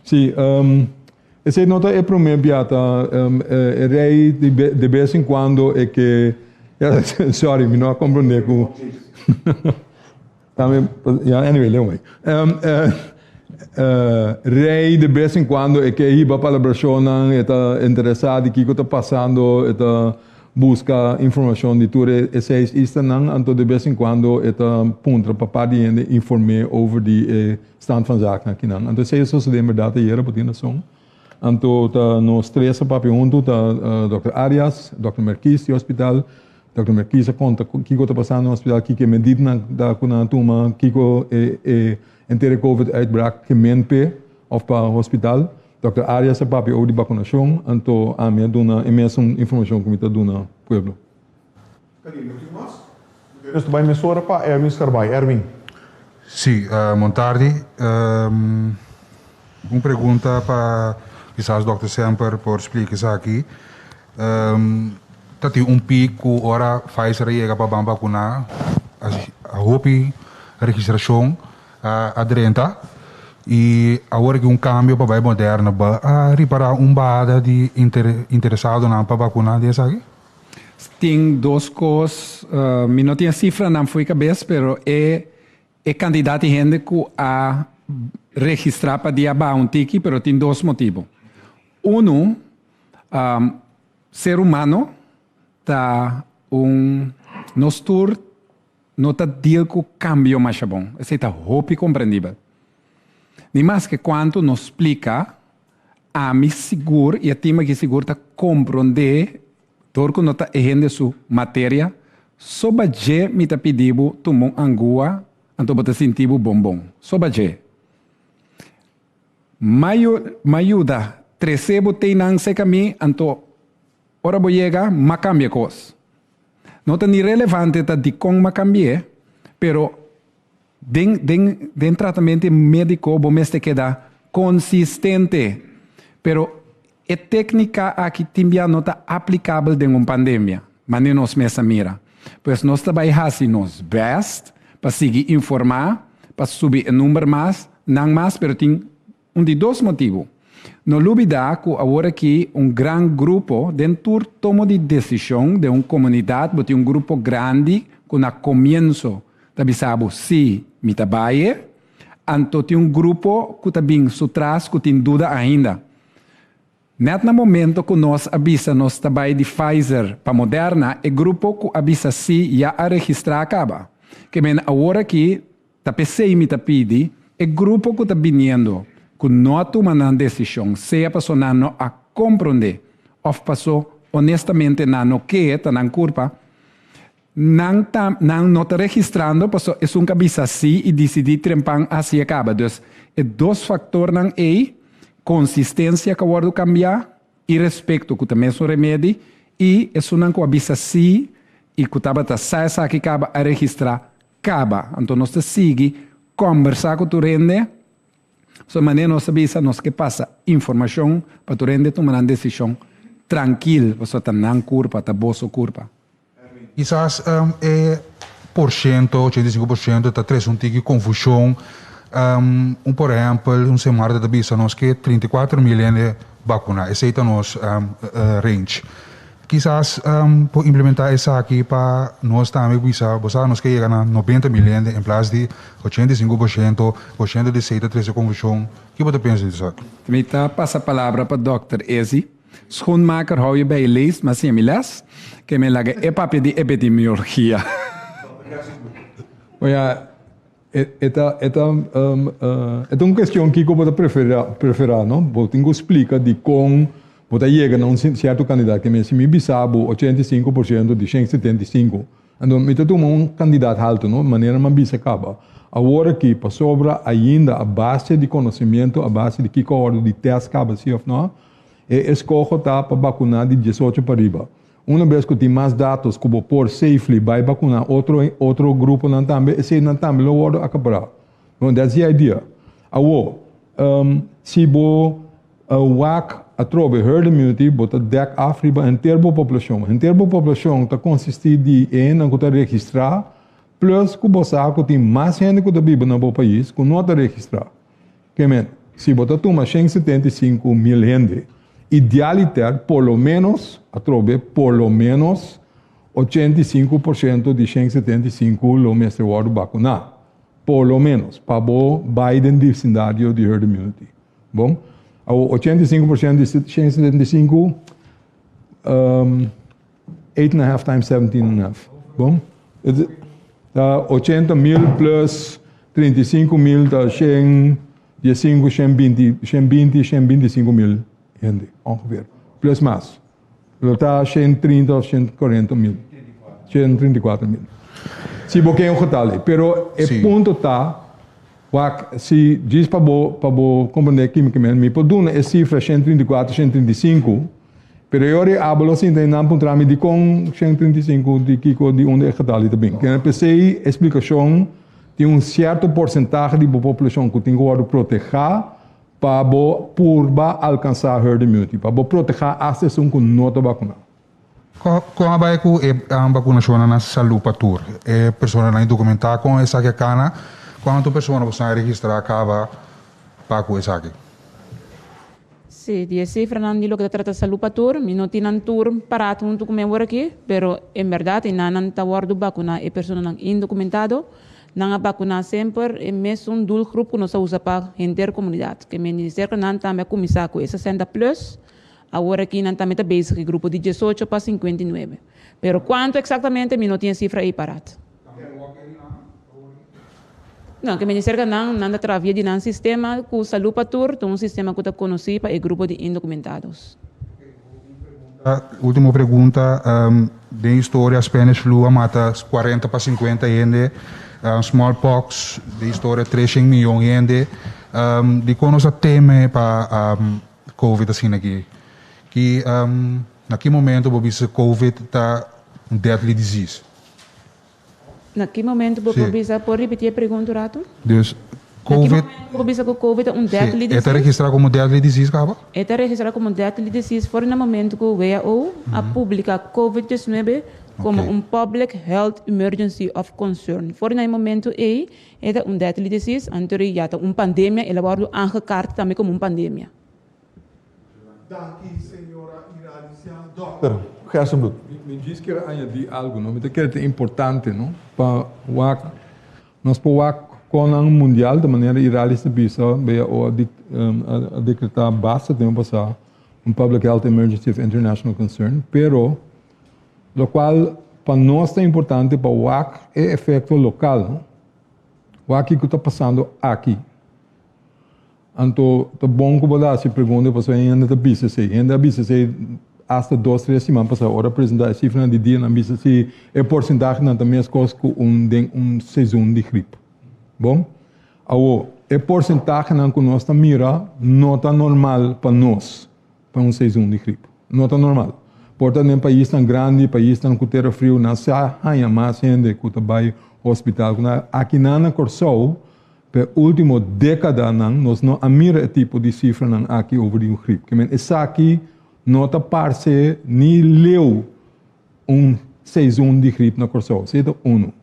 Si, esei no ta e promé bia ta e rei de bes en kuando e ke, sorry mi no a komprondé ku. Tambe, ya, anyway, leu mai. Um, uh, uh, rei de bes en cuando e ke hiba palabracionnan, e ta interesá di kiko ta pasando, e ta busca informacion di tur e, e seis islanan, anto de bes en cuando e ta puntra pa par di hende informé over di e stand van zaken akinan. Anto esei a sosodé en berdad ayera, bo tin rason. Anto ta nos tres a papia huntu, ta uh, Dòkter Arias, Dòkter Merkies di hospital, Dòkter Merkies a konta kiko ta pasando na hospital, kiko e medidanan ta ku nan a tuma, kiko e e entere covid uitbraak ke men p'e òf pa hospital. Dòkter Arias a papia over di bakunashon, anto ami a duna e mesun informashon ku mi ta duna pueblo. Nos ta bai mesora pa Erwin Scarbay. Erwin. Sí, bon tardi. Un pregunta pa kisas Dòkter Semper por splika esaki. Ta tin un piek ku ora Pfizer a yega pa ban bakuná a hopi registrashon a drenta i awor aki un kambio pa bai Moderna. Bo a ripará un bahada di interesadonan pa bakuná di esaki? Tin dos kos, mi no tin e sifranan fo'i kabes pero e E kantidat di hende ku a registrá pa dia baha un tiki, pero tin dos motibu. Unu, ser humano ta un, nos tur no ta deal ku kambio masha bon. Esei ta hopi komprendibel. Ni maske kuantu nos splika, ami sigur i e tim aki sigur ta komprondé Dor ku no ta e hende su materia, soba dje mi ta pidi bo tuma un angua, anto bo ta sinti bo bon bon. Soba dje. M'a yuda trese bo teinan seka mi, anto ora bo yega m'a kambia kos. No ta ni relevante ta dikon m'a kambi'é, pero den den den tratamente mediko bo mester keda konsistente. Pero E téknika aki tin bia no ta aplikabel den un pandemia, manera nos mes a mira. Pues nos ta bai hasi nos bèst pa sigui informá, pa subi e number mas, nan mas, pero tin un di dos motibu. No lubidá ku awor aki un gran grupo den tur tomo di desishon den un komunidat bo tin un grupo grandi ku na komienso ta bisa bo sí mi ta bai e, anto tin un grupo ku ta bin su tras ku tin duda ainda. Net na momento ku nos a bisa nos ta bai di Pfizer pa Moderna, e grupo ku a bisa sí ya a registrá kaba. Ke men awor aki ta p'esei mi ta pidi e grupo ku ta biniendo ku no a tuma nan desishon, sea paso nan no a komprondé òf paso honestamente nan no ke ta nan kurpa, Nan ta nan no ta registrando paso esun ka bisa si y dicidi trempan haci e caba. Dus e dos factornan ey, consistencia ka wordo cambia y respecto cu ta mesun remedi y esunnan cu a bisa si y cu tabata sa esaki caba a registra caba. Anto nos ta sigui combersa cu tur hende. So manera nos ta bisa nos ke pasa informacion pa tur hende tuma nan decision trankil pasobra ta nan curpa, ta boso curpa. Kisas e porshento, 85 porshento, ta trese un tiki konfushon. Un por ehèmpel, un Semarta ta bisa nos ke 34 mil hende bakuná. Esei ta nos range. Kisas por implementá esaki pa nos tambe bisa, bo sa nos ke yega na 90 mil hende en plas di 85%, porshento di esei ta trese konfushon. Kiko bo ta pensa di esaki? Mi ta pasa palabra pa dòkter Ezi. Schoenmaker hou je bij je leest, ma siña mi les, ke mi laga e papia di epidemiologia. Oya, e ta e ta e ta un cuestion kico bo ta prefera prefera no. Bo tin cu splica dicon bo ta yega na un cierto cantidad. Ke mi si mi bisa bo 85% di 175, anto mi ta tuma un cantidad halto no, manera mi a bisa caba. Awor aki pasobra ainda a base di conocimiento, a base di kico a wordo di test caba si of no, E eskoho ta pa bakuná di 18 pa riba. Una bes ku tin mas datos ku bo por safely bai bakuná otro otro gruponan tambe, eseinan tambe lo wòrdu akapará. Bon, that's the idea. Awor, si bo wak atrobe herd immunity, bo ta dèk af riba henter bo poblashon. Henter bo poblashon ta konsistí di e hendenan ku ta registrá, plus ku bo sa ku tin mas hende ku ta biba na bo pais ku no ta registrá. Ke men, si bo ta tuma 175 mil hende, idealiter por lo menos, atrobe, por lo menos 85% di 175 lo mester wòrdu bakuná. Por lo menos, pa bo bai den vecindario di herd immunity. Bon? Awor, 85% di 175, 8 and a half times 17 and a half. Bon? Ta 80 mil plus 35 mil ta 115, 120, 120, 125 mil hende, ongeveer. Plus mas. Lo ta 130 of 140 mil. 134 mil. Si bo ke un getal. Pero e punto ta, wak, si djis pa bo komprondé kímikamente, mi por duna e sifra 134, 135, pero eu ori abalo sinta nan puntra mi di kon 135 di kiko di unda e getal ta bin. Ke p'esei eksplikashon tin un sierto porsentahe di populashon ku tin ku wòrdu protegá. Pa bo purba alkansá herd immunity, pa bo protehá asta esun ku no ta bakuná. Kon a bai ku e bakunashonnan na Salú pa Tur? E personanan indokumentá kon esaki a kana? Kuantu persona bo sa registrá kaba pa ku esaki? Sí, di e sifranan di loke ta trata Salú pa Tur, mi no tin nan tur pará huntu ku mi awor aki, pero en bèrdat einan nan ta wòrdu bakuná e personanan indokumentado. Nan a bakuná semper e mesun doelgroep ku nos a usa pa henter komunidat. Ke ministerio nan tambe a kuminsá ku e 60 plus, awor aki nan tambe ta bezig ku e grupo di 18 pa 59. Pero kuantu eksaktamente mi no tin e sifra ei parat. No, ke ministerio nan nan ta traha via di nan sistema ku Salú pa Tur ta un sistema ku ta konosí pa e grupo di indokumentados. Ultimo pregunta, Den historia Spanish flu a mata 40 pa 50 hende, smallpox den historia 300 miyon hende. Dikon nos a teme pa covid asina aki? Ki na ki momento bo bisa covid ta un deadly disease? Na ki momento bo por bisa, por ripiti e pregunta un rato? Dus, Na ki momento bo por bisa ku covid ta un deadly disease? E ta registra komo deadly disease kaba? E ta registra komo deadly disease for na momento ku WHO a publika covid 19 komo un public health emergency of concern. For na e momento ei e ta un deadly disease, anto ya ta un pandemia, el a wòrdu aangekaart tambe komo un pandemia. Danki señora Iralicia. Dòkter Gerstenbluth. Mi djis kier añadi algu no, mi ta kere ta importante no pa wak nos por wak kon nan mundial ta manera Iralis ta bisa WHO a decreta basta tempo pasa un public health emergency of international concern pero locual pa nos ta importante pa wak e efecto local no wak kico ta pasando aki. Anto ta bon ku bo ta hasi pregunta pasobra hende ta bisa esei. Hende a bisa esei asta dos tres siman pasá. Ora a presentá e sifranan di dia nan bisa si e porsentahenan ta meskos ku un den un seizoen di grip. Bon, awor e porsentahenan ku nos ta mira no ta normal pa nos pa un seizoen di grip. No ta normal. Por ta den paisnan grandi, paisnan ku tera friu nan sa haña mas hende ku ta bai hospital ku nan. Akinan na Kòrsou Pa e ultimo decadanan nos no a mira e tipo di cifranan aki over di un grip. Ke men esaki no ta parce ni leu un seizoen di grip na Corsou. Esei ta uno.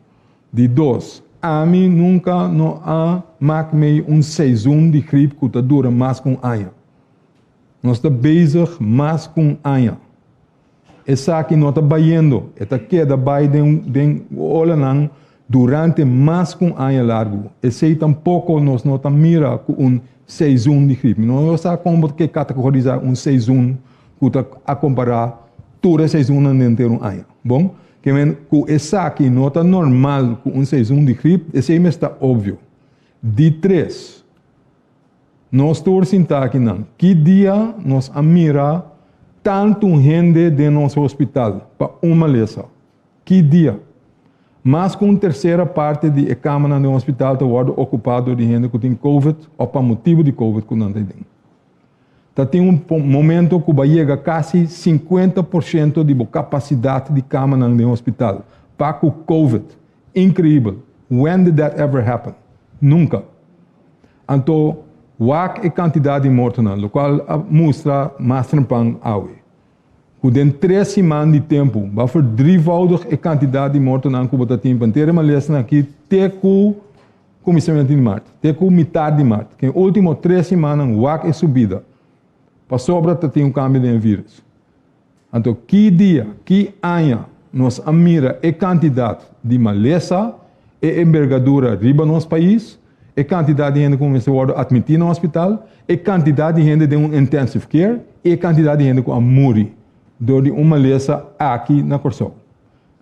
Di dos, ami nunca no a mak mei un seizoen di grip cu ta dura mas cu un aña. Nos ta bezig mas cu un aña. Esaki no ta bayendo, e ta keda bai den den olanan durante mas ku un aña largu. Esei tampoko nos no ta mira ku un seizoen di grip. Mi no sa kon bo ke kategorisá un seizoen ku ta a kompará tur e seizoennan den henter un aña. Bon, ke men ku esaki no ta normal ku un seizoen di grip, esei mes ta obvio. Di tres. Nos tur sintá akinan. Ki dia nos a mira tantu hende den nos hospital pa un malesa? Ki dia? Mas ku un tersera parti di e kamanan den hospital ta wòrdu okupá dor di hende ku tin covid òf pa motibu di covid ku nan ta den. Ta tin un momento ku bo a yega kasi 50% di bo kapasidat di kamanan den hospital pa ku covid. Inkreibel! When did that ever happen? Nunka! Anto wak e kantidat di mortonan, lokual a mustra mas trempan awe. Ku den tres siman di tempu bo a verdrievoudig e kantidat di mortonan ku bo ta tin pa henter e malesnan aki te ku kuminsamentu di mart, te ku mitar di mart. Ken ultimo tres simannan wak e subida, pasobra ta tin un kambio den e virus. Anto ki dia, ki aña nos a mira e kantidat di malesa, e embergadura riba nos pais, e kantidat di hende ku mester wòrdu atmití na hospital, e kantidat di hende den un intensive care i e kantidat di hende ku a muri dor di un malesa aki na Kòrsou.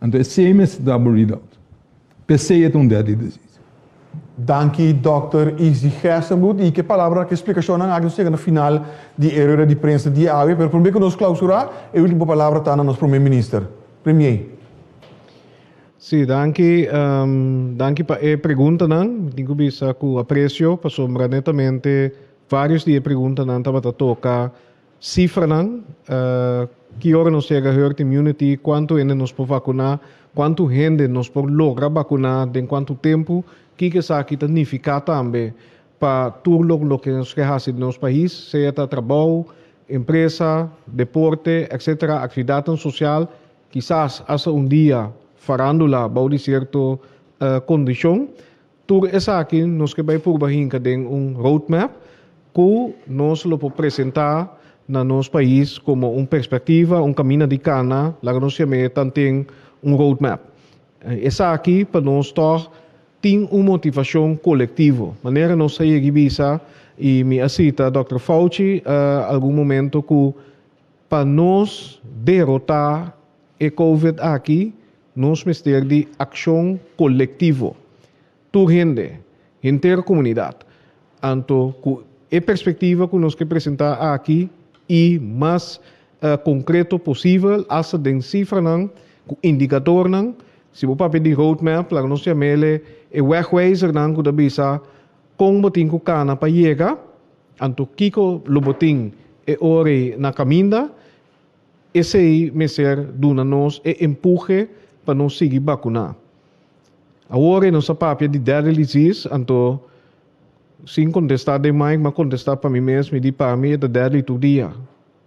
Anto esei mester ta bo readout. P'esei e ta un deadly disease. Danki Dòkter Izzy Gerstenbluth y ke palabra ke splikashonnan aki nos yega na final di e rueda di prensa di awe pero prome ku nos klausura e ultimo palabra ta na nos prome minister. Premier. Sí, danki. Danki pa e preguntanan. Mi tin ku bisa ku apresio pasobra netamente varios di e preguntanan tabata toka Sifranan, Ki ora nos yega herd immunity, kuantu hende nos por vakuná, kuantu hende nos por logra bakuná den kuantu tempu, kiko esaki ta nifiká tambe. pa tur loke nos ke hasi den nos pais, sea ta trabou, empresa, deporte, etc. Aktividatnan sosial, kisas asta un dia farándula bou di sierto kondishon. Tur esaki nos ke bai purba hinka den un roadmap ku nos lo por presentá na nos pais komo un perspektiva, un kaminda di kana, laga nos yam'é tanten un roadmap. Esaki pa nos tòg tin un motivashon kolektivo. Manera nos a yegi bisa i mi a sita dòkter Fauci algun momento ku pa nos derotá e covid aki nos mester di akshon kolektivo. Tur hende, henter komunidat. Anto ku e perspektiva ku nos ke presentá aki i mas konkreto posibel, asta den sifranan ku indikadornan, si bo papia di roadmap, laga nos yam'ele e wegwijzernan ku ta bisa kon bo tin ku kana pa yega, anto kiko lo bo tin e ora ei na kaminda, esei mester duna nos e empuhe pa nos sigui bakuná. Awor ei nos a papia di deadly disease, anto sin kontestá den mic, m'a kontestá pa mi mes, mi di pa mi e ta deadly tur dia.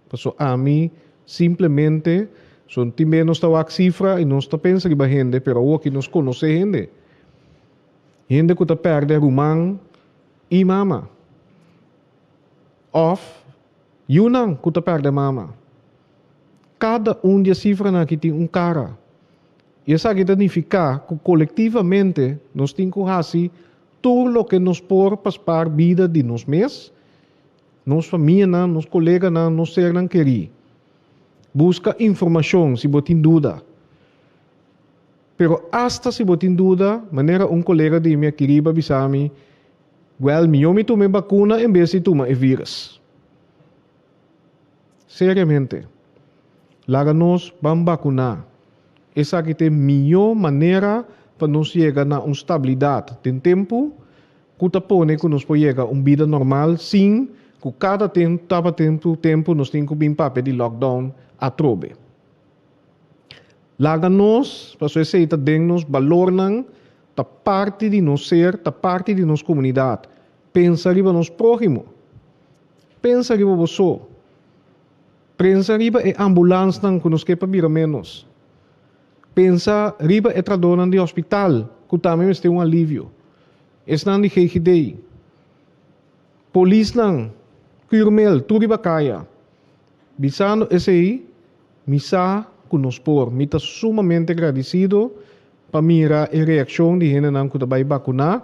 Paso ami simplemente, so tin bes nos ta wak sifra i nos ta pensa riba hende, pero awoki nos konosé hende. Hende ku ta pèrdè ruman i mama. Òf yunan ku ta pèrdè mama. Kada un di e sifranan aki tin un kara. I esaki ta nifiká ku kolektivamente nos tin ku hasi tur loke nos por pa spar bida di nos mes, nos famianan, nos koleganan, nos sernan kerí. Buska informashon si bo tin duda. Pero asta si bo tin duda, manera un kolega di mi aki riba bisa mi, Wèl, mihó mi tuma e bakuna en bes di tuma e vírus. Seriamente, laga nos ban bakuná. Esaki ta e mihó manera pa nos yega na un stabilidat den tempu ku ta pone ku nos por yega un bida normal sin ku kada tabatin tempu nos tin ku bin papia di lockdown atrobe. Laga nos, pasobra esei ta den nos balornan, ta parti di nos ser, ta parti di nos komunidat, pensa riba nos próhimo. Pensa riba bo so. Pensa riba e ambulansnan ku nos ke pa bira ménos. Pensa riba e tradónan di hospital ku tambe mester un alivio. Esnan di GGD. Polisnan, Curmel, tur riba kaya. Bisando esei, mi sa ku nos por. Mi ta sumamente gradisido pa mira e reakshon di hendenan ku ta bai bakuná,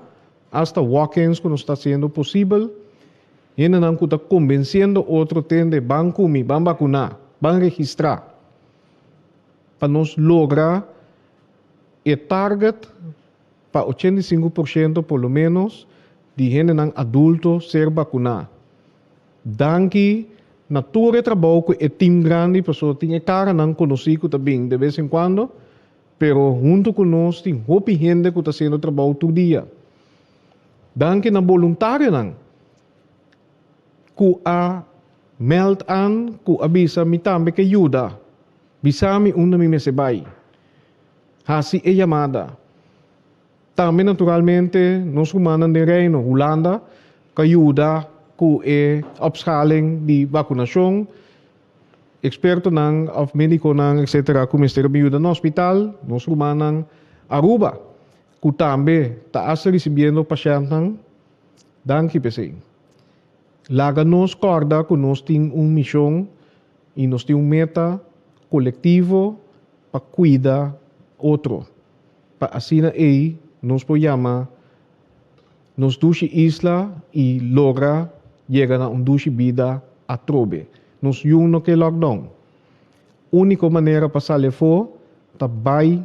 asta walk-ins ku nos ta hasiendo posibel. Hendenan ku ta kombensiendo otro tende ban ku mi, ban bakuná, ban registrá pa nos logra e target pa 85% por lo ménos di hendenan adulto ser bakuná. Danki na tur e trabou ku e tim grandi pasobra tin e karanan konosí ku ta bin de bes en kuando, pero huntu ku nos tin hopi hende ku ta hasiendo trabou tur dia. Danki na boluntarionan ku a meld an ku a bisa mi tambe ke yuda. Bisa mi unda mi mester bai. Hasi e yamada. Tambe naturalmente nos rumannan den Reino, Hulanda, ku a yuda ku e opschaling di bakunashon. Ekspertonan òf medikonan etcetera ku mester a bin yuda na hospital, nos rumannan Aruba. Ku tambe ta hasta risibiendo pashèntnan, danki p'esei. Laga nos kòrda ku nos tin un mishon i nos tin un meta kolektivo pa kuida otro, pa asina ei nos por yama nos dushi isla i logra yega na un dushi bida atrobe. Nos yu no ke lockdown. Úniko manera pa sali afó ta bai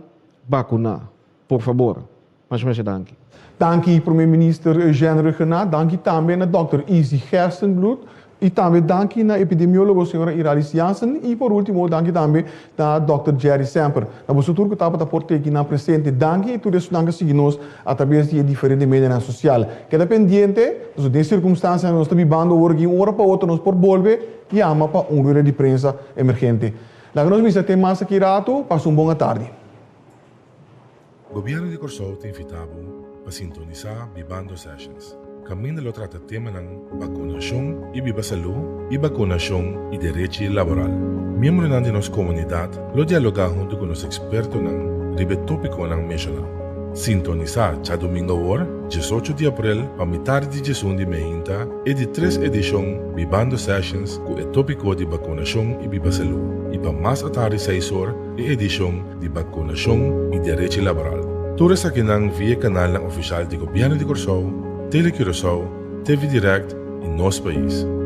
bakuná. Por fabor. Masha masha danki. Danki Prome Minister Eugène Rhuggenaath, danki tambe na Dòkter Izzy Gerstenbluth y tambe danki na epidemiologo señora Iralis Jansen y por ultimo danki tambe na Dòkter Jerry Semper. Na boso tur cu tabata por teki nan presente danki y tur esunnan cu a sigui nos a traves di e diferente medianan social. Keda pendiente, pasobra den circumstancianan nos ta bibando awor aki un ora pa otro nos por bolbe yama pa un rueda di prensa emergente. Laga nos bisa te mas aki rato, pasa un bon atardi. Gobièrnu di Kòrsou ta invitá bo pa sintonisá Bibando Sessions. kaminda lo trata temanan bakunashon i biba salú i bakunashon i derechi laboral. Miembronan di nos komunidat lo dialogá huntu ku nos ekspertonan riba e tópikonan menshoná. Sintonisá djadumingu awor, 18 di aprel, pa mitar di 11 di meinta, e di tres edishon Bibando Sessions ku e tópiko di bakunashon i biba salú i pa mas atardi seis or e edishon di bakunashon i derechi laboral. Tur esakinan via e kanalnan ofishal di Gobièrnu di Kòrsou, Tele Curaçao, TV Direct i Nos Pais.